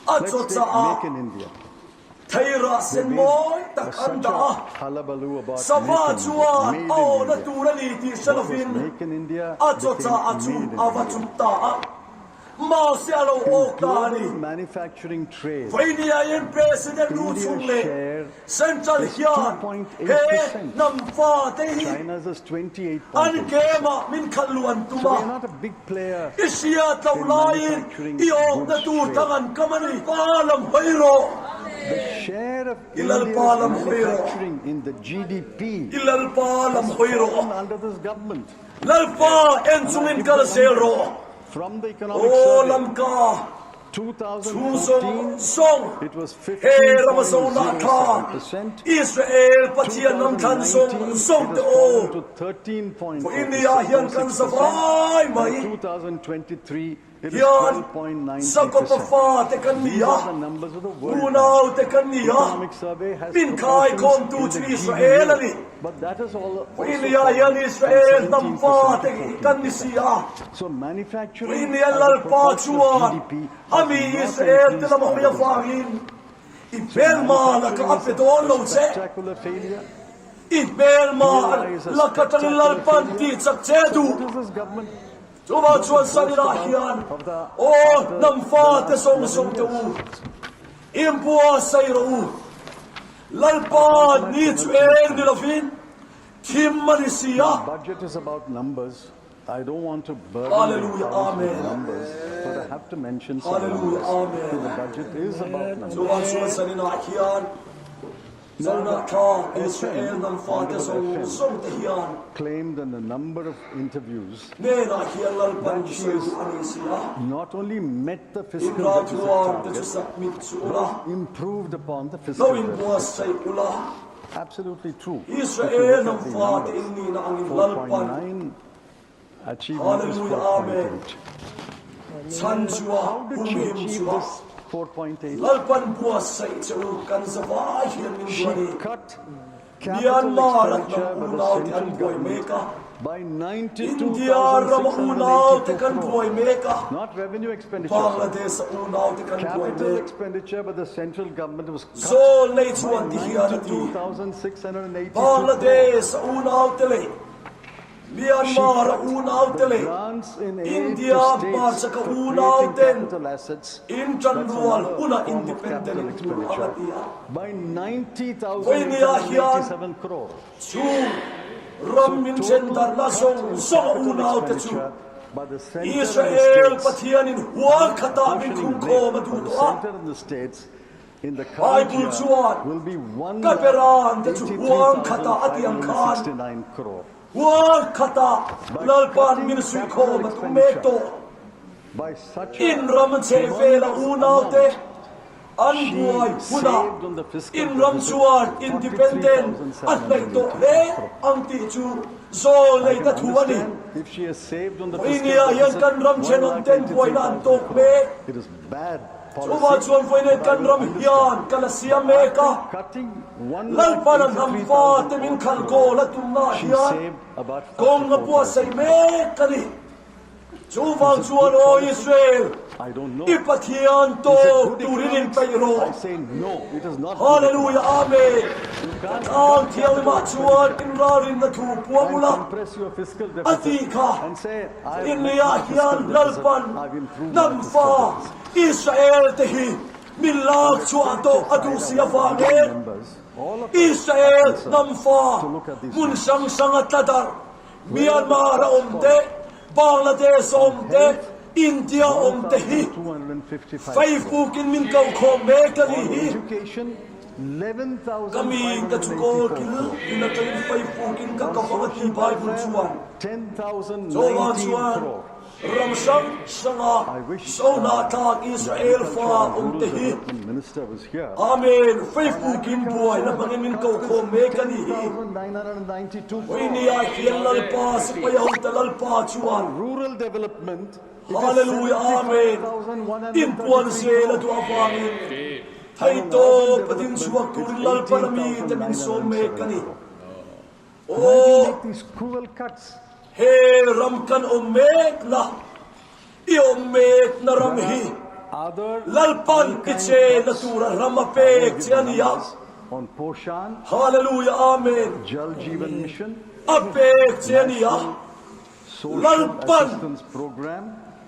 A chaw cha a. Theirah sen mawi tak an dah a. Sava chuan a awhna tur a ni tih hre lovin a chaw cha a chu a va chut ta a. Mahse a lo awk ta a ni. Vawiin ni a hian President nu chung leh Central hian he hnam fate hi an game ah min khalh luh an tum a. I hriat loh laiin i awkna tur thang an kam a ni. Pa lam hawi rawh. I Lalpa lam hawi rawh. I Lalpa lam hawi rawh. Lalpa, en chungin kal zel rawh. Aw Lamka, thu zawng zawng, he rama zawng lah kha Israel Pathian lam thlan zawng zawng te aw. Vawiin ni a hian kan zavai mai. Hian Jacob-a fate kan ni a, unau te kan ni a, min khaikhawmtu chu Israel a ni. Vawiin ni a hian Israel hnam fate kan ni si a. Vawiin ni a Lalpa chuan a mi Israel te lam a hawi avangin i hmelma laka a pe dawn lo che. I melma la katan in Lalpan ti chak che tu. Chuvang chuan sanin ah hian, aw, namfate song song te u, inbuatsai rawh u. Lalpa ni chu eng ni lovin, thim a ni si a. Budget is about numbers. I don't want to burden the House with numbers, but I have to mention some numbers. Hallelujah, amen. The budget is about numbers. Chuvang chuan sanin ah hian, Zona kha Israel namfate song song te hian claimed in a number of interviews that she has not only met the fiscal deficit target, but improved upon the fiscal deficit. Absolutely true. If you look at the numbers, four point nine achievement was four point eight. Hallelujah, amen. Chan chua, humhim chua. Lalpan buatsai cheu kan zavai hian min buai. Myanmar a unau te kan buai mek a. India ram a unau te kan buai mek a. Bangladesh a unau te kan buai mek. Zol nei chuan ti hian a ti. Bangladesh a unau te leh Myanmar a unau te leh India hmachaka unau ten intanrual huna independent in tul ang a ti a. Vawinia hian chu ram min ṭhendarhna zawng zawng a unau te chu Israel Pathianin huang khatah min khungkhawm a duh tawh a. Bible chuan, ka berante chu huang khatah a ti ang khan, huang khatah Lalpan min suikhawm a tum mek tawh. Inram chhehvela unaute an buai hunah, inram chuan independent a hnaih tawh hle ang tih chu zawlneite thu a ni. Vawinia hian kan ram ṭhenawmten buaina an tawk mek. Chuvang chuan vawinia kan ram hian ka la siam mek a. Lalpan a hnam fate min khalh kawl a tumna hian kawng a buatsai mek a ni. Chuvang chuan, aw Israel, i Pathian tawk turin inpeih rawh. Hallelujah, amen. Ka tlang thianghlimah chuan in ralrinna thu puang ula a ti kha. India hian Lalpan hnam fa Israel te hi min lak chhuah tawh a duh si avangin Israel hnam fa hmun hrang hrang a tla darh, Myanmar a awm te, Bangladesh a awm te, India a awm te hi Facebook in min ko khawm mek a ni hi. Ka mi ka chu kawl kil in a tlangin Facebook in ka ko vang a ti Bible chuan. Chuvang chuan ram hrang hranga Zohnahthlak Israel fa awm te hi. Amen. Facebook in buaina hmangin min ko khawm mek a ni hi. Vawinia hian Lalpa, sipai ho te Lalpa chuan. Hallelujah, amen. Inpuan zel a duh avangin, thei tawpa ding chhuak turin Lalpan a mite min sawm mek a ni. Aw, he ram kan awm mekna, i awm mekna ram hi Lalpan i chenna tura ram a pek che a ni a. Hallelujah, amen. A pek che a ni a. Lalpan,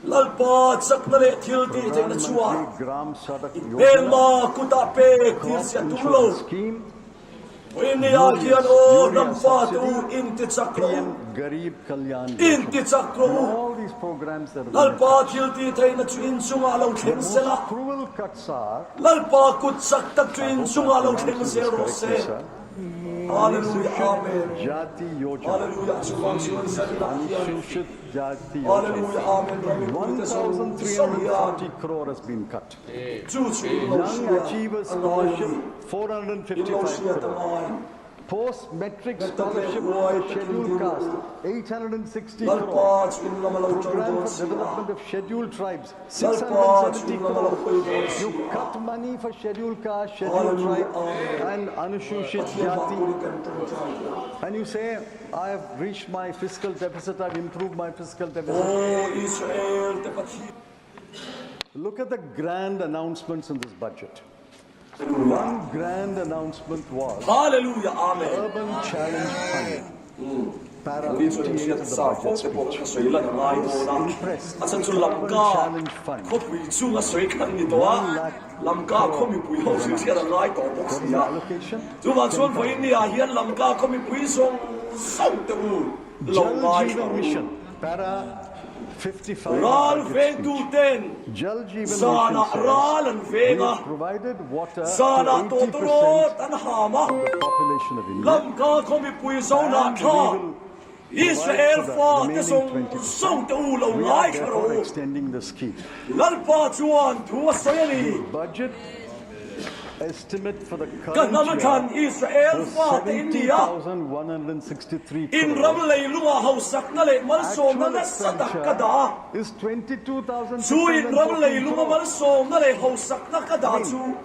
Lalpa chakna leh thil tihtheihna chuan i hmelma kutah pek tir si a tum lo. Vawinia hian aw hnam fate u, intichak rawh u. Intichak rawh u. Lalpa thil tihtheihna chu in chungah lo thleng sela. Lalpa kut chak tak chu in chungah lo thleng zel rawh se. Hallelujah, amen. Hallelujah, chuvang chuan zanin ah hian. Hallelujah, amen. Ram mipuite zawng zawng hian. Chu chu in lo hriat a ngai a ni. In lo hriat a ngai. Post matric scholarship for scheduled caste, eight hundred and sixty crore. Program for development of scheduled tribes, six hundred seventy crore. You cut money for scheduled caste, scheduled tribe, and Anusuchit Jati. And you say, I have reached my fiscal deficit, I've improved my fiscal deficit. Aw Israel te Pathian. Look at the grand announcements in this budget. One grand announcement was Hallelujah. Amen. Urban Challenge Fund. Para Ni chu fifty-eight of the sa budget forte po speech. Ka soi la ngai do na. Impressed. Asan chu Lamka. Urban Challenge Fund. Khopui chu nga soi khan ni to a. One lakh Lamka crore. Khomipui ho si si la ngai to box What is the ya. Allocation? Chu va chuan vawiin nia hian Lamka khomipui zawng zawng te u lo Jal ngai Jeevan to. Mission. Para fifty-five Ral budget veng speech. Tu ten Jal Jeevan zana Mission says ral an veng a. We provided water Zana to to eighty percent ro tan hama. Of the population of India. Lamka khomipui zona And we tha. Will Israel provide for the fa te remaining zong twenty percent. Zong te u lo We ngai are kha therefore ro. Extending the scheme. Lalpa chuan thu a sawi a ni. The budget estimate for the current year was seventy thousand one hundred sixty-three crore. Ka hnam athan Israel fate in nia. In ram leilunga hausakna leh malsawmna nasa tak ka da. Actual expenditure is twenty-two thousand six hundred fourteen crore. Chu in ram leilunga malsawmna leh hausakna ka da chu. I mean,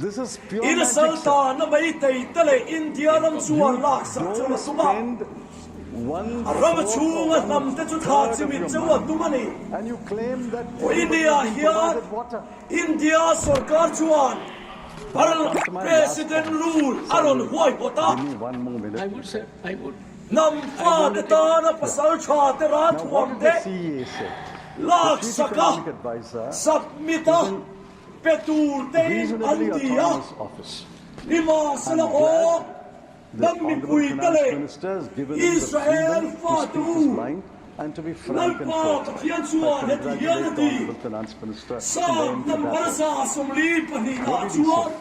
this is pure magic, sir. In sal ta na mai tei ta leh India ram chuan laksak chauh a tum a. You don't spend one fourth or one third of your money. A ram chunga hnam te chu thla chimit chauh a tum a ni. And you claim that India hian everybody has been provided water. India sorkar chuan President rule a rawn huai phawt a. Give me one more minute. I would say, I would. Hnam fate tana pasal ṭha te ralthuam te laksak a, submit a, pe tur te in an ti a. Nimahsela aw, Hnam mipui te leh Israel fate u, Lalpa Pathian chuan heti hian a ti, Sam tam khat za sawmli pahnihna chuan,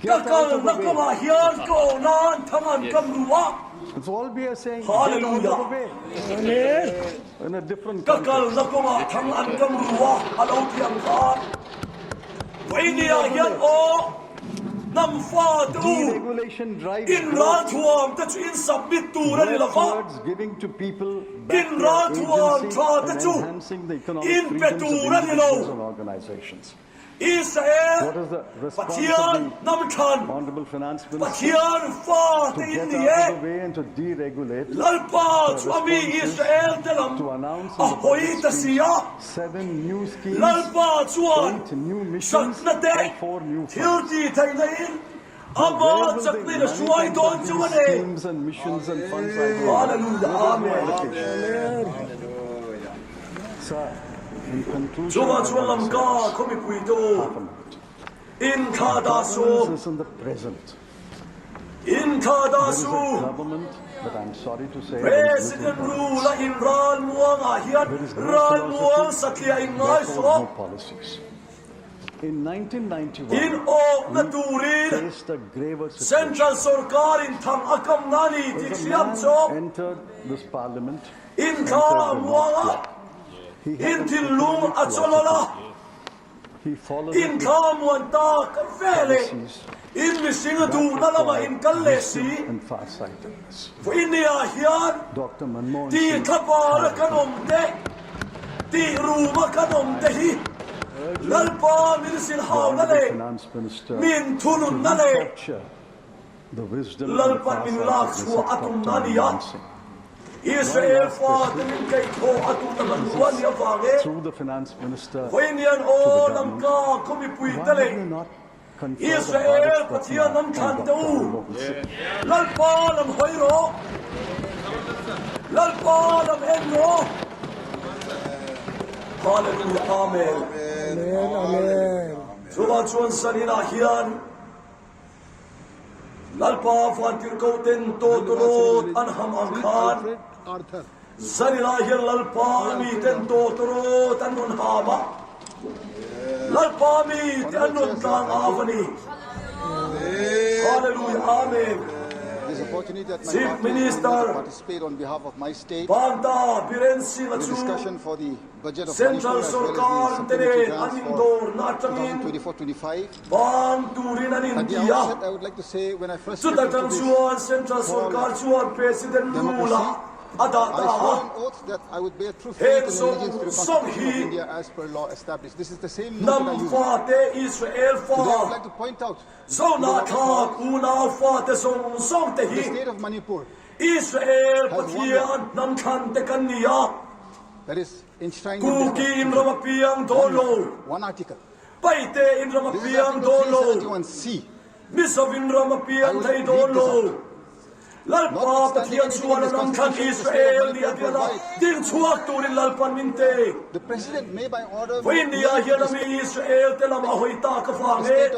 ka kalna kawngah hian ka awna an thang an kam ru a. Hallelujah. Amen. Ka kalna kawngah thang an kam ru a, a lo ti ang khan. Vawiin nia hian aw, hnam fate u, in ralthuam te chu in submit tur a ni lo va. In ralthuam ṭha te chu in pe tur a ni lo. Israel, Pathian hnam ṭha, Pathian fate in ni e. Lalpa chu a mi Israel te lam a hawi ta si a. Lalpa chuan satna te, thil tihtheihna in ama chakna in a hruai dawn chu a ni. Hallelujah. Amen. Chuvang chuan Lamka khaw mipui te u, in thlahdah suh. In thlahdah suh. President rule-a in ralmuang ah hian ralmuang satliah in ngai suh. In awkna turin Central sorkar in thang a kamna a ni tih hriam chu. In thla a muang a, in thinlung a chawlawlh a, in thla muan tak veleh in mihring a duhna lamah in kal leh si. Vawiin niah hian tih thlapara kan awm te, tih ruma kan awm te hi Lalpa min silhauna leh min thununna leh Lalpa min lak chhuah a tumna a ni a. Israel fate min kaihthawh a tumna hmanrua a ni avangin, vawiin hian aw Lamka khaw mipui te leh Israel Pathian hnam ṭha te u, Lalpa lam hawi rawh. Lalpa lam en rawh. Hallelujah. Amen. Amen. Amen. Chuvang chuan zaninah hian Lalpa vantirhkoh ten tawtawrawt an ham ang khan, zaninah hian Lalpa miten tawtawrawt an rawn ham a, Lalpa mite an rawn tlang a va ni. Hallelujah. Amen. Chief Minister Panta Biren Singh chu Central sorkar te nen an indawrna aṭangin bang turin an inti a. Chutah ṭang chuan Central sorkar chuan President rule-a a dah ta a. Heng zawng zawng hi hnam fate Israel fa, Zona thlak unau fate zawng zawng te hi Israel Pathian hnam ṭha te kan ni a. Kuki in ram apiang dawn lo. Paite in ram apiang don lou. Mizo in ram apiang thei don lou. Lalpa Pathian chuan a nam than Israel ni a dia ding chhuak turin Lalpan min te. Vawiin nia hian a mi Israel te lam a hoi ta ka vang e.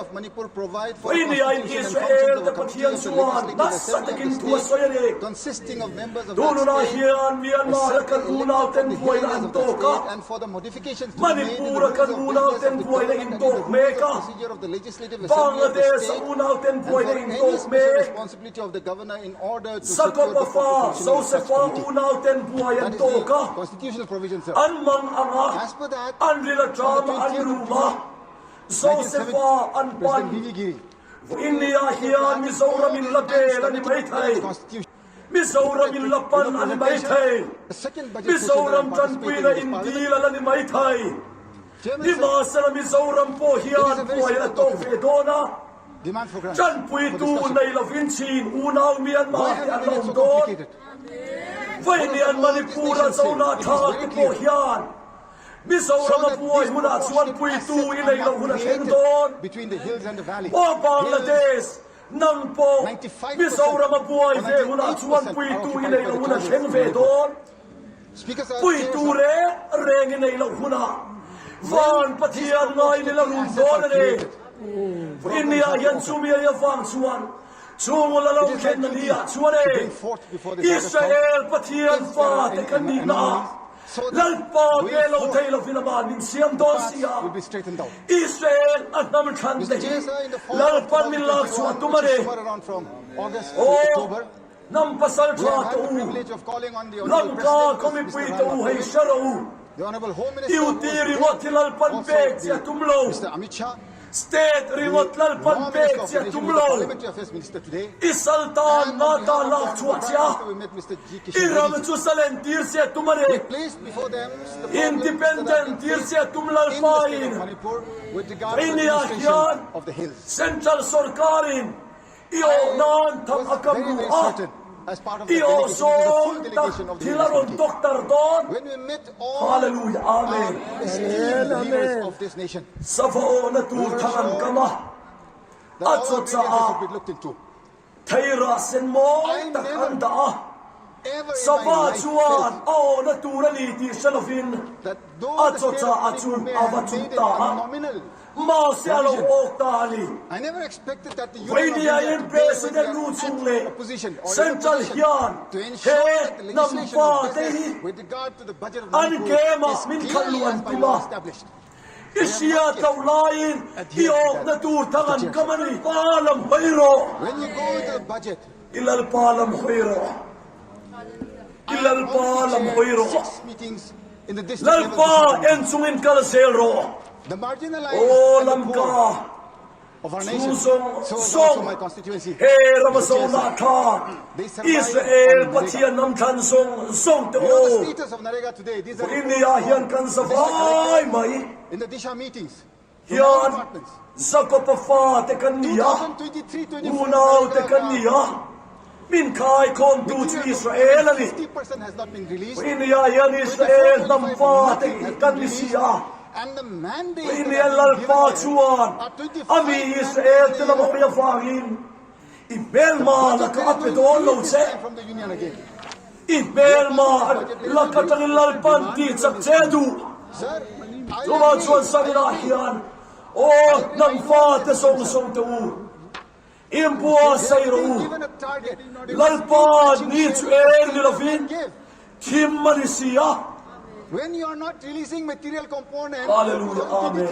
Vawiin nia in Israel te Pathian chuan nasa takin thu a sawi a ni. Tununa hian Myanmar a kan unau ten buaina an tawk a. Manipur a kan unau ten buaina in tawk mek a. Bangladesh a unau ten buaina in tawk mek. Jacob a fa, Joseph a unau ten buai an tawk a. An mang ang a, an ril a ṭam a, an rum a. Joseph a an pan. Vawiin nia hian Mizoram in la bel a ni mai thei. Mizoram in la pan a ni mai thei. Mizoram ṭanpuina in dil a la ni mai thei. Nimahsela Mizoram pawh hian buai a tawk ve dawn a. Ṭanpuitu nei lovin Chin unau Myanmar te an la awm dawn. Vawiin nia Manipur a Zona thak te pawh hian Mizoram a buai hunah chuan puitu i nei lo hun a thleng dawn. Aw Bangladesh, nang pawh Mizoram a buai ve hunah chuan puitu i nei lo hun a thleng ve dawn. Puitu reng reng i nei lo hunah van Pathian ngai ni la rum dawn a ni. Vawiin nia hian chumi a vang chuan chung la lo thlenna ni ah chuan e, Israel Pathian fate kan nihna ah Lalpa pe lo thei lovin ama min siam dawn si a. Israel a hnam thlan te hi Lalpan min lak chhuah tum a ni. Aw, hnam pasalṭha te u, Lamka khaw mipui te u, hei hre ro u. Duty ringawt hi Lalpan pek chia tum lo. State ringawt Lalpan pek chia tum lo. I sal tan na ta lak chhuah chia. I ram chu silent tir chia tum a ni. Independent tir chia tum Lalpa in. Vawiin nia hian Central Sorkar in i awh nan tham a kam ru a. I awh zawng tak thil a rawn tawk tar dawn. Hallelujah. Amen. Sava awhna tur thang an kam a. A chaw cha a. Theirah sen mawi tak an dah a. Sava chuan a awhna tur a ni tih hre lovin, a chaw cha a chu a va chhut ta a. Mahse a lo awk ta a ni. Vawiin nia hian President nu chung leh Central hian he hnam fate hi an kema min khalh luh an tum a. I hriat loh laiin i awkna tur thang an kam a ni. Pa lam hawi rawh. I Lalpa lam hawi rawh. I Lalpa lam hawi rawh. Lalpa, en chungin kal zel rawh. Aw Lamka. Chu zawng zawng, he rama zawng lah tha, Israel Pathian hnam thlan zawng zawng te aw. Vawiin nia hian kan zavai mai. Hian Jacob a fate kan ni a, unau te kan ni a, min khaikhawmtu chu Israel a ni. Vawiin nia hian Israel hnam fate kan ni si a. Vawiin nia Lalpa chuan a mi Israel te lam a hawi avangin, i hmelma laka a pe dawn lo che. I hmelma laka tangin Lalpan tih chak che duh. Chuvang chuan sanginah hian, aw hnam fate zawng zawng te u, in buatsai rawh u. Lalpa ni chu eng ni lovin, thim a ni si a. When you are not releasing material component, Hallelujah, amen.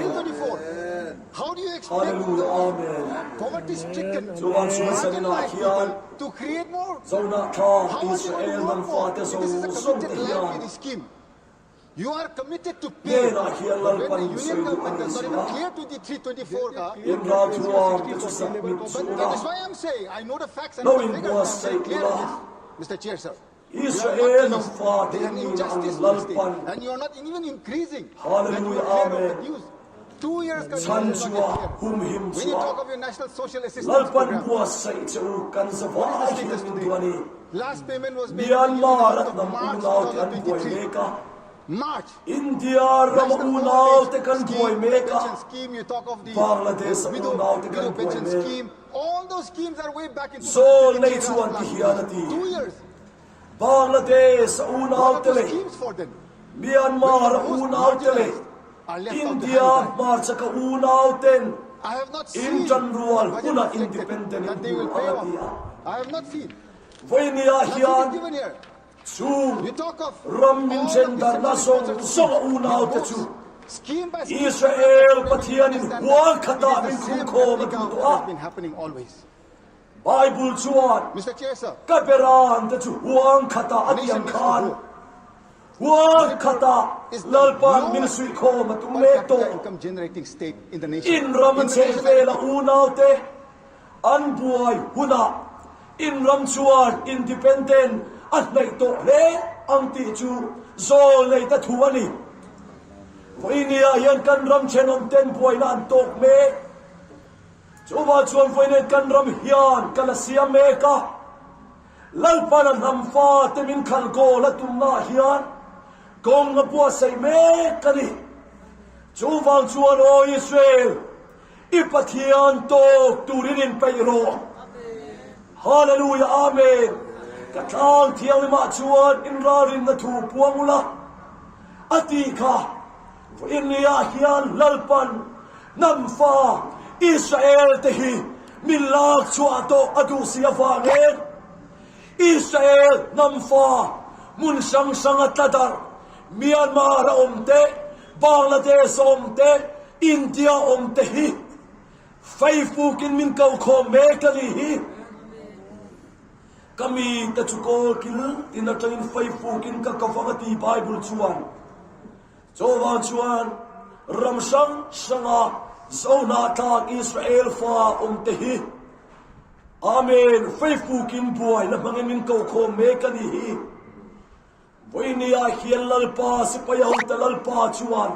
How do you expect Hallelujah, amen. Poverty-stricken, Chuan chu sanginah hian, to create more? Zona tha Israel hnam fate zawng zawng te hian, You are committed to pay. Ngenah hian Lalpan in sawi duh a ni si a. Clear twenty-three twenty-four ka. In ralthuam te chu submit chu ula. Lo inbuatsaih ula. Israel hnam fate in ngenah Lalpan. Hallelujah, amen. Chhan chu a, humhim chu a, Lalpan buatsaih che u, kan zavai hian min duh a ni. Myanmar a hnam unau te an buai mek a. March. India ram a unaute kan buai mek a. Bangladesh a unaute kan buai mek. All those schemes are way back in Zol nei chuan ti hian a ti. Bangladesh a unaute le, Myanmar a unaute le, India hmarchak a unauten in tanrual huna independent in bul ang a ti a. Vawinia hian chu ram min chen darna zawng zawng a unaute chu Israel Pathianin huang khata min khum khawm a duh tawh a. Bible chuan ka beran te chu huang khata a tiang khan huang khata Lalpan min suih khawm a tum mek tawh. In ram a chei vel a unaute an buai huna in ram chuan independent a hnaih tawh hle ang tih chu zawl nei ta thu a ni. Vawinia hian kan ram ṭhenawmten buaina an tawk mek. Chuvang chuan vawinia kan ram hian ka la siam mek a. Lalpan a hnam fate min khalh gawl a tumna hian kawng a buatsaih mek a ni. Chuvang chuan, aw Israel, i Pathian tawk turin inpeih rawh. Hallelujah, amen. Ka tlang thianghlimah chuan in ralrinna thu puang ula a ti kha. Vawinia hian Lalpan hnam fa Israel te hi min lak chhuah tawh a duh si avangin Israel hnam fa mun hrang hrang a tla darh, Myanmar a awm te, Bangladesh a awm te, India a awm te hi feifukin min ko khawm mek a ni hi. Ka mite chu kawl kil tin aṭangin feifukin ka ko vang a ti Bible chuan. Chuvang chuan ram hrang hranga Jonah tlak Israel fa awm te hi, amen, feifukin buaina hmangin min ko khawm mek a ni hi. Vawinia hian Lalpa sipai ho te Lalpa chuan,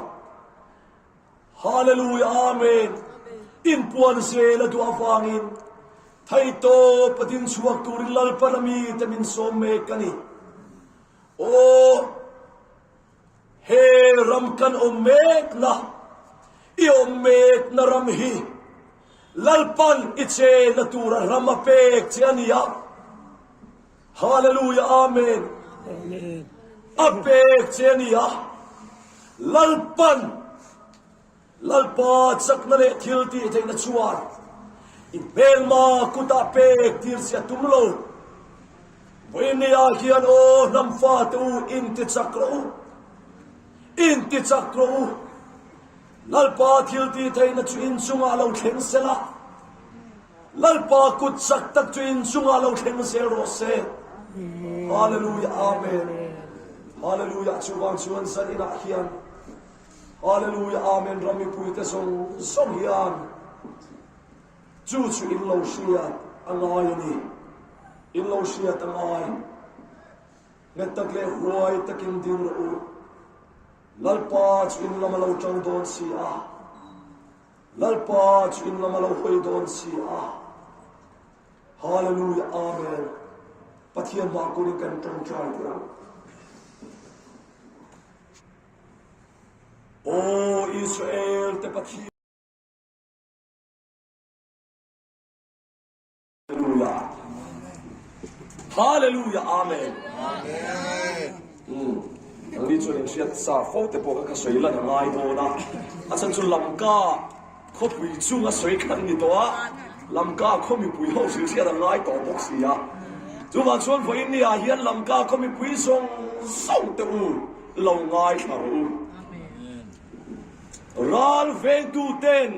hallelujah, amen, inpuan zel a duh avangin theitawpa ding chhuak turin Lalpan a mite min sawm mek a ni. Aw, he ram kan awm mekna, i awm mekna ram hi Lalpan i chenna tura ram a pek che a ni a. Hallelujah, amen. A pek che a ni a. Lalpan Lalpa chakna leh thiltihtheihna chuan i hmelma kutah pek tir si a tum lo. Vawinia hian aw hnam fate u, intichak rawh u. Intichak rawh u. Lalpa thiltihtheihna chu in chungah lo thleng sela. Lalpa kut chak tak chu in chungah lo thleng zel rawh se. Hallelujah, amen. Hallelujah, chuvang chuan zan inah hian, hallelujah, amen, ram mipuite zawng zawng hian chu chu in lo hriat a ngai a ni. In lo hriat a ngai. Nget tak leh huai takin ding rawh u. Lalpa chu in lam a lo ṭang dawn si a. Lalpa chu in lam a lo hawi dawn si a. Hallelujah, amen. Pathian hmaah kunin kan ṭawngṭai tia. Aw Israel te Pathian. Hallelujah. Hallelujah. Amen. Amen. Hmm. Nangni chuan in hriat sa fo te pawh kha ka sawi lan a ngai dawn a. A chhan chu Lamka khawpui chunga sawi khan ni tawh a. Lamka khaw mipui ho hrilhriat a ngai tawh bawk si a. Chuvang chuan vawiin ni ah hian Lamka khaw mipui zawng zawng te u lo ngaithla rawh u. Amen. Ral vengtu ten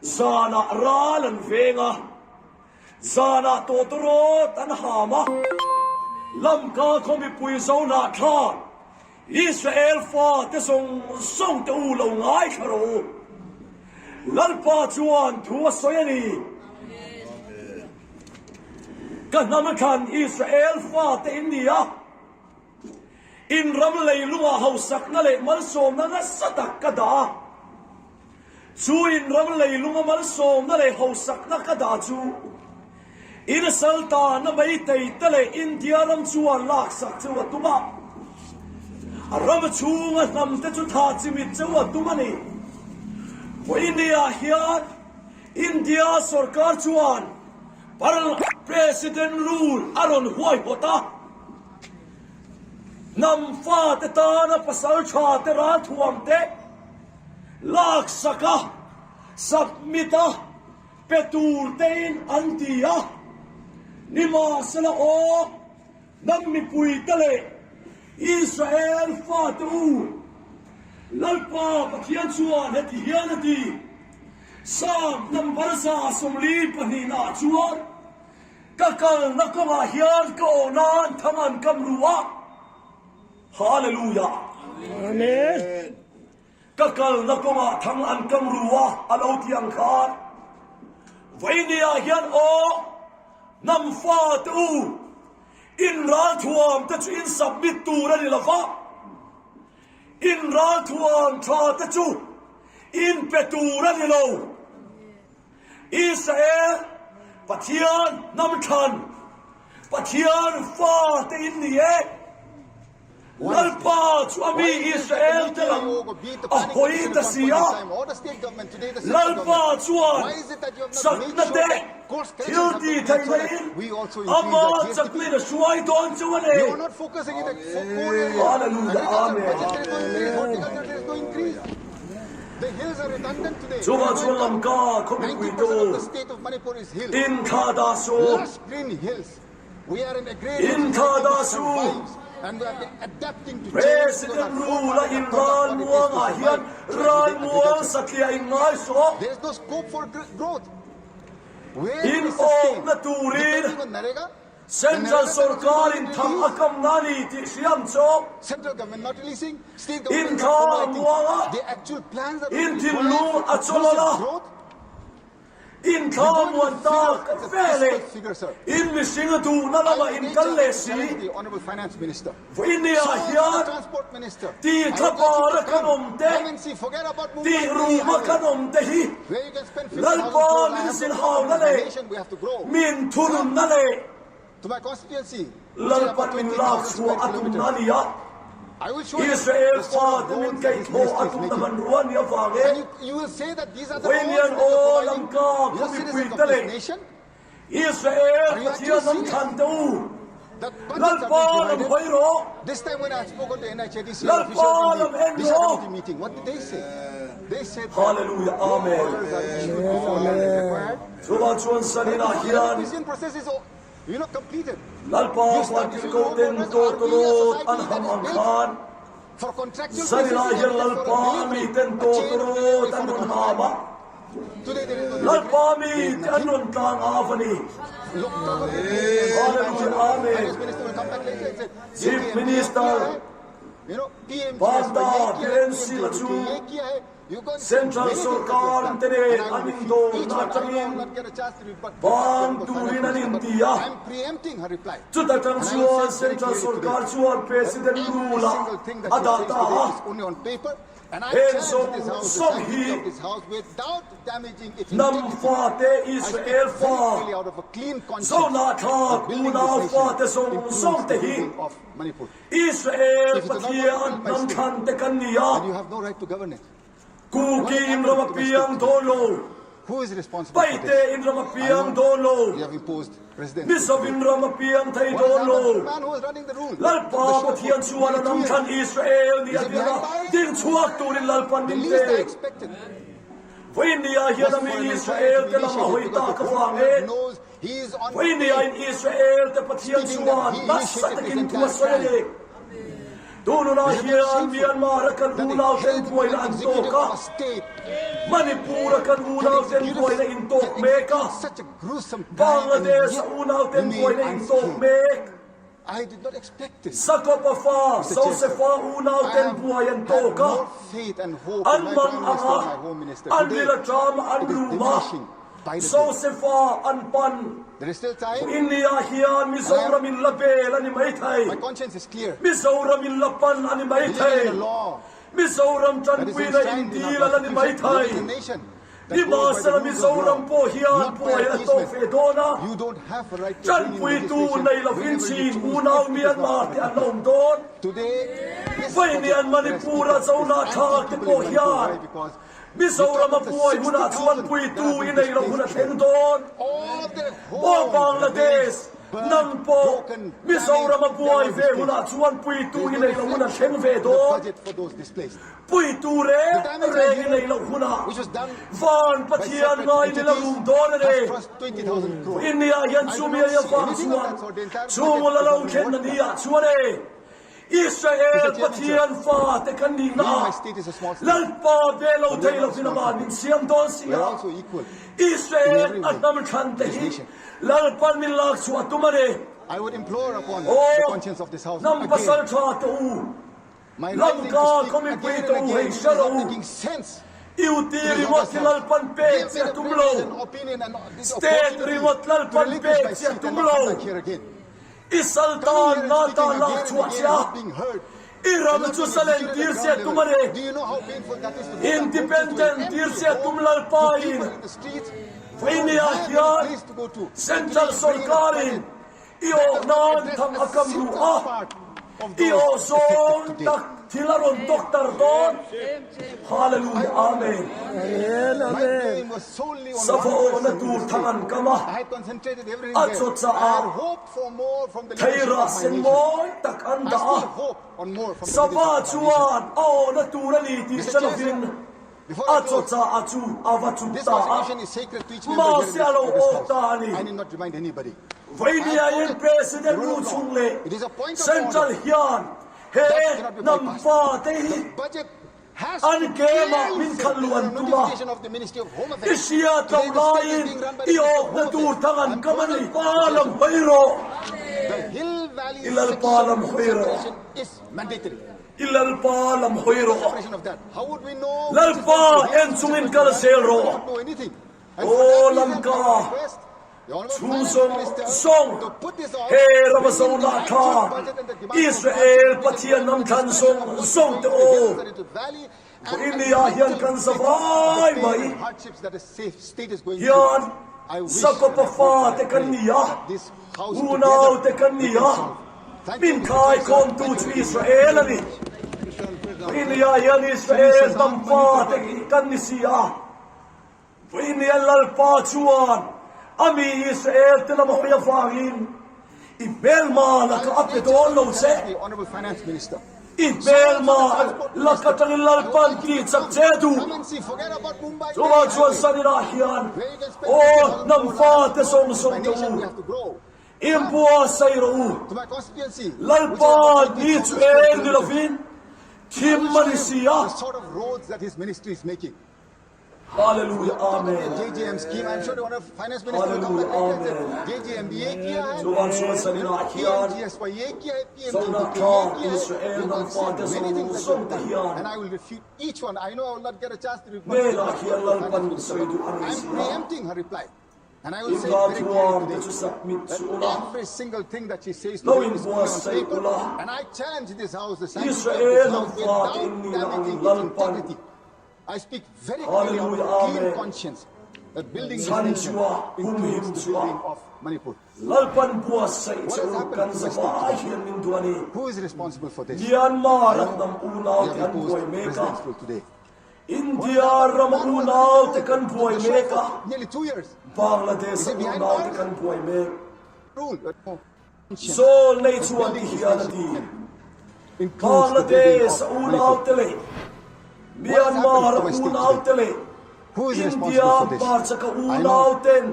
zanah ral an veng a, zanah tawtawrawt an ham a, Lamka khaw mipui Jonah thla, Israel fate zawng zawng te u lo ngaithla rawh u. Lalpa chuan thu a sawi a ni. Ka hnam aṭang Israel fate in ni a, in ram leilunga hausakna leh malsawmna nasa tak ka dah a. Chu in ram leilunga malsawmna leh hausakna ka dah chu, in saltanna Meitei te leh India ram chuan laksak chu a tum a. A ram chunga hnamte chu tha chimit cheu a tum a ni. Vawinia hian India sorkar chuan par-, President Rule a rawn huaihawt a. Hnam fate tana pasalṭhate ralthuamte laksaka, submit a, pe tur tein an ti a. Nimahsela aw, hnam mipuite leh Israel fate u, Lalpa Pathian chuan heti hian a ti, Sam number za sawmli pahnihna chuan, ka kalna kawngah hian ka awh nan thang an kam ru a. Hallelujah. Amen. Ka kalna kawngah thang an kam ru a, a lo ti ang khan. Vawinia hian aw, hnam fate u, in ralthuamte chu in submit tur a ni lo va. In ralthuam ṭhate chu in pe tur a ni lo. Israel, Pathian hnam ṭha, Pathian fate in ni e. Lalpa chu a mi Israel te lam a hawi ta si a. Lalpa chuan chakna te, thil tihtheihna in ama chakna in a hruai dawn cheu a ni. Hallelujah. Amen. Chuvang chuan Lamka khaw mipuite u, in thla dah suh. In thla dah suh. President Rule-a in ralmuangah hian ralmuang satliah in ngai suh. In awkna turin Central sorkar in thang a kamna a ni tih hriam chu. In thla muang a, in thinlung a chawlh a, in thla muan tak ve le in mihring a duhna lama in kal leh si. Vawinia hian tih thlapara kan awm te, tih ruma kan awm te hi Lalpa min zilhauna leh min thununna leh Lalpa min lak chhuah a tumna a ni a. Israel fate min kaihthawh a tumna hmanrua a ni avangin, vawinia aw Lamka khaw mipuite leh Israel Pathian hnam ṭhante u, Lalpa lam hawi rawh. Lalpa lam en rawh. Hallelujah. Amen. Chuvang chuan zaninah hian Lalpa vantirhkoh ten tawtawrawt an ham ang khan, zaninah hian Lalpa mi ten tawtawrawt an rawn ham a. Lalpa mi te an rawn tlang a va ni. Hallelujah. Amen. Chief Minister, Banta Biren Singh chu Central sorkar te nen an indawrna aṭangin ban turin an inti a. Chuta ṭang chuan Central sorkar chuan President Rule-a a dah ta a. Heng zawng zawng hi hnam fate Israel fa Jonah thak unau fate zawng zawng te hi Israel Pathian hnam ṭhante kan ni a. Kuki in ram a piang dawn lo. Paite in ram a piang dawn lo. Mizo in ram a piang thei dawn lo. Lalpa Pathian chuan a hnam ṭhan Israel ni a tia ding chhuak turin Lalpan min te. Vawinia hian a mi Israel te lam a hawi tak avangin, vawinia in Israel te Pathian chuan nasa takin thu a sawi a ni. Tununa hian Myanmar-a kan unauten buaina an tawk a, Manipur-a kan unauten buaina in tawk mek a, Bangladesh-a unauten buaina in tawk mek. Jacob-a fa Joseph-a unauten buai an tawk a, an mang ang a, an ril a ṭam a, an rum a. Joseph-a an pan. Innia hian Mizoram in la bel a ni mai thei. Mizoram in la pan a ni mai thei. Mizoram ṭanpuina in dil a la ni mai thei. Nimahsela Mizoram pawh hian buai a tawk ve dawn a. Ṭanpuitu nei lovin Chin unau Myanmar te an la awm dawn. Vaini a Manipur a Zo nathate po hian Mizoram a buai huna chuan puitu i nei lo huna thleng dawn. O Bangladesh, nang po Mizoram a buai ve huna chuan puitu i nei lo huna thleng ve dawn. Puitu re re i nei lo huna van Pathian ngai ni la lum dawn a ni. India hian chu mi a vang chuan chung la lo thlenna ni a chuan e. Israel Pathian fate kan nihna a Lalpa ve lo thei lo hina ma min siam dawn si a. Israel a hnam thante hi Lalpan min lak chhuah tum a ni. Aw, nam pasal ṭha te u, Lamka khawmipui te u, hei hre rawh u. Uti ringawt hi Lalpan pek chiah tum lo. State ringawt Lalpan pek chiah tum lo. I saltan nata lak chhuah chiah. I ram chu salen tir chiah tum a ni. Independent tir chiah tum Lalpa in. Vaini a hian Central Sorkar in i awh nan thang a kam ru a. I awh zawn tak thil a rawn tawk tar dawn. Hallelujah. Amen. Sava awhna tur thang an kam a. A chaw cha a. Theirah sen mawi tak an dah a. Sava chuan a awhna tur a ni tih hre lovin a chaw cha a chu a va chut ta a. Mahse a lo awh ta a ni. Vaini a hian President nu chung leh Central hian he hnam fate hi an kema min khat luan tum a. I hriat loh laiin i awhna tur thang an kam a ni. Pa lam hawi rawh. I Lalpa lam hawi rawh. I Lalpa lam hawi rawh. Lalpa en chungin kal sel rawh. Aw Lamka, chu zawng zawng, he rama zawng lah kha, Israel Pathian hnam thlan zawng zawng te aw. Vaini a hian kan zavai mai. Hian sakawpa fate kan ni a, unau te kan ni a, min khaikhawmtu chu Israel a ni. Vaini a hian Israel hnam fate kan ni si a. Vaini a Lalpa chuan a mi Israel te lam a hawi avangin i hmelma laka a pe dawn lo che. I hmelma laka tangin Lalpan ti chak che duh. Chuvang chuan zanin ah hian aw hnam fate zawng zawng te u, in buatsai rawh u. Lalpa ni chu eng ni lovin thim a ni si a. Hallelujah, amen. Hallelujah, amen. Chuvang chuan zanin ah hian Zo nathate Israel hnam fate zawng zawng te hian hmel ah hian Lalpan min sawi duh a ni si a. In thuam te chu submit suh ula. Lo in buatsai ula. Israel hnam fate in nihna angin Lalpan. Hallelujah, amen. Chhan chhuah, humhim chhuah, Lalpan buatsai chauh kan zavai hian min duh a ni. Myanmar ram hnam unaute an buai mek a. India ram unaute kan buai mek a. Bangladesh unaute kan buai mek. Zawl nei chuan ti hian a ti. Bangladesh a unaute leh Myanmar a unaute leh India hmarchaka unaute'n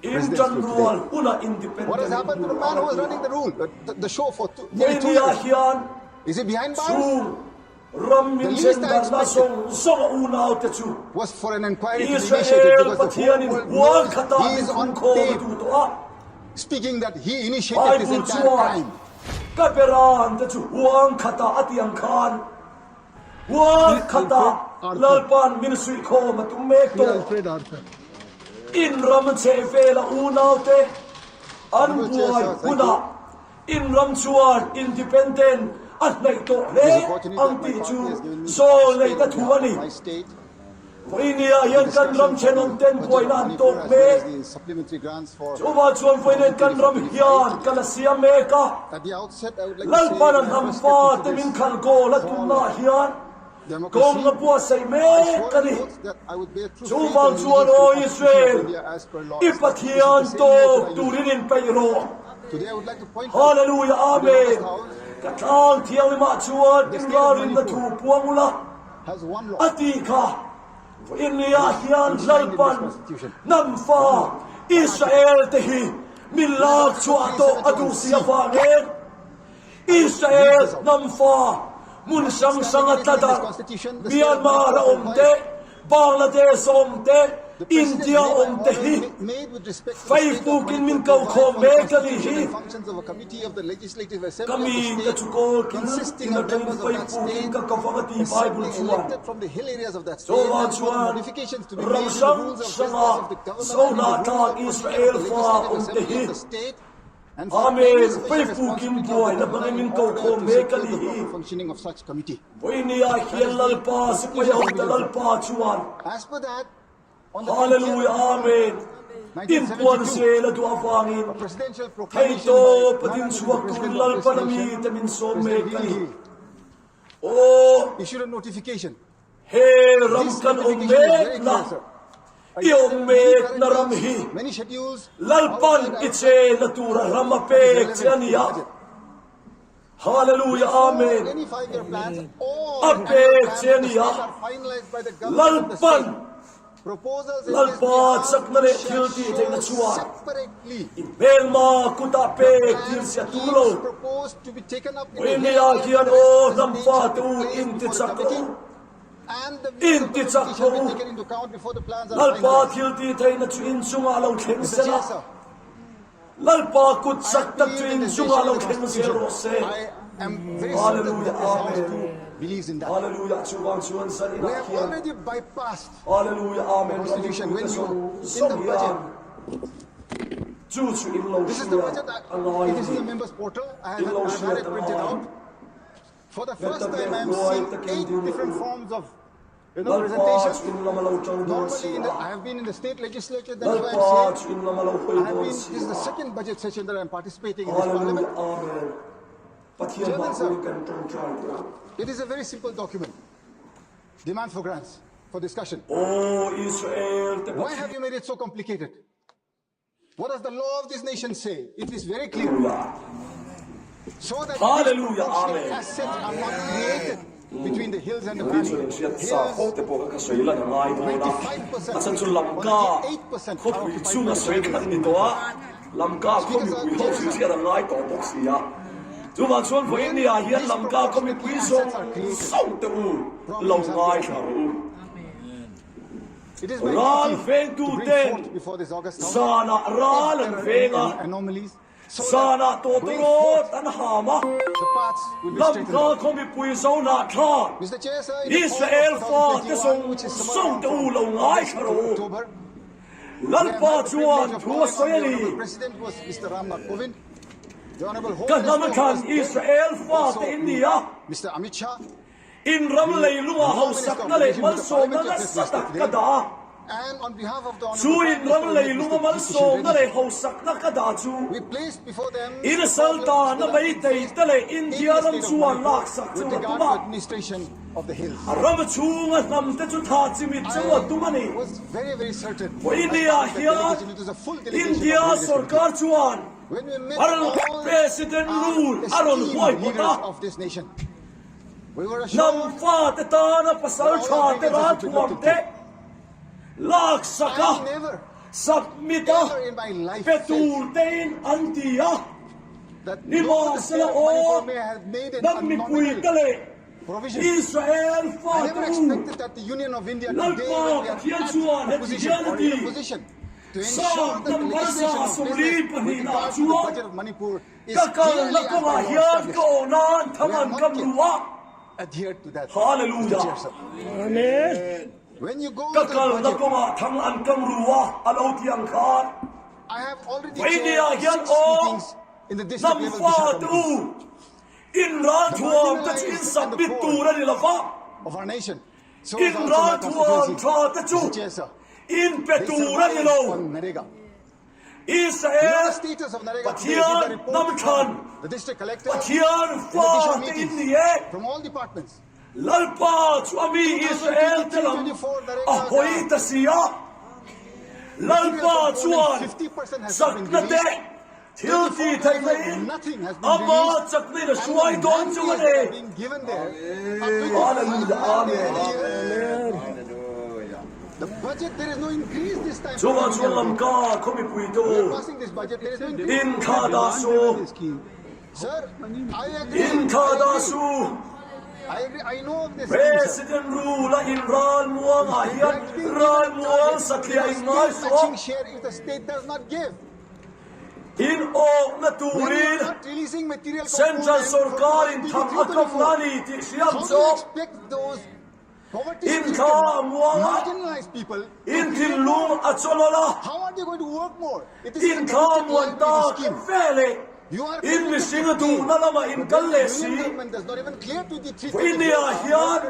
intanrual huna independent India hian Ram min chendarna zawng zawng a unaute chu Israel Pathianin huang khata min khum khawm a duh tawh a. Bible chuan ka berante chu huang khata a tih ang khan huang khata Lalpan min suih khawm a tum mek tawh. In ram chheh vela unaute an buai hunah in ram chuan independent a hnaih tawh hle ang tih chu zawl neite thu a ni. Vaini a hian kan ram ṭhen awm ten buaina an tawk mek. Chuvang chuan vaini kan ram hian ka la siam mek a. Lalpan a hnam fate min khalh goal a tumna hian kawng a buatsaih mek a ni. Chuvang chuan, aw Israel, i Pathian tawk turin inpeih rawh. Hallelujah, amen. Ka tlang thianghlimah chuan in ralrinna thu puang ula a tih kha. Vaini a hian Lalpan hnam fa Israel te hi min lak chhuah tawh a duhsi avangin Israel hnam fa hmun hrang hrang a tla darh, Myanmar a awm te, Bangladesh a awm te, India a awm te hi Facebook in min ko khawm mek a ni hi. Ka mi te chu kawl khin in a ṭangin Facebook in ka ko vang a ti Bible chuan. Chuvang chuan ram hrang hranga Zohnahthlak Israel fa awm te hi. Amen. Facebook in buaina hmangin min ko khawm mek a ni hi. Vaini a hian Lalpa, sipai ho te Lalpa chuan. Hallelujah, amen. Inpuan zel a duh avangin thei tawpa ding chhuak turin Lalpan a mi te min sawm mek a ni. Aw, he ram kan awm mekna, i awm mekna ram hi Lalpan i chenna tura ram a pek che a ni a. Hallelujah, amen. A pek che a ni a. Lalpan, Lalpa chakna leh thiltihtheihna chuan i hmelma kutah pek tir si a tum lo. Vaini a hian, aw hnam fate u, in tichak u. In tichak u. Lalpa thiltihtheihna chu in chungah lo thleng sela. Lalpa kut chak tak chu in chungah lo thleng zel rawh se. Hallelujah, amen. Hallelujah, chuvang chuan zanin a hian. Hallelujah, amen. Ram in pui ta zawng zawng hian. Chu chu in lo hriat a ngai a ni. In lo hriat a ngai. Heta te huai takin ding u. Lalpa chu in lam a lo ṭang dawn si a. Lalpa chu in lam a lo hawi dawn si a. Hallelujah, amen. Pathian hmah pawhin kan ṭawngṭai teh. It is a very simple document. Demand for grants for discussion. Aw Israel te Pathian. Why have you made it so complicated? What does the law of this nation say? It is very clear. Hallelujah. So that these proportionate assets are not created between the hills and the valley. Hallelujah, amen. Tuni chu leng hriat sa ho te pawh kha ka sawi lan a ngai dawn a. A chhan chu Lamka khawpui chunga sawi khat ni tawh a. Lamka khawmipui ho chu hriat a ngai tawh bawk si a. Chuvang chuan vawiin ni ah hian Lamka khawmipui zawng zawng te u lo ngaithla rawh u. Ral vengtuten zana ral an veng a, zana tawtawrawt an ham a, Lamka khawmipui Zonahthlak Israel fate zawng zawng te u lo ngaithla rawh u. Lalpa chuan thu a sawi a ni. Ka hnam thlan Israel fate in ni a. In ram leilunga hausakna leh malsawmna nasa tak ka dah a. Chu in ram leilunga malsawmna leh hausakna ka dah chu in saltanna Meitei te leh India ram chuan laksak cheu a tum a. A ram chhunga hnam te chu thah chimit cheu a tum a ni. Vawiin ni ah hian India sorkar chuan a rawn President rule a rawn huaihawt a. Hnam fate tana pasalṭha te, ralthuam te laksak a, submit a, pe tur tein an ti a. Nimahsela aw, hnam mipui te leh Israel fate u, Lalpa Pathian chuan heti hian a ti. Psalm number za sawmli pahnihna chuan, ka kalna kawngah hian ka awh nan thang an kam ru a. Hallelujah. Amen. Ka kalna kawngah thang an kam ru a, a lo tih ang khan. Vawiin ni ah hian aw, hnam fate u, in ralthuam te chu in submit tur a ni lo va. Inralthuam thate chu inpetu ahi lou. Israel Pathian namthan, Pathian fate in ahi. Lalpa chu ami Israel te lam ahoi tasi a. Lalpa chuan chakna te, thil tithei te in ama chakna in asuai don chu ahi. Hallelujah. Amen. Chunga chuan Lamka kho mipui te u, in tha da su. In tha da su. President rule a in Ralmuang a hian Ralmuang satlia in ngai su. In awkna turin Central Sorkar in tham a kamna ni tih hriam chu. In thla a muang a, in thinlung a chawlawlh a, in thla muan ta ve le, in mihring duhna lama in kal le si. Vawinia hian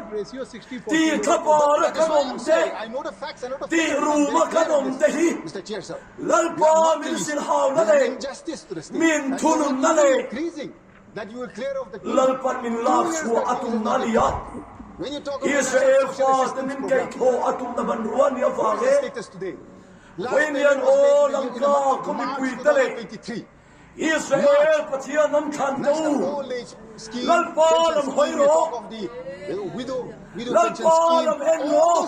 ti thlapara kan awm te, ti ruma kan awm te hi Lalpa min silhauna le min thununna le Lalpan min lak chhuah a tumna a ni a. Israel fate min keihthaw a tumna hmanrua ni avang e. Vawinia aw Lamka kho mipui te le Israel Pathian namthlan te u, Lalpa lam hoi rawh. Lalpa lam en rawh.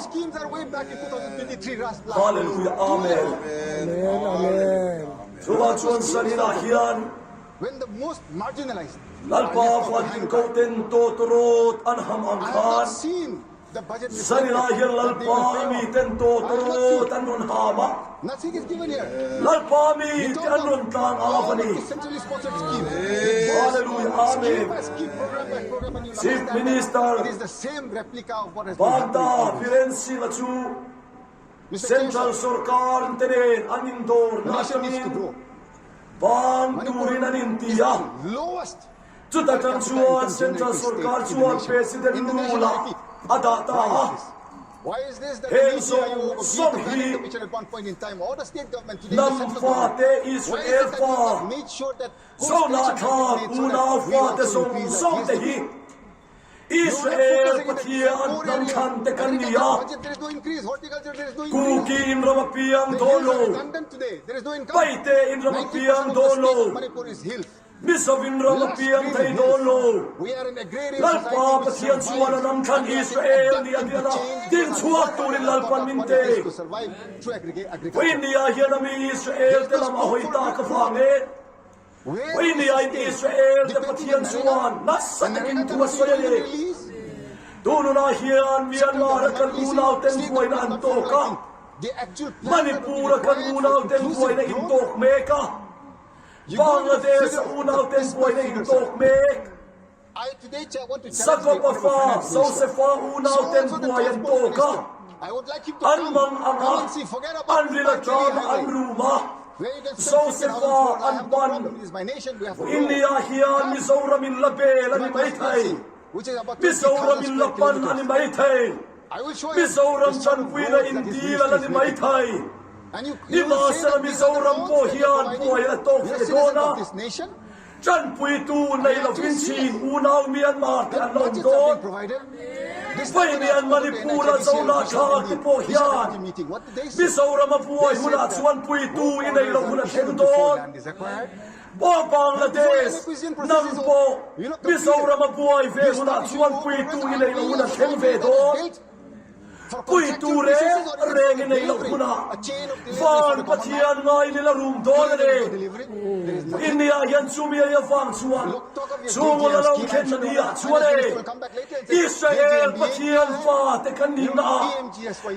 Hallelujah. Amen. Amen. Amen. Chuvang chuan Sanina hian When the most marginalized Lalpa fate in ko ten tawtawrawt an ham ang khan, Sanina hian Lalpa mi ten tawtawrawt an rawn ham a. Nothing is given here. Lalpa mi te an rawn tlang a va ni. Hallelujah. Amen. Chief Minister Banta Biren Singh chu Central Sorkar te nen an indawrna aṭangin bang turin an inti a. Chuta ṭang chuan Central Sorkar chuan President rule a a dah ta a. Heng zawng zawng hi nam fate Israel fa, Zona thlak unau fate zawng zawng te hi Israel Pathian namthlan te kan ni a. Kuki in ram a piang dawn lo. Paite in ram a piang dawn lo. Mizo in ram a piang thei dawn lo. Lalpa Pathian chuan a namthlan Israel ni a diana ding chhuak turin Lalpan min te. Vawinia hian a mi Israel te lam a hoi ta ka vang e. Vawinia in Israel te Pathian chuan nasa takin thu a sawi a ni. Tununa hian Myanmar a kan unau ten buaina an tawk a. Manipur a kan unau ten buaina in tawk mek a. Bangladesh a unau ten buaina in tawk mek. Jacob a fa, Joseph a unau ten buai an tawk a. An mang ang a, an ril a ṭam a, an rum a. Joseph a an pan. India hian Mizoram in la bel a ni mai thei. Mizoram in la pan a ni mai thei. Mizoram chanpuina in dil a la ni mai thei. Nimahsela Mizoram pawh hian buai a tawk ve dawn a. Chanpuitu nei lovin Chin unau Myanmar te an lo awm dawn. Vawinia Manipur a Zona thlak te pawh hian Mizoram a buai hunah chuan puitu i nei lo hun a thleng dawn. Aw Bangladesh, nang pawh Mizoram a buai ve hunah chuan puitu i nei lo hun a thleng ve dawn. Puitu reng reng i nei loh hunah van Pathian ngailel a rum dawn a ni. India hian chumi ahi avang chuan chhungul a lo thlenna ni ah chuan e, Israel Pathian fate kan nihna ah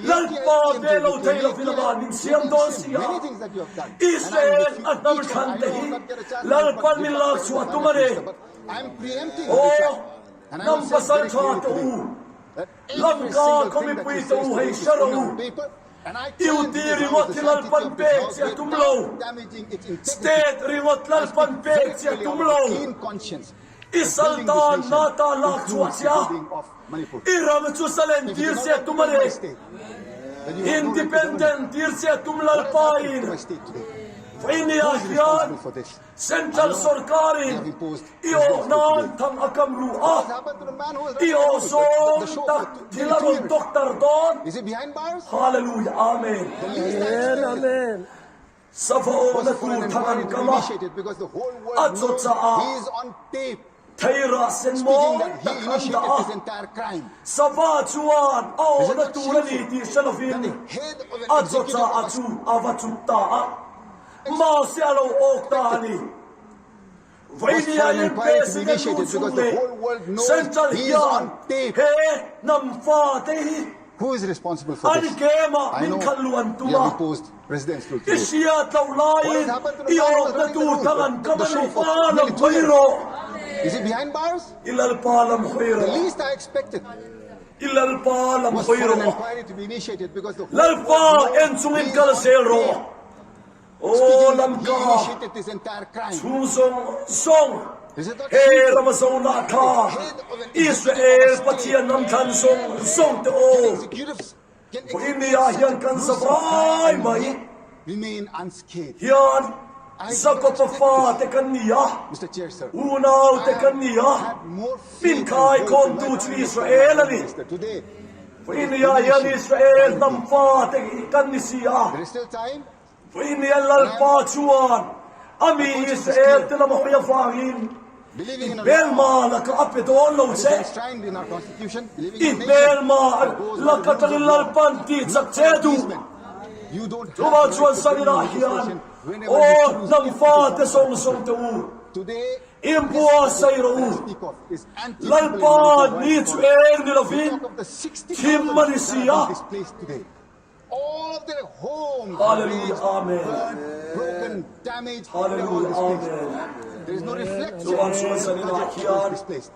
Lalpa ve lo thei lovin a van min siam dawn si a. Israel a hnam thlan te hi Lalpan min lak chhuah tum a ni. Aw, nam pasal ṭha te u, Lamka kho mipui te u, hei hre ro u. Duty ringawt hi Lalpan pek chiah tum lo. State ringawt Lalpan pek chiah tum lo. I saltan nata lak chua chia. I ram chu salen tir se tum a le. Independent tir se tum Lalpa in. Vaini a hian Central Sorkar in i awhnan thang a kam ru a. I awh zawng tak thil a rawn tawk tar dawn. Hallelujah. Amen. Amen, amen. Sava awhna tur thang an kam a. A chawcha a. Theirah sen mawi tak an dah a. Sava chuan a awhna tur a ni tih hre lovin, a chawcha a chu a va chut ta a. Mahse a lo awk ta a ni. Vaini a hian president nu chung leh Central hian he hnam fate hi Who is responsible for this? An kema min khalh luan tum a. I hriat loh laiin i awhna tur thang an kam a, Lalpa lam hawi rawh. Is it behind bars? I Lalpa lam hawi rawh. The least I expected. I Lalpa lam hawi rawh. Lalpa, en chungin kal zel rawh. Aw Lalpa, chu zawng zawng, he rama zawna kha, Israel Pathian hnam thlan zawng zawng te aw. Vaini a hian kan zavai mai. Hian Jakoba fate kan ni a, unaute kan ni a, min khaikhawmtu chu Israel a ni. Vaini a hian Israel hnam fate kan ni si a. Vaini a Lalpa chuan a mi Israel te lam a hawi avangin, i hmelma laka a pe dawn lo che. I hmelma laka tangin Lalpan tihchak che duh. Chuvang chuan zanin ah hian, aw hnam fate zawng zawng te u, in buatsai rawh u. Lalpa ni chu eng ni lovin, thim a ni si a. All of their homes are Hallelujah. Amen. Burned, broken, damaged. Hallelujah. Amen. There is no reflection of the Lord in this place.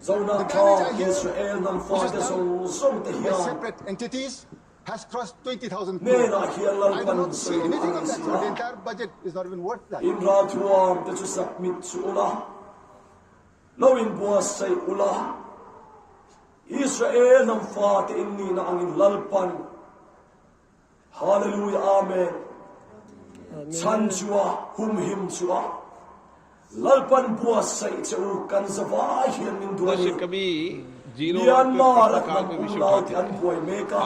Zona kha Israel hnam fate zawng zawng te hian, separate entities has crossed twenty thousand crore. Nena hian Lalpan sei a. I do not see anything of that sort. The entire budget is not even worth that. In ralthuam te chu submit chu ula. Lo in buatsai ula. Israel hnam fate in nihna angin Lalpan. Hallelujah, amen. Chhan chua, humhim chua. Lalpan buatsai che u kan zavai hian min duai. Myanmar a hnam unaute an buai mek a.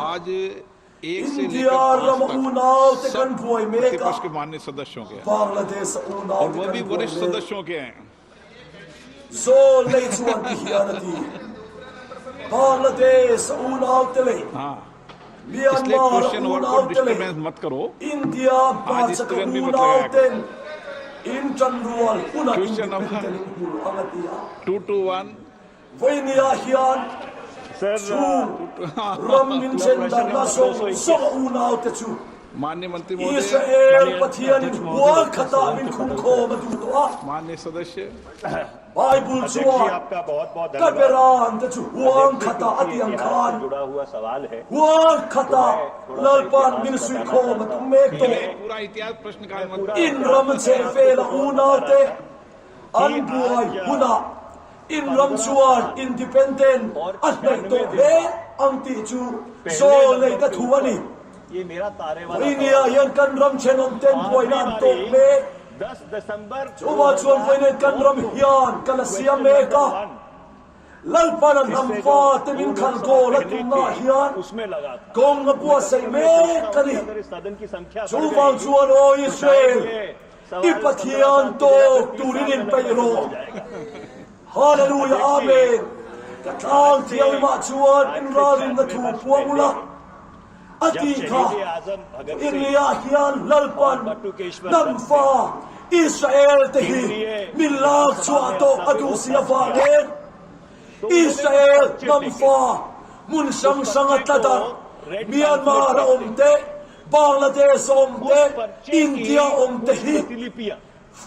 India rama unaute kan buai mek a. Bangladesh a unaute kan buai mek a. Zawl lei chuan ti hian a ti. Bangladesh a unaute lei. Myanmar a unaute lei. India hmachaka unauten in tanrual huna independent in hmu ang a ti a. Vaini a hian chu ram min chen darna zawng zawng a unaute chu Israel Pathian in huang khata min khum khawm a duh tawh a. Bible chuan ka beran te chu huang khata a ti ang khan, huang khata Lalpan min sui khawm a tum mek tawh. In ram chheh vel a unaute an buai huna in ram chuan independent a hnaih tawh hle ang tih chu zawl lei ka thu a ni. Vaini a hian kan ram ṭhenawmten buaina an tawk hle. Chuvang chuan vawiin kan ram hian ka la siam mek a. Lalpan a hnam fate min khalh goal a tumna hian kawng a buatsai mek a ni. Chuvang chuan aw Israel, i Pathian tawk turin inpeih rawh. Hallelujah, amen. Ka tlang thianghlim ah chuan in ralrinna thu puang ula. A ti kha, India hian Lalpan hnam fa Israel te hi min lak chhuah tawh a duh si avangin Israel hnam fa hmun hrang hrang a tlat a, Myanmar a awm te, Bangladesh a awm te, India a awm te hi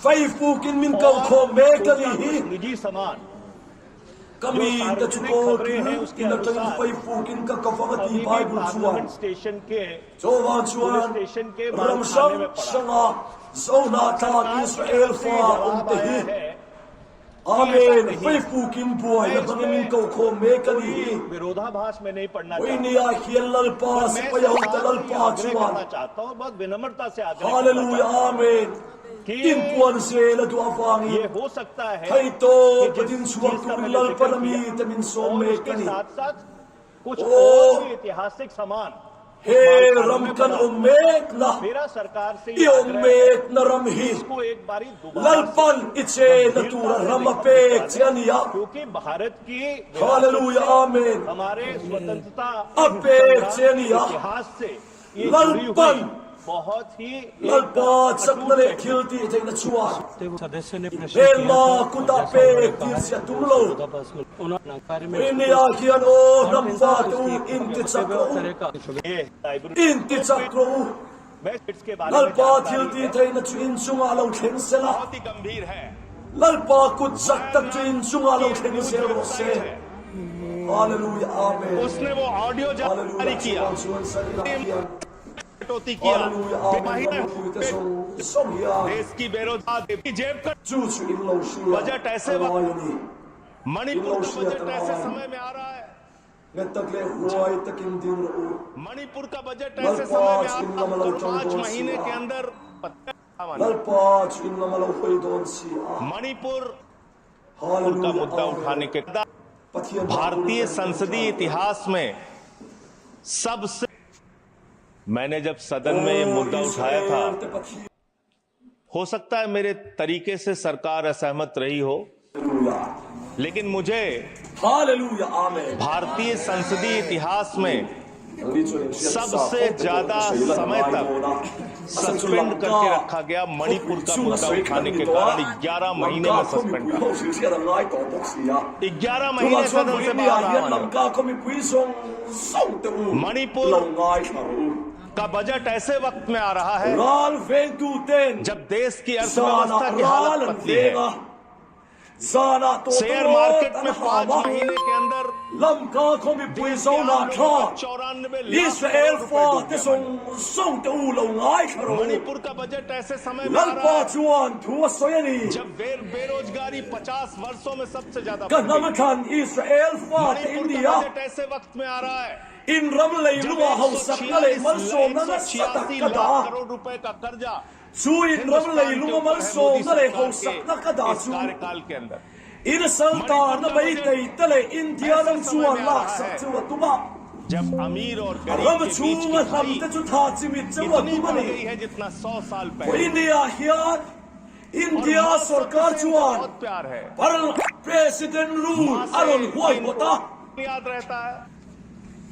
faifukin min kal khawm mek a ni hi. Ka min te chu kawltu in aṭangin faifukin ka kal vang a ti Bible chuan. Chuvang chuan ram hrang hranga Jonah tlan Israel fa awm te hi Amen. Pai Pu Kimboi, na bangin min kou khom me kani. विरोधाभास में नहीं पढ़ना चाहता। Oi, nia hian Lalpa, sipai hung ta Lalpa chuan. चाहता हूँ, बहुत विनम्रता से आग्रह करना चाहता हूँ। Hallelujah, amen. Inpuan se la tu avangin. ये हो सकता है कि जिस चीज का मैंने जिक्र किया, और उसके साथ-साथ कुछ और भी ऐतिहासिक सम्मान He ram kan awm mekna, i awm mekna ram hi Lalpan i chena tura ram a pek che a ni a. Hallelujah, amen. A pek che a ni a. Lalpan Lalpa chakna leh thiltihtheihna chuan hmelma kuta pek tir sia tum lo. India hian aw, hnam fate u, inti chak rawh u. Inti chak rawh u. Lalpa thiltihtheihna chu in chunga lo thleng sela. Lalpa kut chak tak chu in chunga lo thleng sel rawh se. Hallelujah, amen. Hallelujah, chuan chuan sa ila hian. कटौती किया। महीने देश की बेरोजगार की जेब cut. Budget ऐसे वक्त, मणिपुर का बजट ऐसे समय में आ रहा है। मणिपुर का बजट ऐसे समय में आ रहा है, तो पाँच महीने के अंदर मणिपुर का मुद्दा उठाने के भारतीय संसदीय इतिहास में सबसे मैंने जब सदन में ये मुद्दा उठाया था, हो सकता है मेरे तरीके से सरकार असहमत रही हो, लेकिन मुझे भारतीय संसदीय इतिहास में सबसे ज्यादा समय तक सस्पेंड करके रखा गया मणिपुर का मुद्दा उठाने के कारण ग्यारह महीने में सस्पेंड रहा। ग्यारह महीने सदन से बाहर रहा। मणिपुर का बजट ऐसे वक्त में आ रहा है जब देश की अर्थव्यवस्था की हालत पतली है। Zana to शेयर मार्केट में पाँच महीने के अंदर Lamka kho mipui zona thla Israel fate zong zong te u lo ngai thla ro. Manipur का बजट ऐसे समय में आ रहा है जब बेरोजगारी पचास वर्षों में सबसे ज्यादा बढ़ गई। Ka hnam a thlan Israel fate India. Budget ऐसे वक्त में आ रहा है In ram leilunga hausakna leh malsawmna nasa tak ka dah a. Chu in ram leilunga malsawmna leh hausakna ka dah chu. In saltanna Meitei te leh India lam chuan laksak chu a tum a. A ram chunga hnam te chu tha chimit chu a tum a ni. Vawiin ni a hian India sorkar chuan President rule a rawn huaihawt a.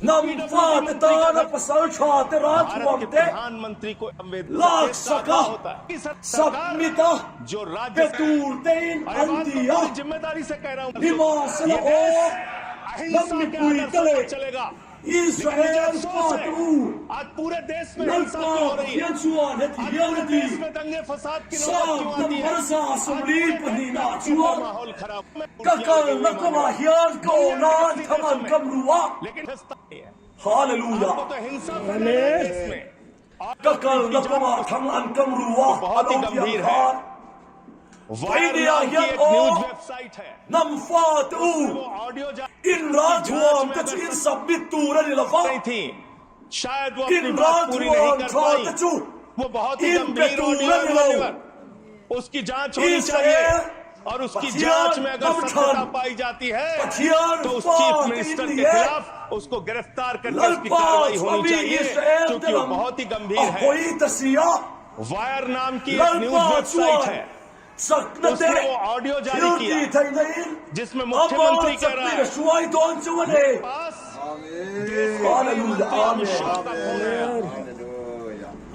Hnam fate tana pasalṭha te ralthuam te laksak a, submit a, pe tur te in an ti a. Nimahsela aw, hnam mipui te leh Israel fate u, Lalpa Pathian chuan heti hian a ti, Sam number za sawmli pahnihna chuan ka kalna kawngah hian ka awna an thang an kam ru a. Hallelujah. Amen. Ka kalna kawngah thang an kam ru a, a lo piang khan. Vawiin ni a hian aw, hnam fate u, in ralthuam te chu in submit tur a ni lo va. In ralthuam ṭha te chu in pe tur a ni lo. उसकी जांच होनी चाहिए और उसकी जांच में अगर सत्यता पाई जाती है तो उस चीफ मिनिस्टर के खिलाफ उसको गिरफ्तार करके उसकी कार्रवाई होनी चाहिए, क्योंकि वो बहुत ही गंभीर है। Wire नाम की एक न्यूज़ वेबसाइट है, उसने वो ऑडियो जारी किया जिसमें मुख्यमंत्री कह रहा है, मेरे पास केंद्रीय मंत्री अमित शाह का फोन आया।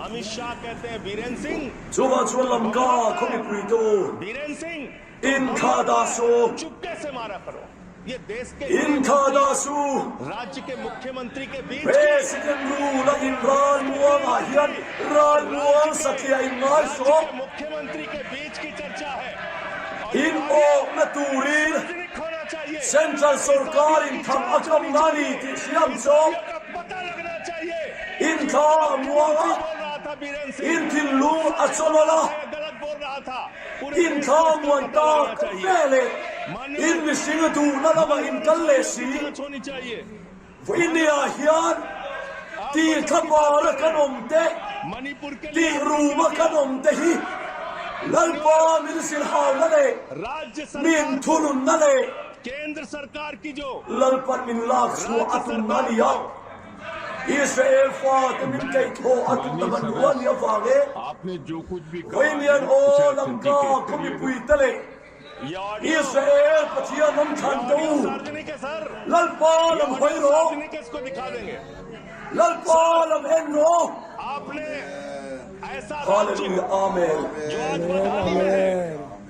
अमित शाह कहते हैं, बीरेन Singh, Chuvang chuan Lamka kho mipui te u, Biren Singh, in tha da su, चुपके से मारा करो। ये देश के, in tha da su, राज्य के मुख्यमंत्री के बीच की President rule-a in ralmuang ah hian ralmuang satliah in ngai saw. राज्य के मुख्यमंत्री के बीच की चर्चा है। In awkna turin Central sorkar in thang a kamna a ni tih hriam chu. In thlamuang a, in thinlung a chawlawlh a, in thlamuan tak ve leh In mising a duhna lama in kal le si. Vaini a hian ti thapa ra kan awm te, ti ruma kan awm te hi Lalpa min silhauna le min thununna le Lalpan min lak chhuah a tumna ni a, Israel fate min kaihthawh a tumna hmanrua ni avang e. Vaini an aw Lamka khaw mipui te le Israel Pathian lam thlan te u. Lalpa lam hoi rawh. Lalpa lam en rawh. Hallelujah. Amen.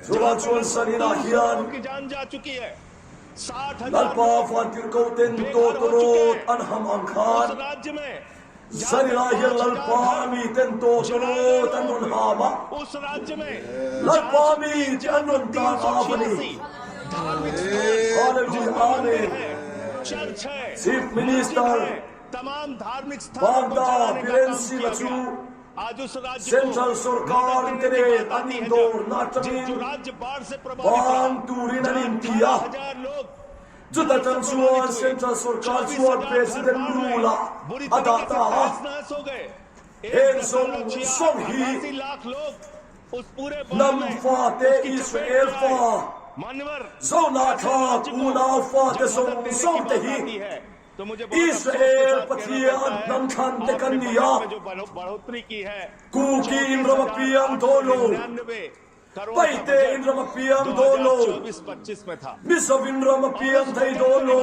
Chuvang chuan Sani ah hian Lalpa vantirhkoh ten tawtawrawt an ham ang khan Sani ah hian Lalpa mi ten tawtawrawt an rawn ham a. Lalpa mi te an rawn tlan a va ni. Hallelujah. Amen. Chief Minister Mamata Biren Singh chu Central Sorkar te nen an indawrna aṭangin bang turin an inti a. Chuta chang chuan Central Sorkar chuan President Rule-ah a dah ta a. Heng zawng zawng hi nam fate Israel fa Zona thlak unau fate zawng zawng te hi Israel Pathian hnam thlan te kan ni a. Kuki in ram a piang dawn lo. Paite in ram a piang dawn lo. Mizo in ram a piang thei dawn lo.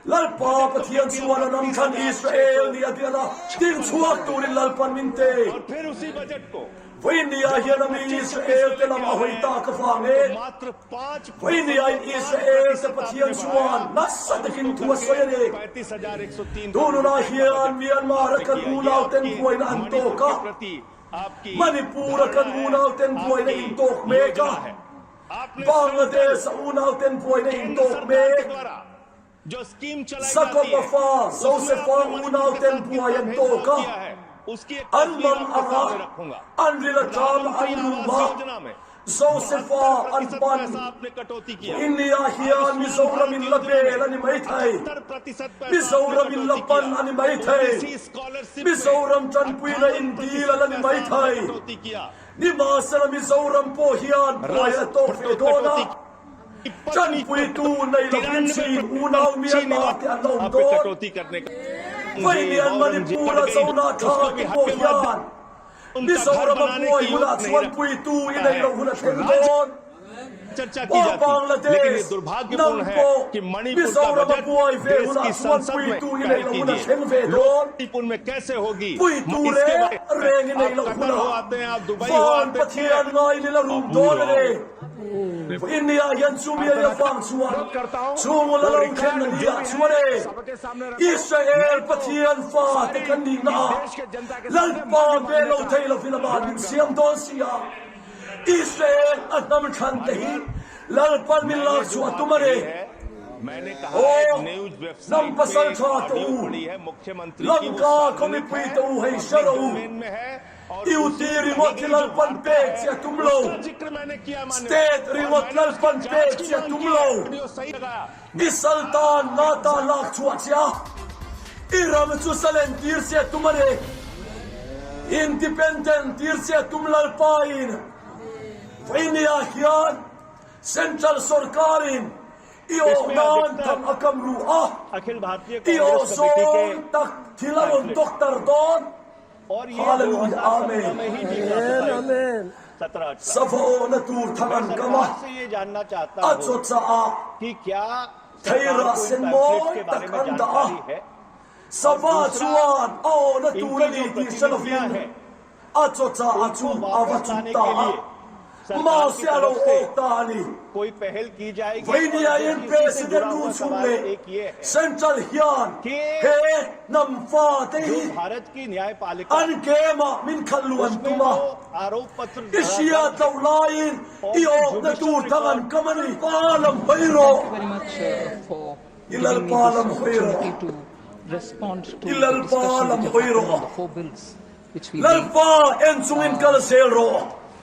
Lalpa Pathian chuan a hnam thlan Israel ni a diana ding chhuak turin Lalpan min te. Vaini a hian a mi Israel te lam a hoi ta ka vang e. Vaini a in Israel te Pathian chuan nasa takin thu a sawi a ni. Tununa hian Myanmar a kan unau ten buaina an tawk a. Manipur a kan unau ten buaina in tawk mek a. Bangladesh a unau ten buaina in tawk mek. Jacob a fa Joseph a unau ten buai an tawk a. An mang anga, an ril a tam, an lum a. Joseph a an pan. India hian Mizoram in la bel a ni mai thei. Mizoram in la pan a ni mai thei. Mizoram ṭanpuina in dil a la ni mai thei. Nimahsela Mizoram pawh hian buai a tawk ve dawn a. Ṭanpuitu nei lovin Chin unau Myanmar te an la awm dawn. Vaini an Manipur a Zona thlak te pawh hian Mizoram a buai hunah chuan puitu i nei lo hun a thleng dawn. Aw Bangladesh, nang pawh Mizoram a buai ve hunah chuan puitu i nei lo hun a thleng ve dawn. Puitu le reng i nei lo hunah van Pathian ngai in i la rum dawn a ni. India hian chu mi a vang chuan chung la lo thlenna ni ah chuan e, Israel Pathian fate kan nihna a Lalpa ve lo thei lovin ama min siam dawn si a. Israel a hnam thlan te hi Lalpan min lak chhuah a tum a ni. Aw, hnam pasal ṭha te u, Lamka khaw mipui te u, hei hre rawh u. Duty ringawt hi Lalpan pek cheh a tum lo. State ringawt Lalpan pek cheh a tum lo. I saltan na ta lak chhuah cheh a, i ram chu salen tir cheh a tum a ni. Independent tir cheh a tum Lalpa in. Vaini a hian Central Sorkar in i awh nan thang a kam ru a, i awh zawng tak thil a rawn tawk tar dawn. Hallelujah. Amen. Amen, amen. Sava awna tur thang an kam a, a chaw cha a, theirah sen mawi tak an dah a. Sava chuan a awna tur a ni tih hre lovin, a chaw cha a chu a va chhut ta a. Mahse a lo awk ta a ni. Vaini a hian President nu chung leh Central hian he hnam fate hi an kema min khalh luh an tum a. I hriat loh laiin i awkna tur thang an kam a ni. Pa lam hoi rawh. I Lalpa lam hoi rawh. I Lalpa lam hoi rawh. Lalpa, en chungin kal zel rawh.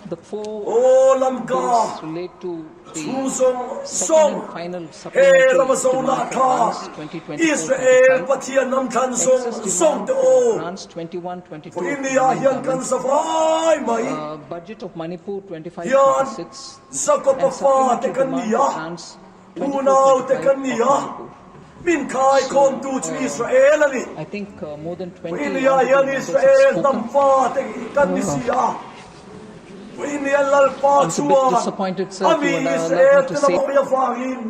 The four O Lamka, bills relate to the chung zong second zong, and final he supplementary Ramazona demand for tha, Grants twenty twenty-four twenty-five. Israel Pathian nam than zong Excess zong demand te for o. Grants twenty-one twenty-two Vo in nia hian kan zavai mai. Uh, budget of Manipur twenty-five twenty-six. Hian Jacob and pa supplementary te kan demand ni for a. Grants Unau te kan ni a. Min khai khom tu chu Israel a ni. I think, uh, more than twenty Vo in nia hian honorable members have Israel spoken. Nam fa te kan ni si a. Vo in nia Lalpa chuan. I'm a bit disappointed, sir, if you allow, allow me to say. Ami Israel te na bawia vangin.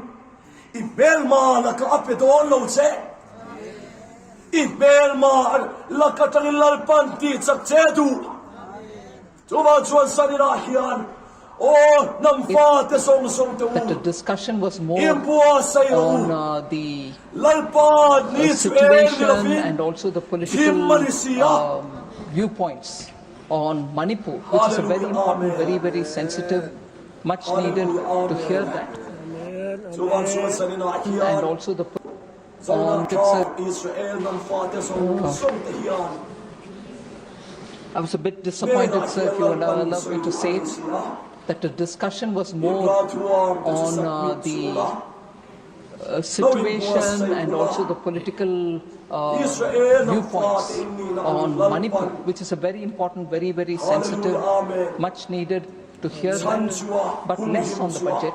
I hmelma laka a pe dawn lo che. I hmelma laka tangin Lalpan ti chak che duh. Chuvang chuan sanin ah hian, aw, nam fate zong zong te u. That the discussion was more on, uh, the, uh, situation and also the political, um, viewpoints on Manipur, which is a very important, very, very sensitive, much needed to hear that. Chuvang chuan sanin ah hian, and also the Zong lam thau Israel nam fate zong zong te hian. I was a bit disappointed, sir, if you allow, allow me to say it, that the discussion was more on, uh, the, uh, situation and also the political, uh, viewpoints on Manipur, which is a very important, very, very sensitive, much needed to hear that, but less on the budget.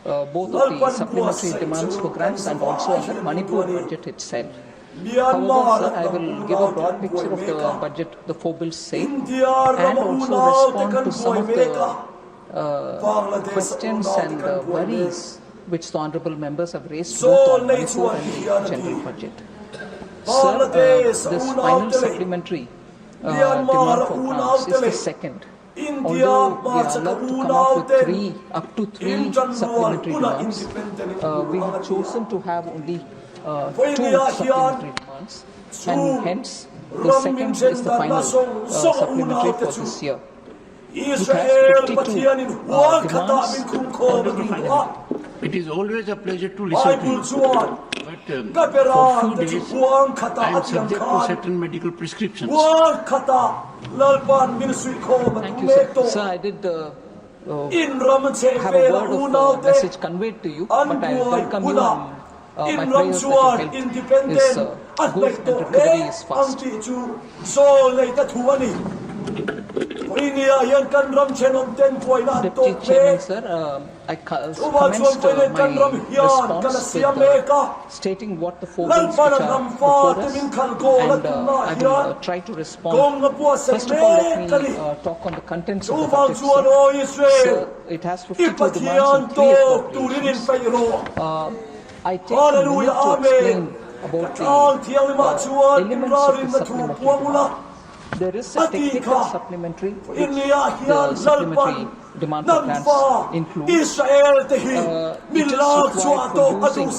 Uh, both of the supplementary demands for grants and also on the Manipur budget itself. However, sir, I will give a broad picture of the budget, the four bills say, and also respond to some of the, uh, questions and, uh, worries which the honorable members have raised both on Manipur and the general budget. Sir, uh, this final supplementary, uh, demand for grants is the second. Although we are allowed to come up with three, up to three supplementary demands, uh, we have chosen to have only, uh, two supplementary demands, and hence the second is the final, uh, supplementary for this year. It has fifty-two, uh, demands already in. It is always a pleasure to listen to you. But, um, for few days, I am subject to certain medical prescriptions. Thank you, sir. Sir, I did, uh, uh, have a word of, uh, message conveyed to you, but I welcome you and, uh, my prayers that your health is, uh, good and recovery is fast. Deputy Chairman, sir, uh, I co-, commenced, uh, my response with, uh, stating what the four bills which are before us, and, uh, I will, uh, try to respond. First of all, let me, uh, talk on the contents of the budget, sir. Sir, it has fifty-two demands and three appropriations. Uh, I take a minute to explain about the, uh, elements of the supplementary demand. There is a technical supplementary which the supplementary demand for grants includes. Uh, it is required for using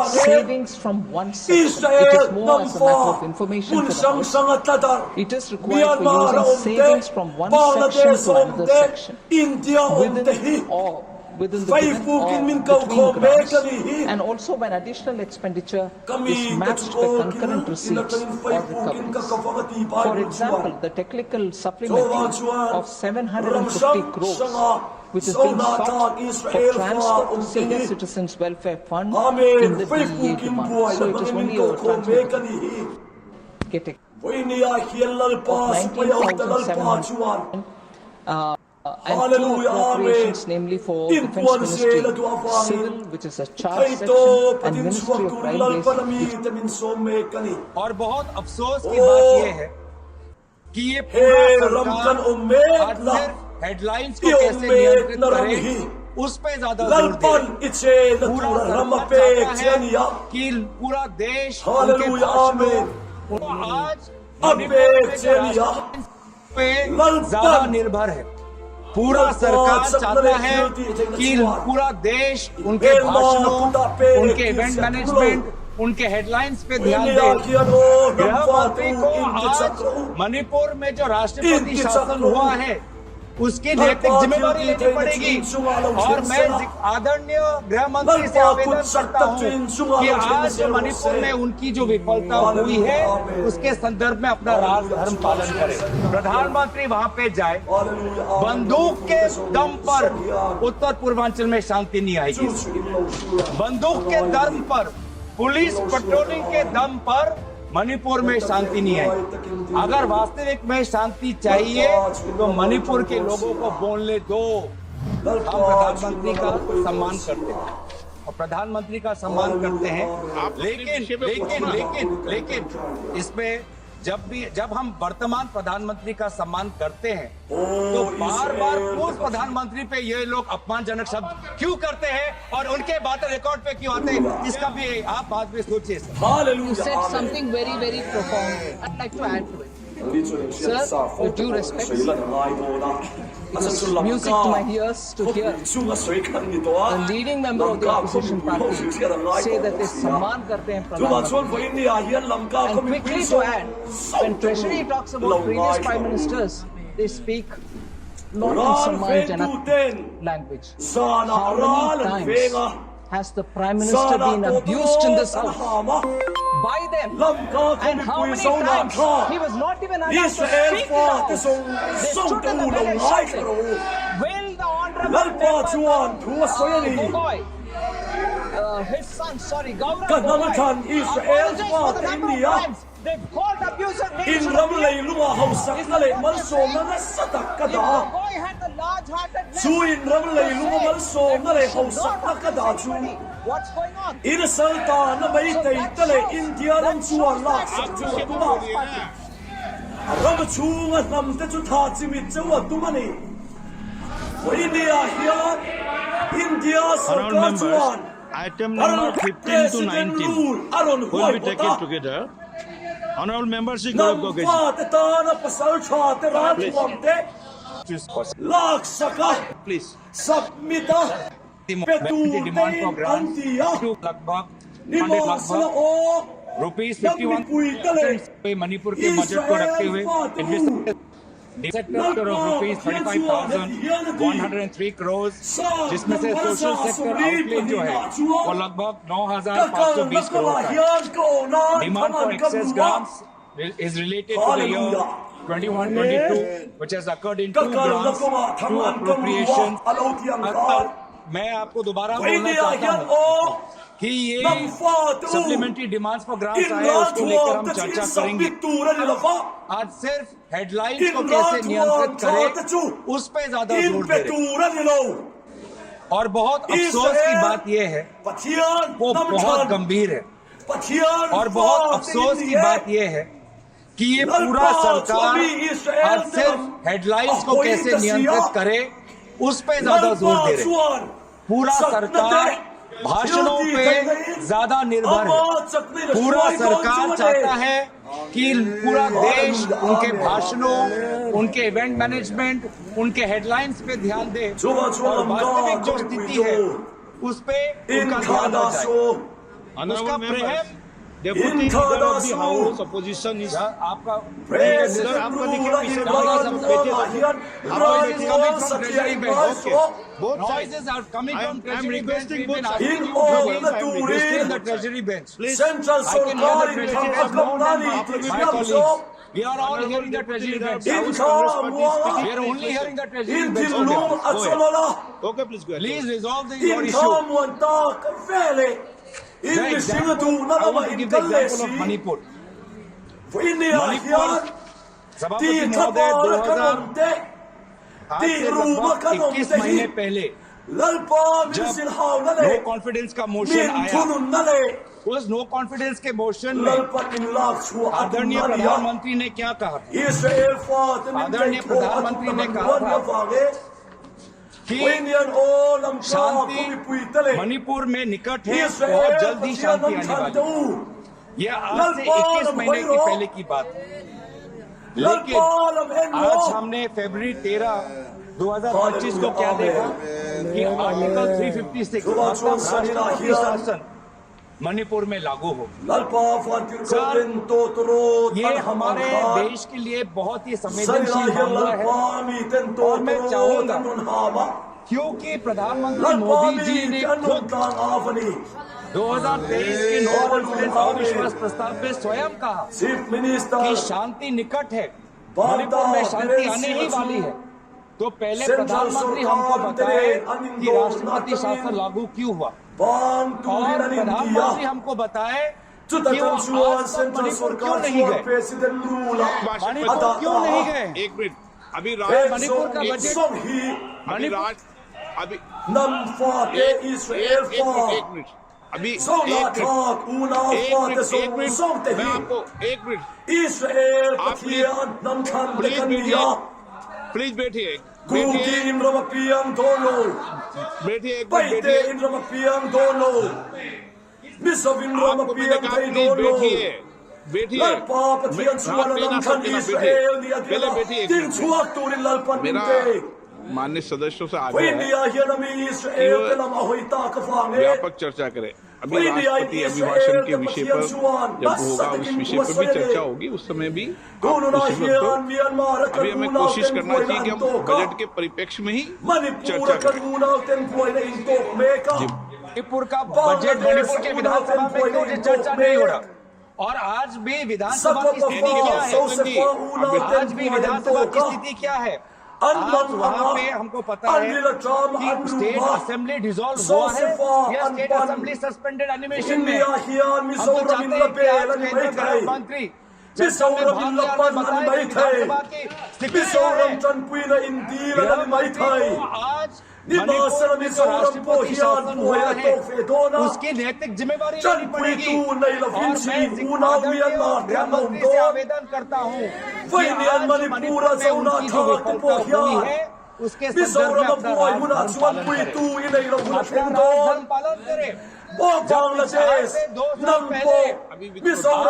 savings from one section. It is more as a matter of information for the House. It is required for using savings from one section to another section within or within the given or between grants, and also when additional expenditure is matched by concurrent receipts or recoveries. For example, the technical supplementary of seven hundred and fifty crores, which is being sought for transfer to Senior Citizens Welfare Fund in the D E A demand. So it is only a transfer of nineteen thousand seven hundred. Uh, and two appropriations, namely for Defence Ministry, Civil, which is a charge section, and Ministry of Railways, which और बहुत अफसोस की बात यह है कि ये पूरा सरकार आज सिर्फ हेडलाइंस को कैसे नियंत्रित करे, उस पे ज्यादा जोर दे रही है। पूरा सरकार चाहता है कि पूरा देश उनके भाषणों, आज मणिपुर में जो राष्ट्रपति पे ज्यादा निर्भर है। पूरा सरकार चाहता है कि पूरा देश उनके भाषणों, उनके इवेंट मैनेजमेंट, उनके हेडलाइंस पे ध्यान दे। गृहमंत्री को आज मणिपुर में जो राष्ट्रपति शासन हुआ है, उसकी नैतिक जिम्मेदारी लेनी पड़ेगी। और मैं आदरणीय गृह मंत्री से आवेदन करता हूं कि आज मणिपुर में उनकी जो विफलता हुई है, उसके संदर्भ में अपना राजधर्म पालन करें। प्रधानमंत्री वहां पे जाए, बंदूक के दम पर उत्तर पूर्वांचल में शांति नहीं आएगी। बंदूक के दम पर, पुलिस पेट्रोलिंग के दम पर मणिपुर में शांति नहीं आई। अगर वास्तविक में शांति चाहिए, तो मणिपुर के लोगों को बोलने दो। हम प्रधानमंत्री का सम्मान करते हैं और प्रधानमंत्री का सम्मान करते हैं, लेकिन लेकिन लेकिन लेकिन इसमें जब भी, जब हम वर्तमान प्रधानमंत्री का सम्मान करते हैं, तो बार बार पूर्व प्रधानमंत्री पे ये लोग अपमानजनक शब्द क्यों करते हैं और उनके बातें रिकॉर्ड पे क्यों आते हैं, इसका भी आप बाद में सोचिए sir. You said something very, very profound. I'd like to add to it. Sir, with due respect, it was music to my ears to hear a leading member of the opposition party say that they सम्मान करते हैं प्रधानमंत्री. And quickly to add, when Treasury talks about previous prime ministers, they speak not in सम्मानजनक language. How many times has the Prime Minister been abused in this house by them? And how many times he was not even allowed to speak in the house? They stood in the village shouting, "Will the Honorable Member Gogoi, uh, his son, sorry, Gaurav Gogoi, apologize for the number of times they've called abuser names of the Inram leilunga hausakna le malsomna nasatak kada. If Gogoi had the large-heartedness to accept that he should not abuse anybody, what's going on? Ina saltana Meitei te le India ram chu a laksak chu a tum a. Ram chunga hnamte chu tha chimit cheu a tum a ni. India hian India sorkar chuan item number fifteen to nineteen will be taken together. Honorable Members, Gaurav Gogoi ji. Please. Laksaka. Please. Submit a. Petute in an ti a. Nimawh sela aw. Rupees fifty-one thousand Manipur ke budget ko rakhte hue. Sector of rupees thirty-five thousand one hundred three crores, जिसमें से social sector outlay जो है वो लगभग नौ हज़ार पाँच सौ बीस करोड़ का है। Demand for excess grants is related to the year twenty-one twenty-two, which has occurred in two grants, two appropriations. मैं आपको दोबारा बोलना चाहता हूँ कि ये सप्लीमेंट्री डिमांड्स फॉर ग्रांट्स आए, उसको लेकर हम चर्चा करेंगे। आज सिर्फ हेडलाइंस को कैसे नियंत्रित करें, उस पे ज्यादा जोर दे रहे हैं। और बहुत अफसोस की बात यह है, वो बहुत गंभीर है। और बहुत अफसोस की बात यह है कि ये पूरा सरकार आज सिर्फ हेडलाइंस को कैसे नियंत्रित करे, उस पे ज्यादा जोर दे रहे हैं। पूरा सरकार भाषणों पे ज्यादा निर्भर है। पूरा सरकार चाहता है कि पूरा देश उनके भाषणों, उनके इवेंट मैनेजमेंट, उनके हेडलाइंस पे ध्यान दे और वास्तविक जो स्थिति है उस पे उनका ध्यान हो जाए। उसका प्रेम Deputy Leader of the House Opposition is आपका Sir, आपका देखिए, इसे बोलो, आप बैठिए, बैठिए। आपका देखिए, आपका देखिए। Both sides. Noises are coming from Treasury Bench. We've been asking you to be in the Treasury Bench. Please. I can hear the Treasury Bench more than my colleagues. We are all hearing the Treasury Bench. We are only hearing the Treasury Bench. Okay, please go ahead. Please resolve the, your issue. The example, I want to give the example of Manipur. Manipur, सभापति महोदय, दो हज़ार, आज से लगभग इक्कीस महीने पहले जब no confidence का motion आया, उस no confidence के motion में आदरणीय प्रधानमंत्री ने क्या कहा था? आदरणीय प्रधानमंत्री ने कहा था कि शांति मणिपुर में निकट है, बहुत जल्दी शांति आने वाली है। यह आज से इक्कीस महीने की पहले की बात है। लेकिन आज हमने फरवरी तेरह, दो हज़ार पच्चीस को क्या देखा कि आर्टिकल थ्री फिफ्टी सिक्स, मतलब राष्ट्रपति शासन, मणिपुर में लागू हो। Lalpa vantirko Sir, ten totoro ये tan hamang हमारे khat. Deश के लिए बहुत ही Sari संवेदनशील lahi मामला है। Lalpa mi ten और मैं totoro चाहूंगा tan nun hama. क्योंकि प्रधानमंत्री Lalpa मोदी mi जी ने ten nun खुद tan avani. दो हज़ार तेईस के नोट विधेयक अविश्वास प्रस्ताव में स्वयं कहा Chief Minister कि शांति निकट है, मणिपुर में शांति आने ही वाली है। तो पहले प्रधानमंत्री हमको बताए कि राष्ट्रपति शासन लागू क्यों हुआ और प्रधानमंत्री हमको बताए कि वो आज तक मणिपुर क्यों नहीं गए, मणिपुर क्यों नहीं गए। एक मिनट, अभी राज मणिपुर का बजट अभी राज अभी Nam fate एक Israel एक मिनट, fa. एक मिनट, अभी Zona एक मिनट, thak una एक fate मिनट, एक zong मिनट, zong te मैं hi. आपको एक मिनट, Israel आप please Pathian nam thang te please kan बैठिए, nia. प्लीज बैठिए, Kuki बैठिए, in ram a piang doh lo. बैठिए, एक मिनट Paite बैठिए। in ram a piang doh lo. Mizo in ram a आपको मैंने piang कहा thei प्लीज doh lo. बैठिए, बैठिए। Lalpa Pathian मैं- chuan आप a मेरा nam सब thang मेरा Israel बैठिए, ni a पहले ding a बैठिए एक ding minute. chhuak turin Lalpan min मेरा te. माननीय सदस्यों से आग्रह है Vaini a hian a mi Israel te lam a hoi ta ka vang e. व्यापक चर्चा करें। अभी राष्ट्रपति अभिभाषण के विषय पर जब होगा, उस विषय पर भी चर्चा होगी, उस समय भी आप उसी वक्त अभी हमें कोशिश करना चाहिए कि हम बजट के परिप्रेक्ष्य में ही चर्चा करें। मणिपुर का बजट, मणिपुर के विधानसभा में क्यों चर्चा नहीं हो रहा? और आज भी विधानसभा की स्थिति क्या है? आज भी विधानसभा की स्थिति क्या है? आज वहां पे हमको पता है कि स्टेट असेंबली डिसॉल्व हुआ है या स्टेट असेंबली सस्पेंडेड एनिमेशन में है। हम तो चाहते हैं कि आज केंद्रीय गृह मंत्री, विधानसभा की स्थिति क्या है? गृह मंत्री को आज मणिपुर में जो राष्ट्रपति शासन हुआ है, उसकी नैतिक जिम्मेवारी लेनी पड़ेगी। और मैं गृह मंत्री से आवेदन करता हूँ कि आज मणिपुर में उनकी जो विफलता हुई है, उसके संदर्भ में अपना राजधर्म पालन करें। अपना राजधर्म पालन करें। जब पिछले दो साल पहले, जब पिछले दो साल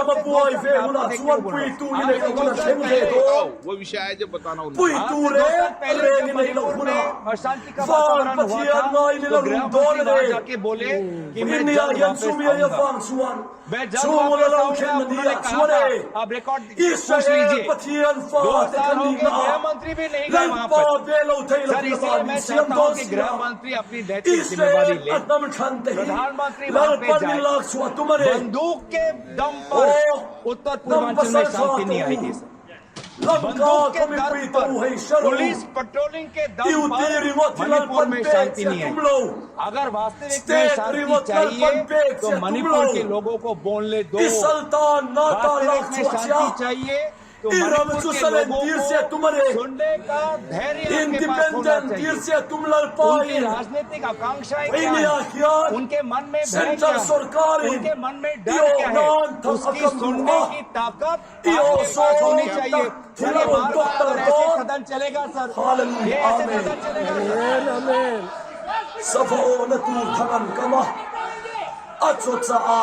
पहले, बताओ, वो विषय आए जब बताना उनको। आज से दो साल पहले जब मणिपुर में अशांति का वातावरण हुआ था, तो गृह मंत्री वहां जाके बोले कि मैं जल्द वापस आऊंगा। मैं जल्द वापस आऊंगा, उन्होंने कहा था। आप रिकॉर्ड पूछ लीजिए। दो साल हो गए, गृह मंत्री भी नहीं गए वहां पर। सर, इसलिए मैं चाहता हूं कि गृह मंत्री अपनी नैतिक जिम्मेवारी ले, प्रधानमंत्री वहां पे जाए। बंदूक के दम पर उत्तर पूर्वांचल में शांति नहीं आएगी, सर। बंदूक के दम पर, पुलिस पेट्रोलिंग के दम पर मणिपुर में शांति नहीं है। अगर वास्तविक में शांति चाहिए, तो मणिपुर के लोगों को बोलने दो। वास्तविक में शांति चाहिए, तो मणिपुर के लोगों को सुनने का धैर्य उनके पास होना चाहिए। उनकी राजनीतिक आकांक्षाएं क्या है, उनके मन में भय क्या है, उनके मन में डर क्या है, उसकी सुनने की ताकत आपके पास होनी चाहिए। ये भारत और ऐसे सदन चलेगा, सर। ये ऐसे सदन चलेगा, sir. Sava ona tu thangan kama. A chocha a.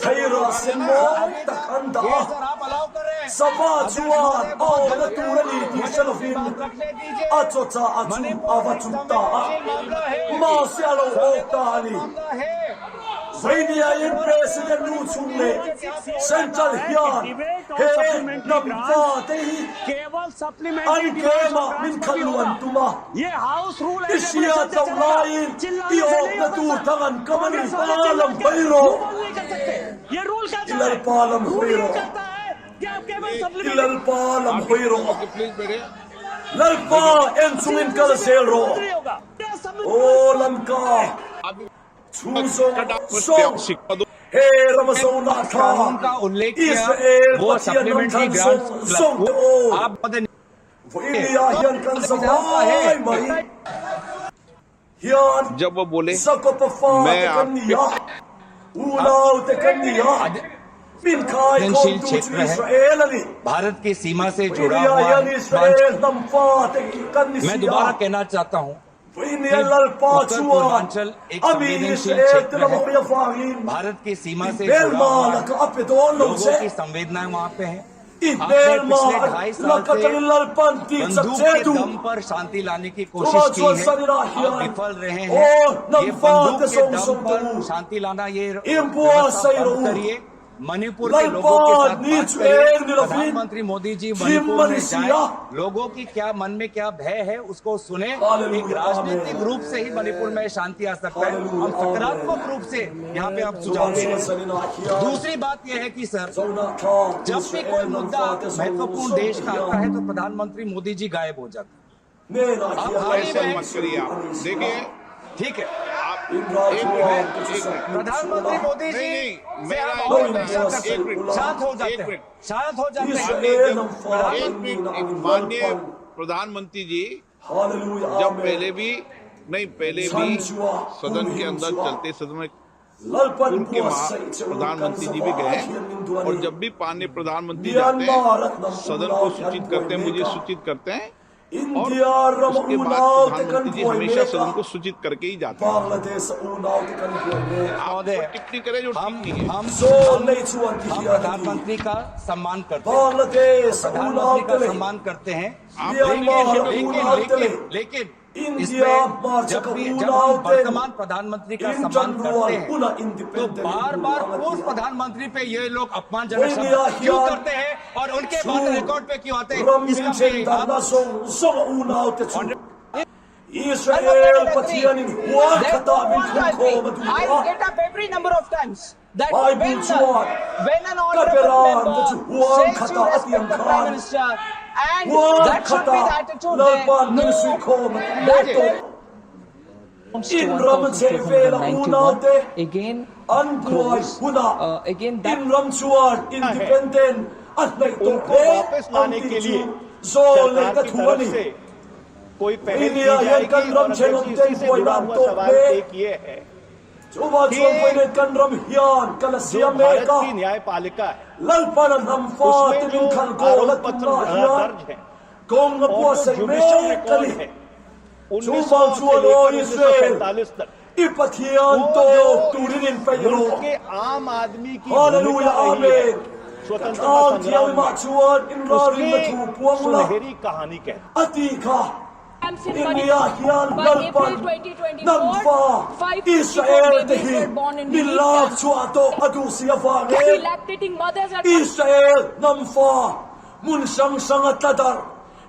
Thaira sen mo tak an da a. Sava chuan a awna tur a ni tih hre lovin, a chocha a chu a va chhuk ta a. Mahse a lo awk ta a ni. Vainia in President nu chung leh Central hian he nam fate hi an kema min khat luan tum a. I hriat loh laiin i awkna tur thang an kam a ni, pa lam hawi rawh. I Lalpa lam hawi rawh. I Lalpa lam hawi rawh. Lalpa, en chungin kal zel rawh. Aw Lamka. Chu zawng zawng, he ram a zona thla, Israel Pathian lamthang zawng zawng te aw. Vawinia hian kan zavai mai. Hian, Jakob a fate kan ni a, unaute kan ni a, min khaikhawmtu chu Israel a ni. Vawinia hian Israel hnam fate kan ni si a. Vawinia Lalpa chuan a mi Israel te lam a hoi avangin, mi hmelma laka a pe dawn lo che. आपने पिछले ढाई साल से बंदूक के दम पर शांति लाने की कोशिश की है, आप विफल रहे हैं। ये बंदूक के दम पर शांति लाना, ये व्यवस्था बंद करिए। मणिपुर के लोगों के साथ बात करिए। प्रधानमंत्री मोदी जी मणिपुर में जाए, लोगों की क्या, मन में क्या भय है, उसको सुने। एक राजनीतिक रूप से ही मणिपुर में शांति आ सकता है। हम सकारात्मक रूप से यहाँ पे आप सुझाव दे रहे हैं। दूसरी बात यह है कि सर, जब भी कोई मुद्दा महत्वपूर्ण देश का आता है, तो प्रधानमंत्री मोदी जी गायब हो जाते हैं। अब हाल ही में, मत करिए आप। देखिए, ठीक है, आप एक मिनट, एक मिनट। प्रधानमंत्री मोदी जी से आप और शांत हो जाते हैं, शांत हो जाते हैं। माननीय, एक मिनट, एक, माननीय प्रधानमंत्री जी, जब पहले भी, नहीं, पहले भी सदन के अंदर चलते, सदन में पूर्व के महा-, प्रधानमंत्री जी भी गए हैं, और जब भी माननीय प्रधानमंत्री जाते हैं, सदन को सूचित करते हैं, मुझे सूचित करते हैं, और उसके बाद प्रधानमंत्री जी हमेशा सदन को सूचित करके ही जाते हैं। आप कोई टिप्पणी करें जो ठीक नहीं है। हम, हम, हम प्रधानमंत्री का सम्मान करते हैं, प्रधानमंत्री का सम्मान करते हैं। आप लेकिन, लेकिन, लेकिन, लेकिन इसमें जब भी, जब हम वर्तमान प्रधानमंत्री का सम्मान करते हैं, तो बार-बार पूर्व प्रधानमंत्री पे ये लोग अपमानजनक शब्द क्यों करते हैं और उनके बात रिकॉर्ड पे क्यों आते हैं, इसका भी आप Israel Pathian in huang khata min thum kho ma tu. I get up every number of times that when, when an honorable member says to respect the Prime Minister, and that should be the attitude there. No, that is. Inram jeh vela unau te again an buai huna, uh, again that Inram chuan independent a hnai to hle ang ti chu zawl leh ka thu a ni. India hian kan ram chhe lam ten buai nan to hle. Chuvang chuan vawiin kan ram hian ka la siam mek a. Lalpan a hnam fate min khalgawlna tunah hian kawng a buatsaih mek a ni. Chuvang chuan aw Israel, i Pathian tawk turin inpeih rawh. Hallelujah, amen. Ka tlan thiam mah chuan in ralrinna thu puang la a ti kha. India hian Lalpan hnam fa Israel te hi min lak chhuah tawh a duh si avangin Israel hnam fa hmun hrang hrang a tla darh,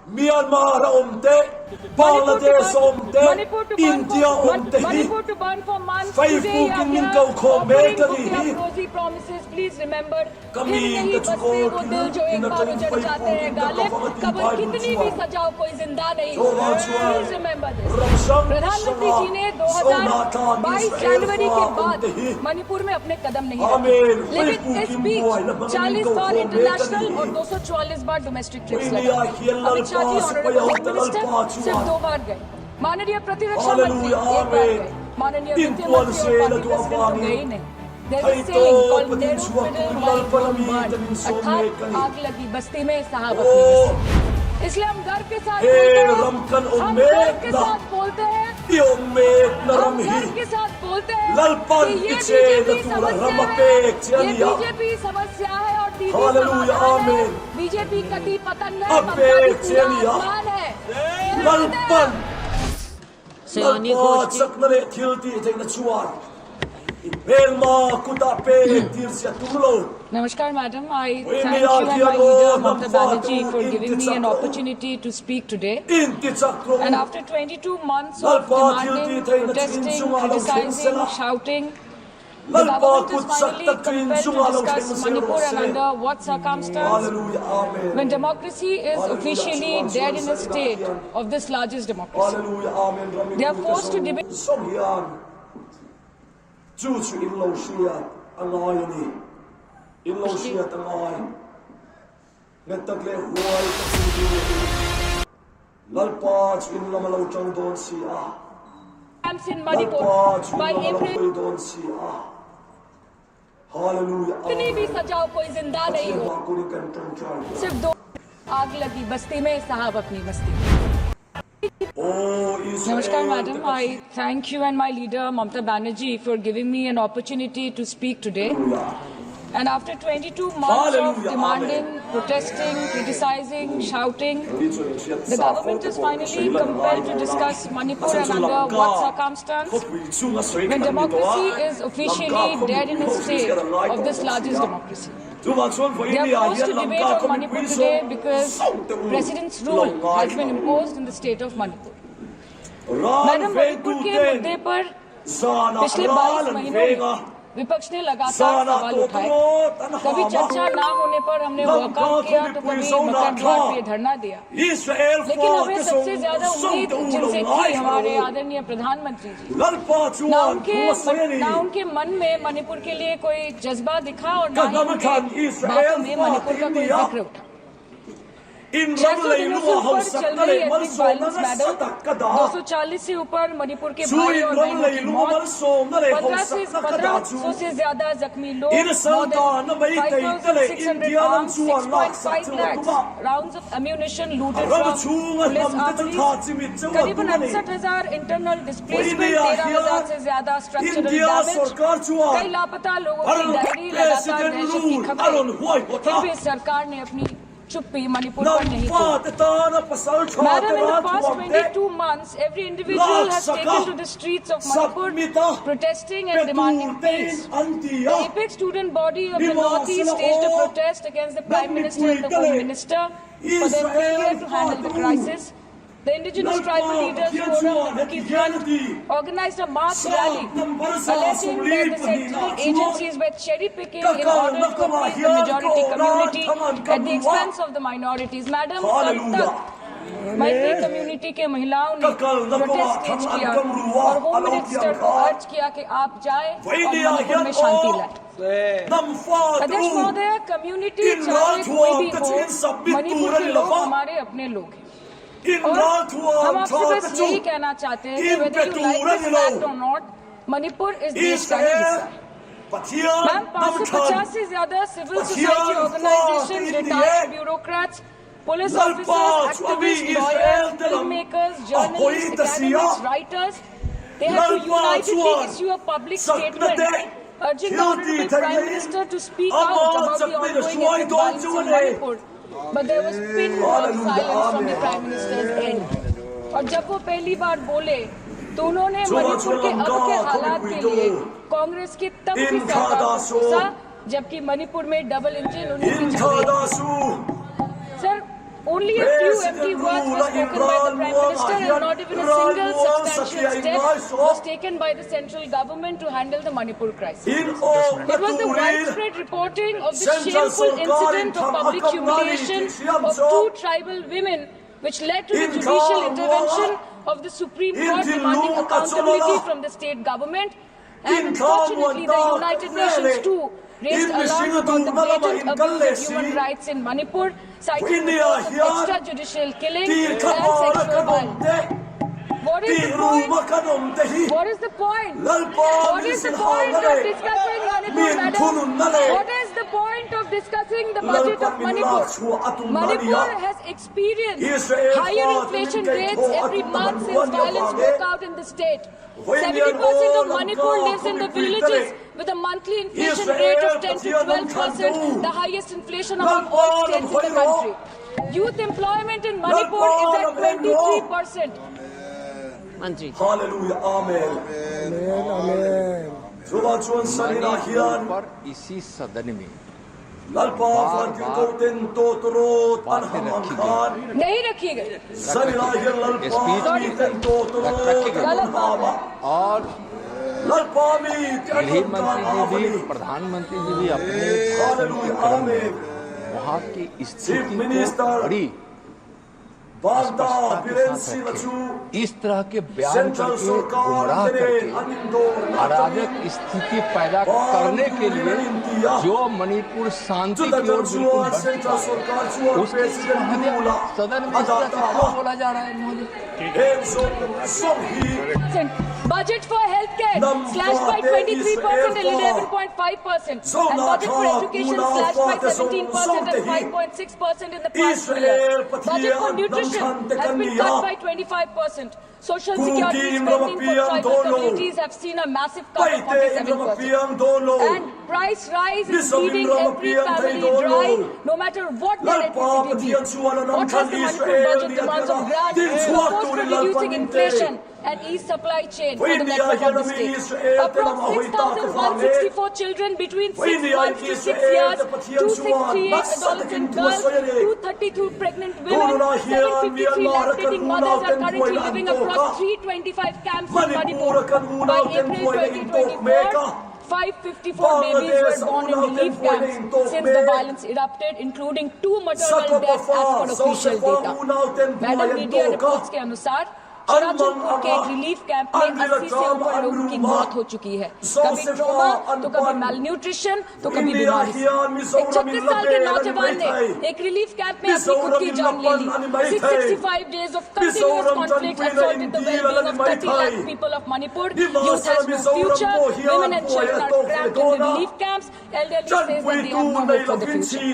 Myanmar a awm te, Bangladesh a awm te, India a awm te hi Facebook in min ko khawm mek a ni hi. Ka min ka chu aw kin, in a ka in Facebook in ka ka vang a ti Bible chuan. Chuvang chuan ram hrang hrang a zawna tlan Israel fate hi. Amen. Facebook in buaina hmangin min ko khawm mek a ni hi. Vawiina hian Lalpa sipai ho te Lalpa chuan. माननीय प्रतिरक्षा मंत्री एक बार गए, माननीय वित्त मंत्री और party president तो गए ही नहीं। There's a saying called Nehru Middle One Bomb Bust. अर्थात आग लगी बस्ती में, साहब अपनी बस्ती। इसलिए हम गर्व के साथ बोलते हैं, हम गर्व के साथ बोलते हैं, हम गर्व के साथ बोलते हैं कि ये बीजेपी समस्या है, ये बीजेपी समस्या है और दीदी समाधान है। बीजेपी कति पतंग है, ममता दीदी आसमान है। Lalpan Lalpa chakna leh thil tihtheihna chuan i hmelma kutah pek tir si a tum lo. Namaskar, madam. I thank you and my leader, Mamata Banerjee, for giving me an opportunity to speak today. And after twenty-two months of demanding, protesting, criticizing, shouting, the government is finally compelled to discuss Manipur and under what circumstance, when democracy is officially dead in a state of this largest democracy. They are forced to debate. Chu chu in lo hriat a ngai a ni. In lo hriat a ngai. Nge tak le huai ka ti ding a ni. Lalpa chu in lam a lo tang dawn si a. Camps in Manipur by April. Lalpa chu in lam a lo koi dawn si a. Hallelujah. कितनी भी सजाओ, कोई जिंदा नहीं हो। सिर्फ दो आग लगी बस्ती में, साहब अपनी बस्ती। Namaskar, madam. I thank you and my leader, Mamata Banerjee, for giving me an opportunity to speak today. And after twenty-two months of demanding, protesting, criticizing, shouting, the government is finally compelled to discuss Manipur and under what circumstance, when democracy is officially dead in the state of this largest democracy. They are forced to debate on Manipur today because President's rule has been imposed in the state of Manipur. Madam, Manipur के मुद्दे पर पिछले बाईस महीनों में विपक्ष ने लगातार सवाल उठाए। कभी चर्चा ना होने पर हमने वॉकआउट किया, तो कभी मकर द्वार पे धरना दिया। लेकिन हमें सबसे ज्यादा उम्मीद जिनसे थी, हमारे आदरणीय प्रधानमंत्री जी, ना उनके मन, ना उनके मन में मणिपुर के लिए कोई जज्बा दिखा और ना ही उनके बातों में मणिपुर का कोई जिक्र उठा। छह सौ दिनों से ऊपर चल रही ethnic violence, मैडम। दो सौ चालीस से ऊपर मणिपुर के भाई और बहनों की मौत, पन्द्रह से, पन्द्रह सौ से ज्यादा जख्मी लोग, more than five thousand six hundred arms, six point five lakhs rounds of ammunition looted from police armories, करीबन अड़सठ हजार internal displacement, तेरह हजार से ज्यादा structural damage, कई लापता लोगों की डायरी, लगातार दहशत की खबरें। फिर भी सरकार ने अपनी चुप्पी मणिपुर पर नहीं तोड़ी। Madam, in the past twenty-two months, every individual has taken to the streets of Manipur, protesting and demanding peace. The apex student body of the Northeast staged a protest against the Prime Minister and the Home Minister for their failure to handle the crisis. The Indigenous Tribal Leaders Forum, the Kuki Front, organized a mass rally alleging that the central agencies were cherry picking in order to appease the majority community at the expense of the minorities. Madam, कब तक मैत्री कम्युनिटी के महिलाओं ने protest stage किया और home minister को अर्ज किया कि आप जाए और मणिपुर में शांति लाए? अध्यक्ष महोदय, कम्युनिटी चाहे कोई भी हो, मणिपुर के लोग हमारे अपने लोग हैं। और हम आपसे बस यही कहना चाहते हैं कि whether you like this fact or not, Manipur इस देश का ही हिस्सा है। मैम, पाँच सौ पचास से ज्यादा civil society organization, retired bureaucrats, police officers, activists, lawyers, filmmakers, journalists, academics, writers, they have to unitedly issue a public statement urging the Honorable Prime Minister to speak out about the ongoing ethnic violence in Manipur. But there was pin drop silence from the Prime Minister's end. और जब वो पहली बार बोले, तो उन्होंने मणिपुर के अब के हालात के लिए कांग्रेस के तब की सरकार को कोसा, जबकि मणिपुर में डबल इंजन उन्हीं की चल रही थी। Sir, only a few empty words were spoken by the Prime Minister, and not even a single substantial step was taken by the central government to handle the Manipur crisis. It was the widespread reporting of the shameful incident of public humiliation of two tribal women, which led to the judicial intervention of the Supreme Court demanding accountability from the state government. And unfortunately, the United Nations too raised alarm about the blatant abuse of human rights in Manipur, citing reports of extrajudicial killing and sexual violence. What is the point? What is the point? What is the point of discussing Manipur, madam? What is the point of discussing the budget of Manipur? Manipur has experienced higher inflation rates every month since violence broke out in the state. Seventy percent of Manipur lives in the villages with a monthly inflation rate of ten to twelve percent, the highest inflation among all states in the country. Youth employment in Manipur is at twenty-three percent. मंत्री जी। हालेलुया, आमेन। आमेन, आमेन। Chuva chun sanina hian पर इसी सदन में Lalpa vantirhkoh ten tawtawrawt an ham ang khan. नहीं रखी गई। Sanina hian Lalpa miten tawtawrawt an ham a. और Lalpa mite an han khan a. प्रधानमंत्री जी भी अपने संबोधन में वहाँ की स्थिति को बड़ी स्पष्टता के साथ रखे। इस तरह के बयान करके, गुमराह करके, अराजक स्थिति पैदा करने के लिए जो मणिपुर शांति की ओर बिल्कुल बढ़ चुका है, उसके सदन में इस तरह से क्यों बोला जा रहा है, महोदय? Budget Budget for healthcare slashed by twenty-three percent and eleven point five percent. And budget for education slashed by seventeen percent and five point six percent in the past three years. Budget for nutrition has been cut by twenty-five percent. Social security spending for tribal communities have seen a massive cut of forty-seven percent. And price rise is leaving every family dry, no matter what their ethnicity. What has the Manipur budget demands of grants to force reducing inflation and ease supply chain for the network of the state? Approx six thousand one sixty-four children between six months to six years, two sixty-eight adolescent girls, two thirty-two pregnant women, seven fifty-three lactating mothers are currently living across three twenty-five camps in Manipur. By April twenty twenty-four, five fifty-four babies were born in relief camps since the violence erupted, including two maternal deaths as per official data. Madam, media reports के अनुसार चुराचंदपुर के एक relief camp में अस्सी से ऊपर लोगों की मौत हो चुकी है। कभी ट्रॉमा तो कभी मैलन्यूट्रिशन तो कभी बीमारी से। एक छत्तीस साल के नौजवान ने एक रिलीफ कैंप में अपनी खुद की जान ले ली। Six sixty-five days of continuous conflict assaulted the well-being of thirty lakh people of Manipur. Youth has no future. Women and children are trapped in the relief camps. Elderly says that they have no hope for the future.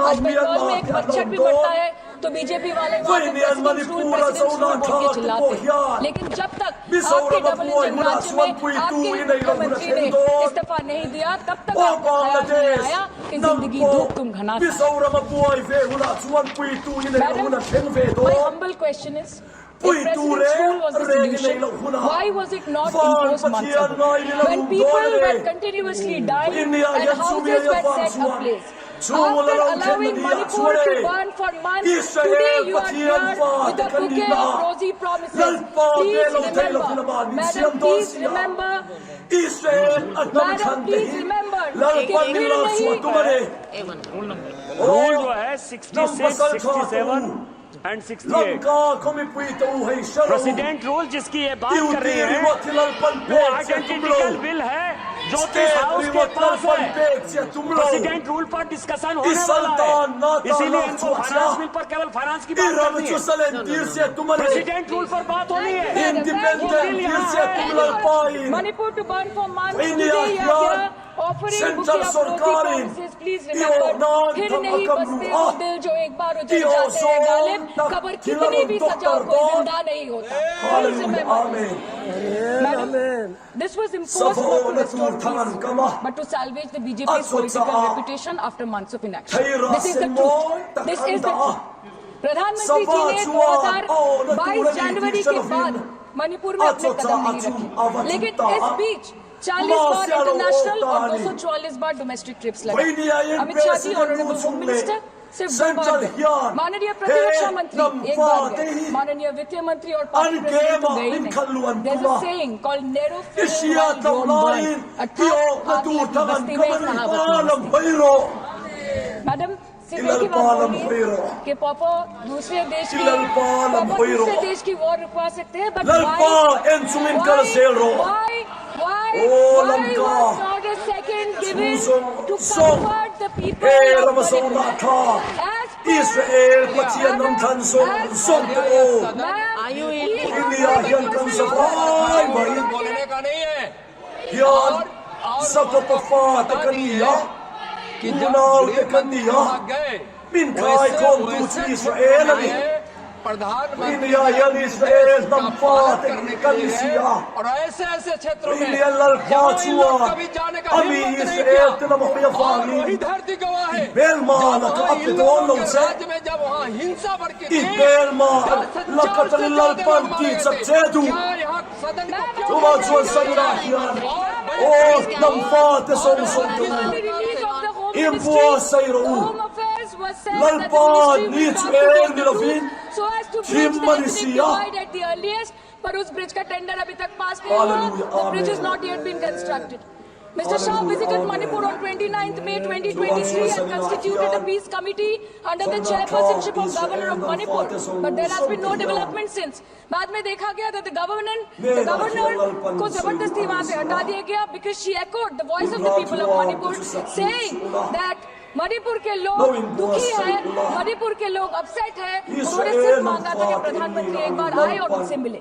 आज बंगाल में एक मच्छर भी बढ़ता है तो बीजेपी वाले वहाँ पे प्रेसिडेंट रूल, प्रेसिडेंट रूल बोल के चिल्लाते हैं। लेकिन जब तक आपके डबल इंजन राज्य में आपके मुख्यमंत्री ने इस्तीफा नहीं दिया, तब तक आपको ख्याल नहीं आया कि जिंदगी दुख तुम घना सा। Madam, my humble question is, if president's rule was the solution, why was it not imposed months ago? When people were continuously dying and houses were set ablaze. After allowing Manipur to burn for months, today you are here with a bouquet of rosy promises. Please remember, madam, please remember, madam, please remember कि फिर नहीं, rule जो है sixty six, sixty seven and sixty eight. President rule जिसकी ये बात कर रही है, वो आइडेंटिटी बिल है जो कि हाउस के पास है। प्रेसिडेंट रूल पर डिस्कशन होने वाला है, इसीलिए इनको फाइनेंस बिल पर केवल फाइनेंस की बात करनी है। प्रेसिडेंट रूल पर बात होनी है। वो बिल यहाँ है। Manipur to burn for months. Today you are here offering bouquet of rosy promises. Please remember, फिर नहीं बसते वो दिल जो एक बार उजड़ जाते हैं गालिब। कब्र कितनी भी सजाओ, कोई जिंदा नहीं होता। Please remember this. Madam, this was imposed not to restore peace, but to salvage the BJP's political reputation after months of inaction. This is the truth. This is the truth. प्रधानमंत्री जी ने दो हज़ार बाईस जनवरी के बाद मणिपुर में अपने कदम नहीं रखे, लेकिन इस बीच चालीस बार इंटरनेशनल और दो सौ चौवालीस बार डोमेस्टिक ट्रिप्स लगे। अमित शाह जी, ऑनरेबल होम मिनिस्टर, सिर्फ दो बार गए। माननीय प्रतिरक्षा मंत्री एक बार गए, माननीय वित्त मंत्री और पार्टी प्रेसिडेंट तो गए ही नहीं। There's a saying called narrow field wide, warm burn, अर्थात आग लगी बस्ती में सहावत नहीं बसती। मैडम, सिर्फ एक ही बात बोलिए कि पापा दूसरे देश की, पापा दूसरे देश की वॉर रुकवा सकते हैं, but why, why, why, why was not a second given to comfort the people of Manipur? Israel Pathian nam than song song to o. India hian kan sa vai mai. Hian, Zakopatha te kan ni a, unau te kan ni a, min kaikhawmtu chu Israel a ni. India hian Israel hnam fate kan ni si a. India lalpa chuan a mi Israel te lam a hawi avangin i hmelma laka a pe dawn lo che. I hmelma laka chuan lalpan tichak che duh. Chuvang chuan Sangin ah hian, aw, hnam fate sawng sawng te u, inpua sei rawh u. Lalpa ni chu el ni lovin, thim a ni si a. But उस ब्रिज का टेंडर अभी तक पास नहीं हुआ। The bridge is not yet been constructed. Mister Shah visited Manipur on twenty-ninth May twenty twenty-three and constituted a peace committee under the chairpersonship of Governor of Manipur. But there has been no development since. बाद में देखा गया that the governor, the governor को जबरदस्ती वहां से हटा दिया गया because she echoed the voice of the people of Manipur, saying that Manipur के लोग दुखी हैं, मणिपुर के लोग अपसेट हैं। उन्होंने सिर्फ मांगा था कि प्रधानमंत्री एक बार आए और उनसे मिले।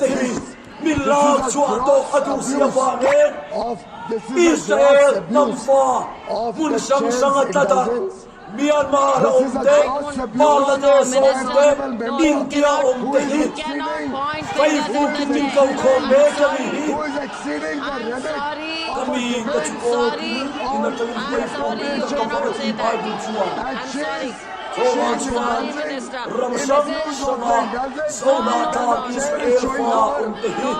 te hi min lak chua toh a duhsi a vangin Israel nam fa mun sang sang a tata Myanmar a um te, Bangladesh a um te, India a um te hi Facebook in min kou khom mek ahi hi. Kami ka chu ko ina ka Facebook in ka ka Bible chua. Choma chuan ram hrang hranga Jonah tah Israel fa um te hi.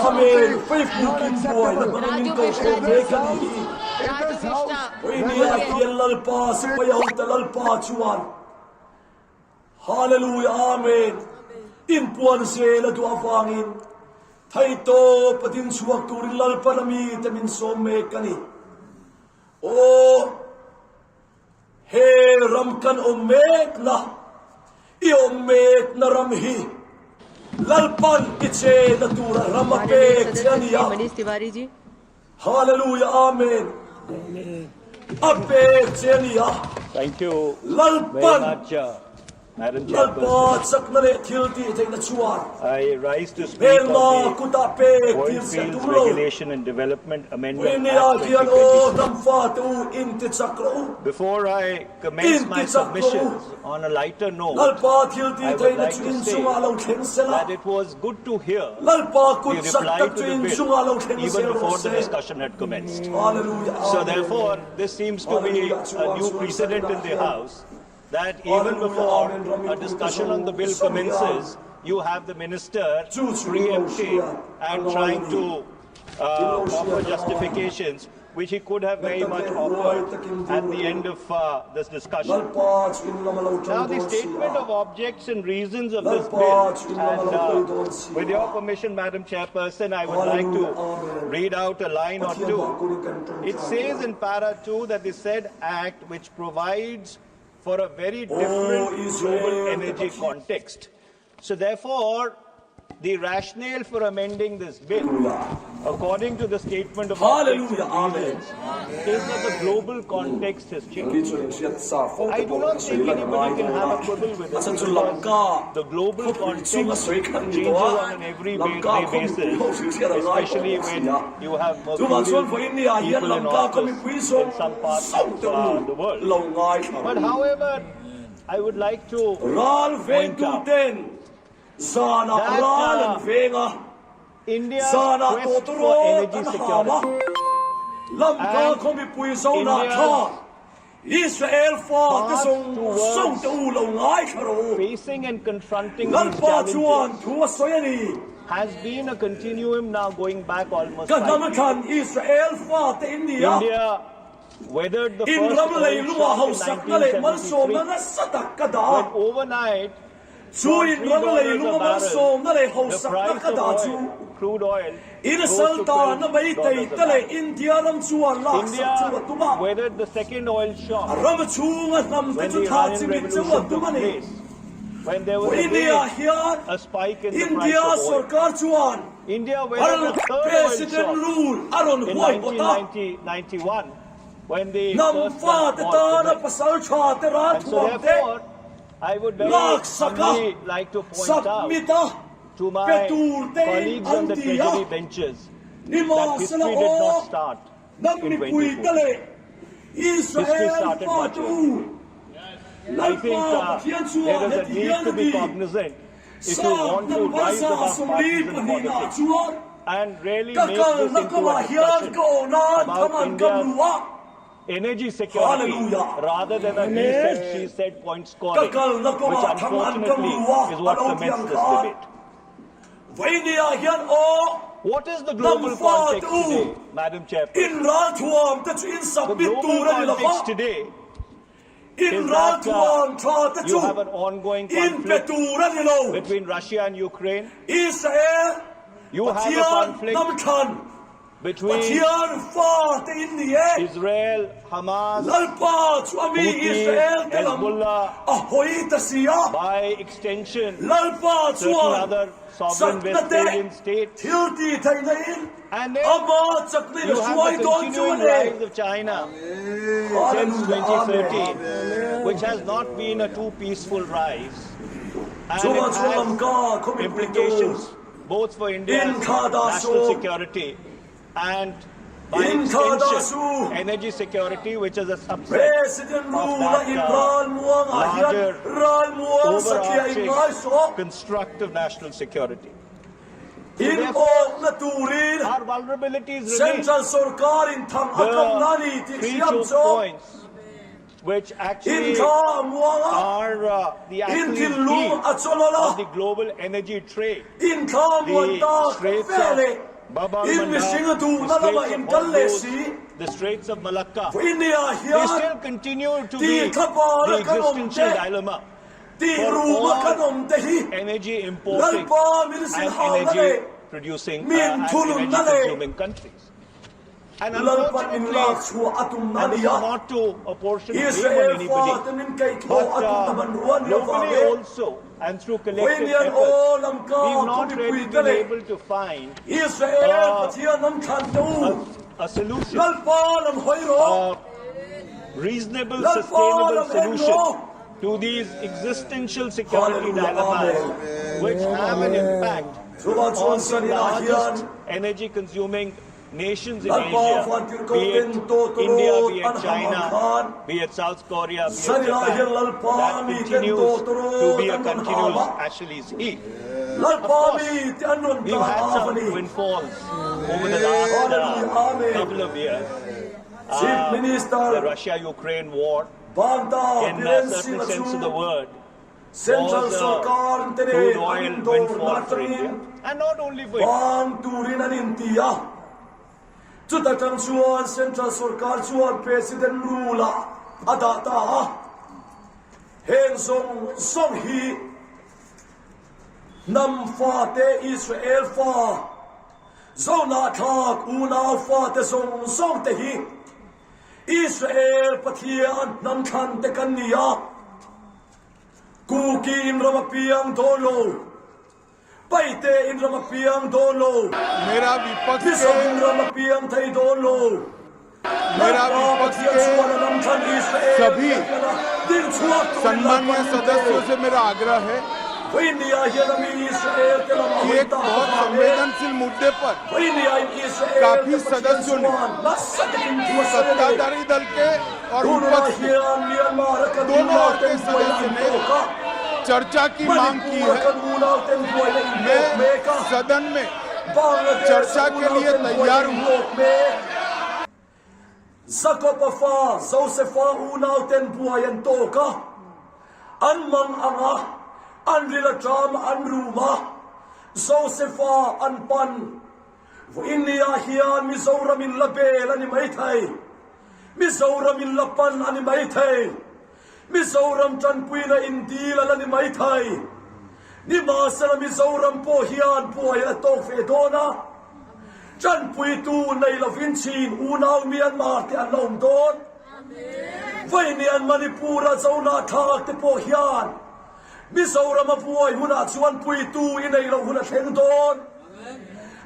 Amen. Facebook in buaina hmangin min ko khom mek ahi hi. Tunia hian Lalpa, sipai ho te Lalpa chuan. Hallelujah. Amen. In puan zel a duh avangin. Thei tawp a din chhuak turin Lalpan a mite min sawm mek ka ni. Aw, he ram kan awm mekna, i awm mekna ram hi Lalpan i chena tura ram a pek che a ni a. Manish Tiwari ji. Hallelujah, amen. A pek che a ni a. Thank you very much, uh, Madam Chairperson. Lalpa chakna leh thil tih theihna chuan. I rise to speak on the Oil Fields Regulation and Development Amendment Act twenty twenty-six. Before I commence my submissions, on a lighter note, I would like to say that it was good to hear the reply to the bill even before the discussion had commenced. So therefore, this seems to be a new precedent in the House that even before a discussion on the bill commences, you have the minister preempting and trying to uh, offer justifications which he could have very much offered at the end of uh, this discussion. Now, the statement of objects and reasons of this bill, and uh, with your permission, Madam Chairperson, I would like to read out a line or two. It says in para two that the said act, which provides for a very different global energy context, so therefore, the rationale for amending this bill, according to the statement of objects and reasons, is that the global context has changed. I do not think anybody can have a quibble with it because the global context changes on an everyday basis, especially when you have Muslim people in office in some parts of uh, the world. But however, I would like to point out that uh, India's quest for energy security and India's path towards facing and confronting these challenges has been a continuum now going back almost five years. India Inram leilunga hausakna le malsomna nasatah kada. Chuin ram leilunga malsomna le hausakna kada chu in saltah na meitei te le India ram chu alahsah chu atuma. Ram chunga hnamte chu tha chimit chu atuma ni. India hian India sorkar chuan President rule a rawn huai pawt a. Hnam fate tana pasalṭha te, ralthuam te laksaka, submit a, pe tur te in an ti a. Nimahsela aw, hnam mipui te le Israel fate u, Lalpa Pathian chuan heti hian a ti. Sam number za sawmli pahnihna chuan ka kalna kawngah hian ka awna an tham an ka hmu a. Energy security rather than a he said, she said point scoring, which unfortunately is what cements this debate. Vawinia hian aw, what is the global context today, Madam Chairperson? In ralthuam te chu in submit tur a ni lo va. In ralthuam ṭha te chu in pe tur a ni lo. Between Russia and Ukraine, Israel, you have a conflict between Pathian fate in ni e. Israel, Hamas, Lalpa chu a mi Houthi, Israel te lam Hezbollah, a hoi ta si a. By extension, Lalpa chuan sovereign Westphalian state. Thil tih theihna in ama chakna in a hruai dawn chu a ni. Rise of China since twenty thirteen, which has not been a too peaceful rise. And it has implications both for India's national security and, by extension, energy security, which is a subset of that, uh, larger overarching constructive national security. In awkna turin our vulnerabilities remain. Central sorkar in thang a kawngna ni tih hriam chu. Which actually are, uh, the Achilles heel of the global energy trade. The Straits of Bab el Mandab, the Straits of Hormuz, the Straits of Malacca, they still continue to be the existential dilemma for all energy importing and energy producing, uh, and energy consuming countries. And unfortunately, and this is not to apportion blame on anybody, but, uh, globally also, and through collective efforts, we've not really been able to find, uh, a, a solution, a reasonable, sustainable solution to these existential security dilemmas, which have an impact on the largest energy consuming nations in Asia, be it India, be it China, be it South Korea, be it Japan, that continues to be a continuous Achilles heel. Of course, we've had some windfalls over the last, uh, couple of years. Uh, the Russia-Ukraine war, in a certain sense of the word, Central sorkar te nen an dawr na ṭangin, and not only for India, bang turin an inti a. Chuta ṭang chuan Central sorkar chuan President rule-a a dah ta a. Heng zawng zawng hi hnam fate, Israel fa, Zona thlak unau fate zawng zawng te hi Israel Pathian hnam thlan te kan ni a. Kuki in ram a piang dawn lo. Paite in ram a piang dawn lo. मेरा विपक्ष के, Mizo in ram a piang thei dawn lo. मेरा विपक्ष के सभी सम्मान्य सदस्यों से मेरा आग्रह है कि एक बहुत संवेदनशील मुद्दे पर काफी सदस्यों ने सत्ताधारी दल के और विपक्ष के दोनों ओर के सदस्य ने चर्चा की मांग की है। मैं सदन में चर्चा के लिए तैयार हूँ। Jakoba fa, Josefa unau ten buai an tawk a, an mangang a, an ril a ṭam a, an rum a, Josefa an pan. Vawinia hian Mizoramin la bel a ni mai thei. Mizoram in la pan a ni maithei. Mizoram chanpuina in dil a la ni maithei. Ni masang a Mizoram po hian buai a tawk ve dawn a. Chanpuitu nei lovin Chin unau Myanmar te an la awm dawn. Vawiin Manipur a Zo nathlak te po hian Mizoram a buai hunah chuan puitu i nei lo hun a thleng dawn.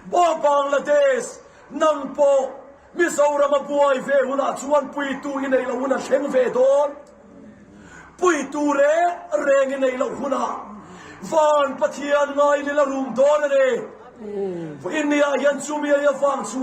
Bo Bangladesh, nang pawh Mizoram a buai ve hunah chuan puitu i nei lo hun a thleng ve dawn. Puitu reng reng i nei lo hunah van Pathian ngai ni la rum dawn a ni. Vawiin niah hian chu mi a vang chu